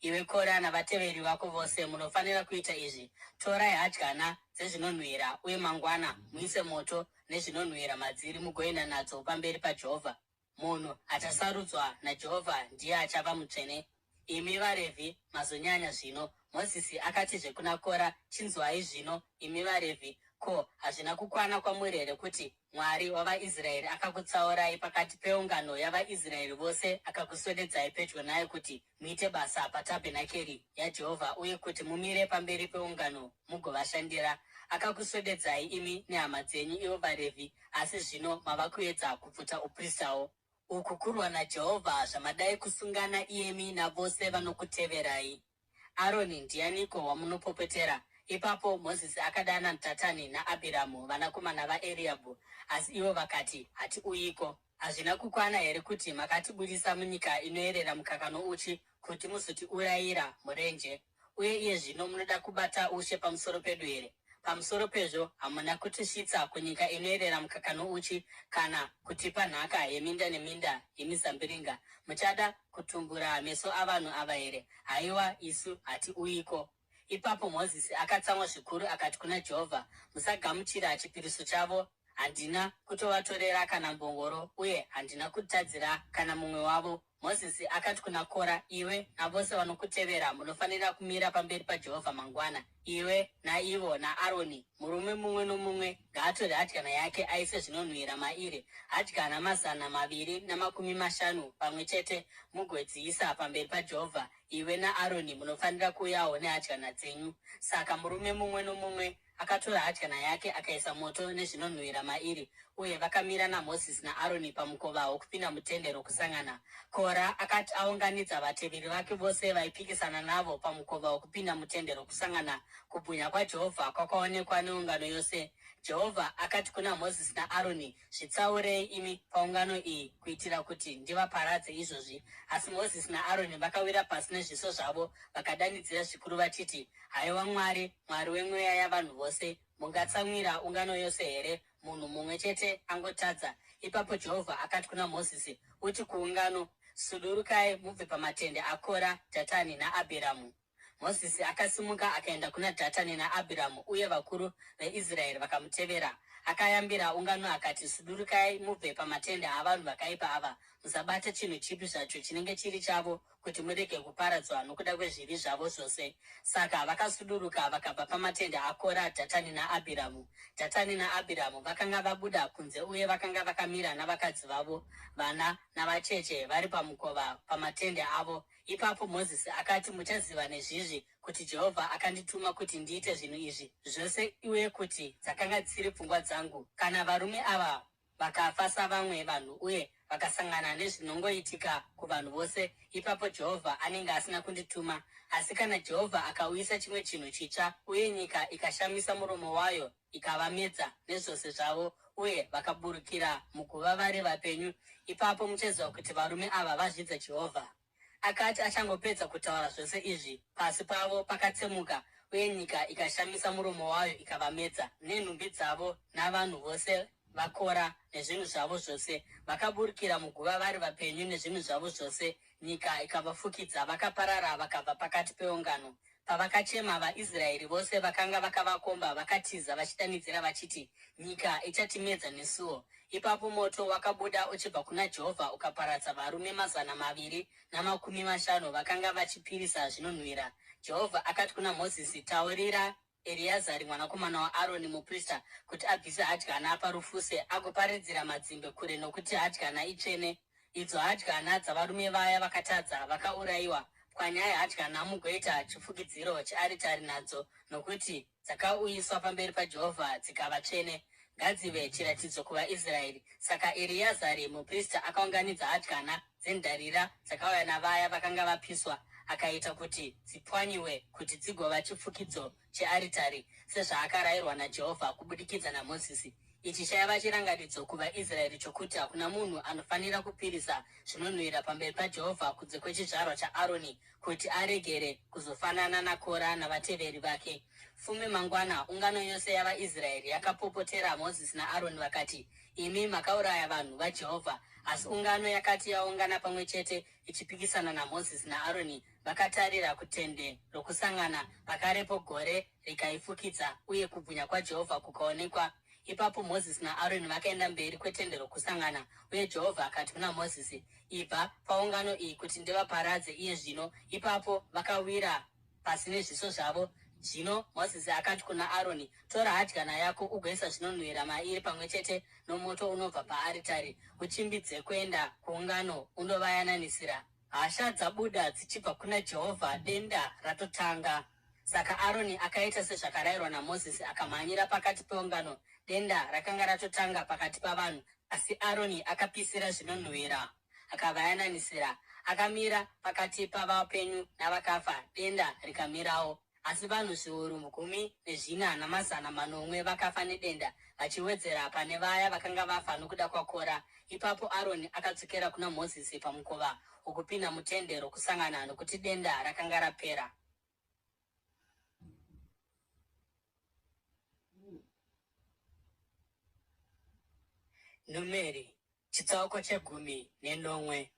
Iwe Kora navateveri vako vose munofanira kuita izvi, Torai hadyana dzezvinonhuhwira uye mangwana muise moto nezvinonhuhwira madziri mugoenda nadzo pamberi paJehovha. Munhu achasarudzwa naJehovha ndiye achava mutsvene. Imi vaRevhi mazonyanya zvino! Mozisi akatizve kuna Kora, Chinzwai zvino, imi vaRevhi, ko, hazvina kukwana kwamuri here kuti Mwari wavaIsraeri akakutsaurai pakati peungano yavaIsraeri vose akakuswededzai pedyo naye kuti muite basa patabhenakeri yaJehovha uye kuti mumire pamberi peungano mugovashandira? Akakuswededzai imi nehama dzenyu ivo vaRevhi, asi zvino mava kuedza kubvuta upristawo. Uku kurwa naJehovha zvamadai kusungana iyemi navose vanokuteverai. Aroni ndianiko wamunopopotera? Ipapo Mozisi akadana Dhatani naAbhiramu vanakomana vaEriabhu, asi ivo vakati, Hatiuyiko. Hazvina kukwana here kuti makatibudisa munyika inoerera mukaka nouchi kuti muzotiurayira murenje? Uye iye zvino munoda kubata ushe pamusoro pedu here? Pamusoro pezvo, hamuna kutisvitsa kunyika inoerera mukaka nouchi, kana kutipa nhaka yeminda neminda yemizambiringa. Muchada kutumbura meso avanhu ava here? Haiwa, isu hatiuyiko! Ipapo Mozisi akatsamwa zvikuru akati kuna Jehovha, Musagamuchira chipiriso chavo. Handina kutovatorera kana mbongoro uye handina kutadzira kana mumwe wavo. Mozisi akati kuna Kora, Iwe navose vanokutevera munofanira kumira pamberi paJehovha mangwana, iwe naivo naAroni. Murume mumwe nomumwe ngaatore hadyana yake aise zvinonhuhwira mairi, hadyana 250 pamwe chete, mugodziisa pamberi paJehovha. Iwe naAroni munofanira kuuyawo nehadyana dzenyu. Saka murume mumwe nomumwe Akatora hadyana yake akaisa moto nezvinonhuhwira mairi, uye vakamira naMozisi naAroni pamukova wokupinda mutende rokusangana. Kora akati aunganidza vateveri vake vose vaipikisana navo pamukova wokupinda mutende rokusangana, kubwinya kwaJehovha kwakaonekwa neungano yose. Jehovha akati kuna Mozisi naAroni, Zvitsaurei imi paungano iyi kuitira kuti ndivaparadze izvozvi. Asi Mozisi naAroni vakawira pasi nezviso zvavo vakadanidzira zvikuru vachiti, Haiwa Mwari, Mwari wemweya yavanhu vose, mungatsamwira ungano yose here, munhu mumwe chete angotadza? Ipapo Jehovha akati kuna Mozisi, Uti kuungano, Sudurukai mubve pamatende aKora, Dhatani naAbhiramu. Mozisi akasimuka akaenda kuna Dhatani naAbhiramu, uye vakuru veIsraeri vakamutevera. Akayambira ungano akati, Sudurukai mubve pamatende avanhu vakaipa ava, musabata chinhu chipi zvacho chinenge chiri chavo, kuti murege kuparadzwa nokuda kwezvivi zvavo zvose. Saka vakasuduruka vakabva pamatende aKora, Dhatani naAbhiramu. Dhatani naAbhiramu vakanga vabuda kunze uye vakanga vakamira navakadzi vavo, vana navacheche vari pamukova pamatende avo. Ipapo Mozisi akati, Muchaziva nezvizvi kuti Jehovha akandituma kuti ndiite zvinhu izvi zvose uye kuti dzakanga dzisiri pfungwa dzangu. Kana varume ava vakafa savamwe vanhu uye vakasangana nezvinongoitika kuvanhu vose, ipapo Jehovha anenge asina kundituma. Asi kana Jehovha akauyisa chimwe chinhu chitsva uye nyika ikashamisa muromo wayo ikavamedza nezvose zvavo uye vakaburukira muguva vari vapenyu, ipapo muchaziva kuti varume ava vazvidza Jehovha. Akati achangopedza kutaura zvose izvi, pasi pavo pakatsemuka, uye nyika ikashamisa muromo wayo ikavamedza, nenhumbi dzavo navanhu vose vaKora nezvinhu zvavo zvose. Vakaburukira muguva vari vapenyu nezvinhu zvavo zvose, nyika ikavafukidza, vakaparara vakabva pakati peungano. Pavakachema, vaIsraeri vose vakanga vakavakomba vakatiza vachidanidzira vachiti, Nyika ichatimedza nesuwo! Ipapo moto wakabuda uchibva kuna Jehovha ukaparadza varume 250 vakanga vachipirisa zvinonhuhwira. Jehovha akati kuna Mozisi, Taurira Eriazari mwanakomana waAroni muprista kuti abvise hadyana parufuse agoparidzira madzimbe kure nokuti hadyana itsvene. Idzo hadyana dzavarume vaya vakatadza vakaurayiwa. Pwanyai hadyana mugoita chifukidziro chearitari nadzo nokuti dzakauyiswa pamberi paJehovha dzikava tsvene. Ngadzive chiratidzo kuvaIsraeri. Saka Eriazari muprista akaunganidza hadyana dzendarira dzakauya navaya vakanga vapiswa, akaita kuti dzipwanyiwe kuti dzigova chifukidzo chearitari, sezvaakarayirwa naJehovha kubudikidza naMozisi. Ichi chaiva chirangaridzo kuvaIsraeri chokuti hakuna munhu anofanira kupirisa zvinonhuhwira pamberi paJehovha kunze kwechizvarwa chaAroni, kuti aregere kuzofanana naKora navateveri vake. Fume mangwana, ungano yose yavaIsraeri yakapopotera Mozisi naAroni vakati, Imi makauraya vanhu vaJehovha. Asi ungano yakati yaungana pamwe chete ichipikisana naMozisi naAroni, vakatarira kutende rokusangana, pakarepo gore rikaifukidza, uye kubwinya kwaJehovha kukaonekwa. Ipapo Mozisi naAroni vakaenda mberi kwetende rokusangana, uye Jehovha akati kuna Mozisi, Ibva paungano iyi kuti ndivaparadze iye zvino. Ipapo vakawira pasi nezviso zvavo. Zvino Mozisi akati kuna Aroni, Tora hadyana yako ugoisa zvinonhuhwira mairi pamwe chete nomoto unobva paaritari, uchimbidze kuenda kuungano undovayananisira. Hasha dzabuda dzichibva kuna Jehovha, denda ratotanga. Saka Aroni akaita sezvakarayirwa naMozisi, akamhanyira pakati peungano. Denda rakanga ratotanga pakati pavanhu, asi Aroni akapisira zvinonhuhwira akavayananisira. Akamira pakati pavapenyu navakafa, denda rikamirawo. Asi vanhu 14,700 vakafa nedenda, vachiwedzera pane vaya vakanga vafa nokuda kwaKora. Ipapo Aroni akadzokera kuna Mozisi pamukova wokupinda mutende rokusangana, nokuti denda rakanga rapera. Numeri, chitsauko chegumi nenomwe.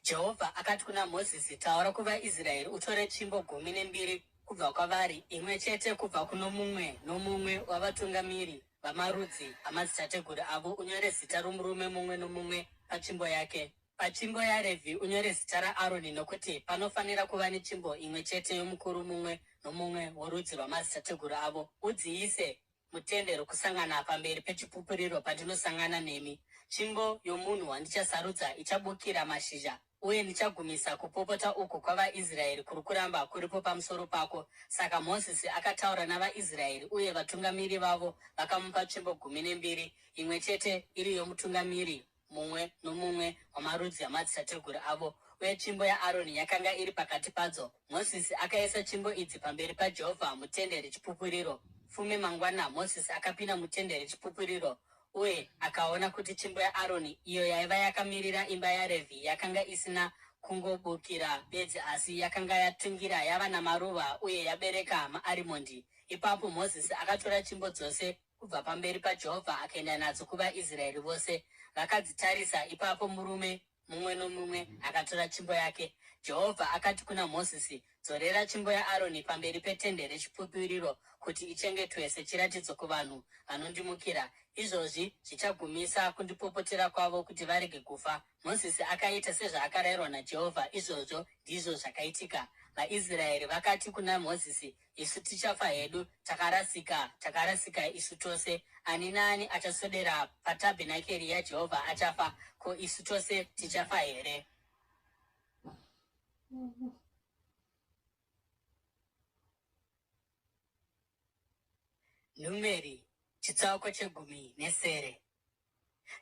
Jehovha akati kuna Mozisi, Taura kuvaIsraeri utore tsvimbo 12 kubva kwavari, imwe chete kubva kuno mumwe nomumwe wavatungamiri. vamarudzi amadzitateguru avo unyore zita romurume mumwe nomumwe patsvimbo yake. Patsvimbo yaRevhi unyore zita raAroni nokuti panofanira kuva netsvimbo imwe chete yomukuru mumwe nomumwe worudzi rwamadzitateguru avo. Udziise mutende rokusangana pamberi pechipupuriro pandinosangana nemi. Tsvimbo yomunhu wandichasarudza ichabukira mashizha, uye ndichagumisa kupopota uku kwavaIsraeri kuri kuramba kuripo pamusoro pako. Saka Mozisi akataura navaIsraeri, uye vatungamiri vavo vakamupa tsvimbo 12, imwe chete iri yomutungamiri mumwe nomumwe wamarudzi amadzitateguru avo, uye tsvimbo yaAroni yakanga iri pakati padzo. Mozisi akaisa tsvimbo idzi pamberi paJehovha mutende rechipupuriro. Fume mangwana Mozisi akapinda mutende rechipupuriro uye akaona kuti tsvimbo yaAroni, iyo yaiva yakamirira imba yaRevhi, yakanga isina kungobukira bedzi asi yakanga yatungira yava namaruva uye yabereka maarimondi. Ipapo Mozisi akatora tsvimbo dzose kubva pamberi paJehovha akaenda nadzo kuvaIsraeri vose. Vakadzitarisa, ipapo murume mumwe nomumwe akatora tsvimbo yake. Jehovha akati kuna Mozisi, Dzorera tsvimbo yaAroni pamberi petende rechipupuriro kuti ichengetwe sechiratidzo kuvanhu vanondimukira. Izvozvi zvichagumisa kundipopotera kwavo kuti varege kufa. Mozisi akaita sezvaakarayirwa naJehovha, izvozvo ndizvo zvakaitika. VaIsraeri vakati kuna Mozisi, Isu tichafa hedu, takarasika, takarasika isu tose. Ani naani achaswedera patabhenakeri yaJehovha achafa. Ko isu tose tichafa here? Numeri chitsauko chegumi nesere.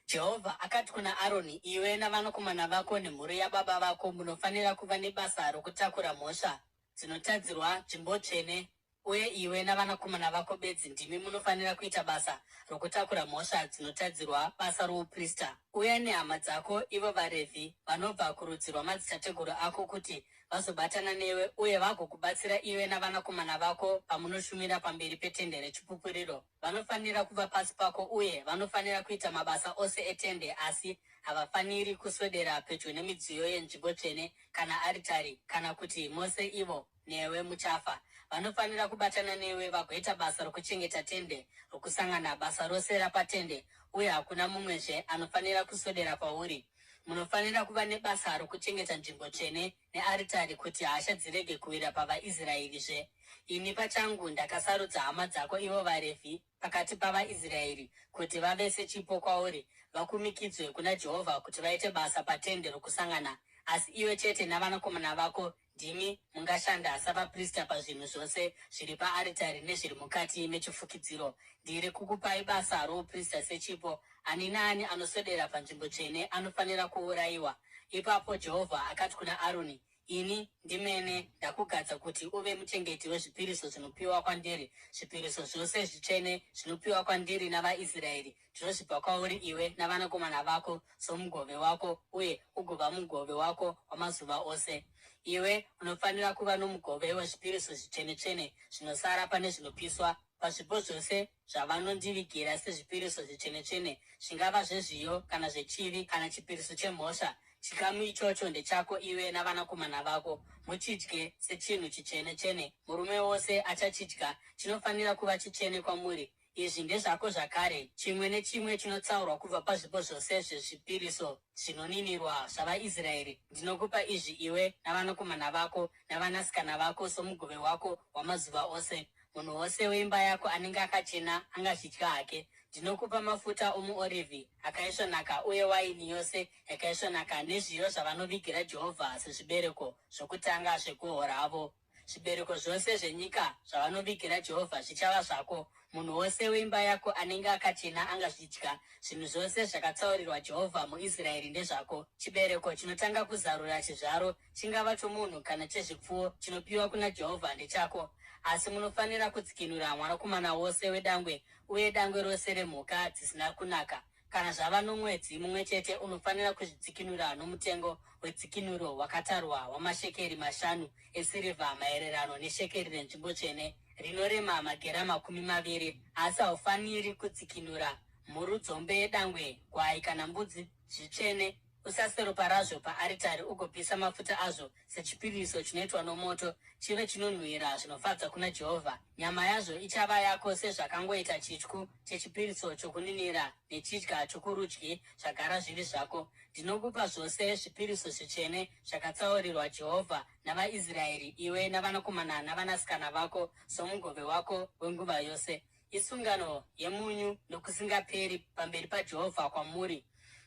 Jehovha akati kuna Aroni, Iwe navanakomana vako nemhuri yababa vako munofanira kuva nebasa rokutakura mhosva dzinotadzirwa nzvimbo tsvene, uye iwe navanakomana vako bedzi ndimi munofanira kuita basa rokutakura mhosva dzinotadzirwa basa rouprista. Uya nehama dzako, ivo vaRevhi, vanobva kurudzi rwamadzitateguru ako kuti vazobatana newe uye vagokubatsira iwe navanakomana vako pamunoshumira pamberi petende rechipupuriro. Vanofanira kuva pasi pako uye vanofanira kuita mabasa ose etende, asi havafaniri kuswedera pedyo nemidziyo yenzvimbo tsvene kana aritari, kana kuti mose ivo newe muchafa. Vanofanira kubatana newe vagoita basa rokuchengeta tende rokusangana, basa rose rapatende, uye hakuna mumwezve anofanira kuswedera pauri. Munofanira kuva nebasa rokuchengeta nzvimbo tsvene nearitari kuti hasha dzirege kuwira pavaIsraerizve. Ini pachangu ndakasarudza hama dzako ivo vaRevhi pakati pavaIsraeri kuti vave sechipo kwauri, vakumikidzwe kuna Jehovha kuti vaite basa patende rokusangana. Asi iwe chete navanakomana vako ndimi mungashanda savaprista pazvinhu zvose zviri paaritari nezviri mukati mechifukidziro. Ndiri kukupai basa rouprista sechipo. Ani naani anoswedera panzvimbo tsvene anofanira kuurayiwa. Ipapo Jehovha akati kuna Aroni, Ini ndimene ndakugadza kuti uve muchengeti wezvipiriso zvinopiwa kwandiri, zvipiriso zvose zvitsvene zvinopiwa kwandiri navaIsraeri ndinozvipa kwauri iwe navanakomana vako somugove wako uye ugova mugove wako wamazuva ose. Iwe unofanira kuva nomugove wezvipiriso zvitsvene-tsvene zvinosara pane zvinopiswa, pazvipo zvose zvavanondivigira sezvipiriso zvitsvene-tsvene, zvingava zvezviyo kana zvechivi kana chipiriso chemhosva. Chikamu ichocho ndechako iwe navanakomana vako. Muchidye sechinhu chitsvene-tsvene. Murume wose achachidya. Chinofanira kuva chitsvene kwamuri. Izvi ndezvako zvakare, chimwe nechimwe chinotsaurwa kubva pazvipo zvose zvezvipiriso zvinoninirwa zvavaIsraeri. Ndinokupa izvi iwe navanakomana vako navanasikana vako somugove wako wamazuva ose. Munhu wose weimba yako anenge akachena angazvidya hake. Ndinokupa mafuta omuorivhi akaisvonaka uye waini yose yakaisvonaka nezviyo zvavanovigira Jehovha sezvibereko zvokutanga zvegohwo ravo. Zvibereko zvose zvenyika zvavanovigira Jehovha zvichava zvako. Munhu wose weimba yako anenge akachena angazvidya. Zvinhu zvose zvakatsaurirwa Jehovha muIsraeri ndezvako. Chibereko chinotanga kuzarura chizvaro, chingava chomunhu kana chezvipfuwo, chinopiwa kuna Jehovha ndechako. Asi munofanira kudzikinura mwanakomana wose wedangwe uye dangwe rose remhuka dzisina kunaka. Kana zvava nomwedzi mumwe chete, unofanira kuzvidzikinura nomutengo wedzikinuro wakatarwa wamashekeri mashanu esirivha maererano neshekeri renzvimbo tsvene, rinorema magera 20. Asi haufaniri kudzikinura mhuru nzombe yedangwe, gwai kana mbudzi, zvitsvene. Usase ropa razvo paaritari ugopisa mafuta azvo sechipiriso chinoitwa nomoto, chive chinonhuhwira zvinofadza kuna Jehovha. Nyama yazvo ichava yako sezvakangoita chityu chechipiriso chokuninira nechidya chokurudyi zvagara zviri zvako. Ndinokupa zvose zvipiriso zvitsvene zvakatsaurirwa Jehovha navaIsraeri, iwe navanakomana navanasikana vako somugove wako wenguva yose. Isungano yemunyu nokusingaperi pamberi paJehovha kwamuri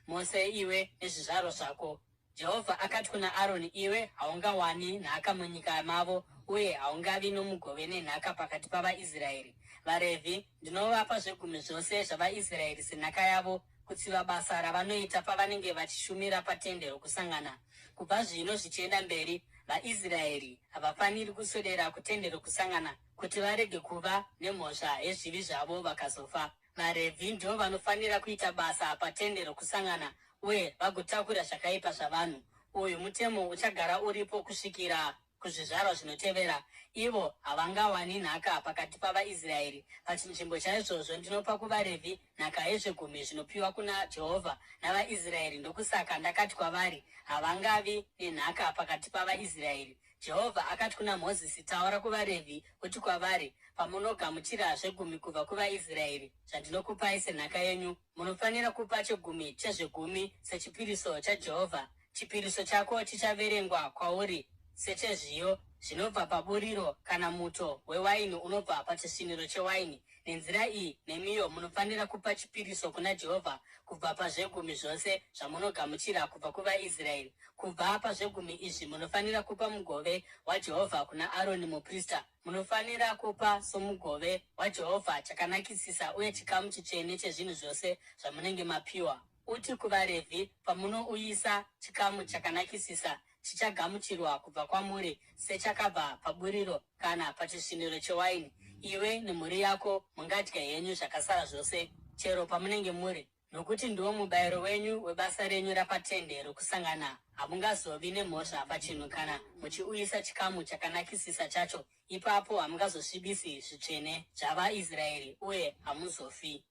mose iwe nezvizvarwa zvako. Jehovha akati kuna Aroni, Iwe haungawani nhaka munyika mavo, uye haungavi nomugove nenhaka pakati pavaIsraeri. VaRevhi ndinovapa zvegumi zvose zvavaIsraeri senhaka yavo, kutsiva basa ravanoita pavanenge vachishumira patende rokusangana. Kubva zvino zvichienda mberi, vaIsraeri havafaniri kuswedera kutende rokusangana kuti varege kuva nemhosva yezvivi zvavo vakazofa. VaRevhi ndivo vanofanira kuita basa patende rokusangana uye vagotakura zvakaipa zvavanhu. Uyu mutemo uchagara uripo kusvikira kuzvizvarwa zvinotevera. Ivo havangawani nhaka pakati pavaIsraeri. Pachinzvimbo chaizvozvo ndinopa kuvaRevhi nhaka yezvegumi zvinopiwa kuna Jehovha navaIsraeri. Ndokusaka ndakati kwavari, Havangavi nenhaka pakati pavaIsraeri. Jehovha akati kuna Mozisi, Taura kuvaRevhi uti kwavari, Pamunogamuchira zvegumi kubva kuvaIsraeri zvandinokupai senhaka yenyu, munofanira kupa chegumi chezvegumi sechipiriso chaJehovha. Chipiriso chako chichaverengwa kwauri sechezviyo zvinobva paburiro kana muto wewaini unobva pachisviniro chewaini. Nenzira iyi nemiwo munofanira kupa chipiriso kuna Jehovha kubva pazvegumi zvose zvamunogamuchira kubva kuvaIsraeri. Kubva pazvegumi izvi munofanira kupa mugove waJehovha kuna Aroni muprista. Munofanira kupa somugove waJehovha chakanakisisa uye chikamu chitsvene chezvinhu zvose zvamunenge mapiwa. Uti kuvaRevhi, Pamunouyisa chikamu chakanakisisa, chichagamuchirwa kubva kwamuri sechakabva paburiro kana pachisviniro chewaini. Iwe nemhuri yako mungadya henyu zvakasara zvose, chero pamunenge muri, nokuti ndiwo mubayiro wenyu webasa renyu rapatende rokusangana. Hamungazovi nemhosva pachinhu kana muchiuyisa chikamu chakanakisisa chacho, ipapo hamungazosvibisi zvitsvene zvavaIsraeri uye hamuzofi.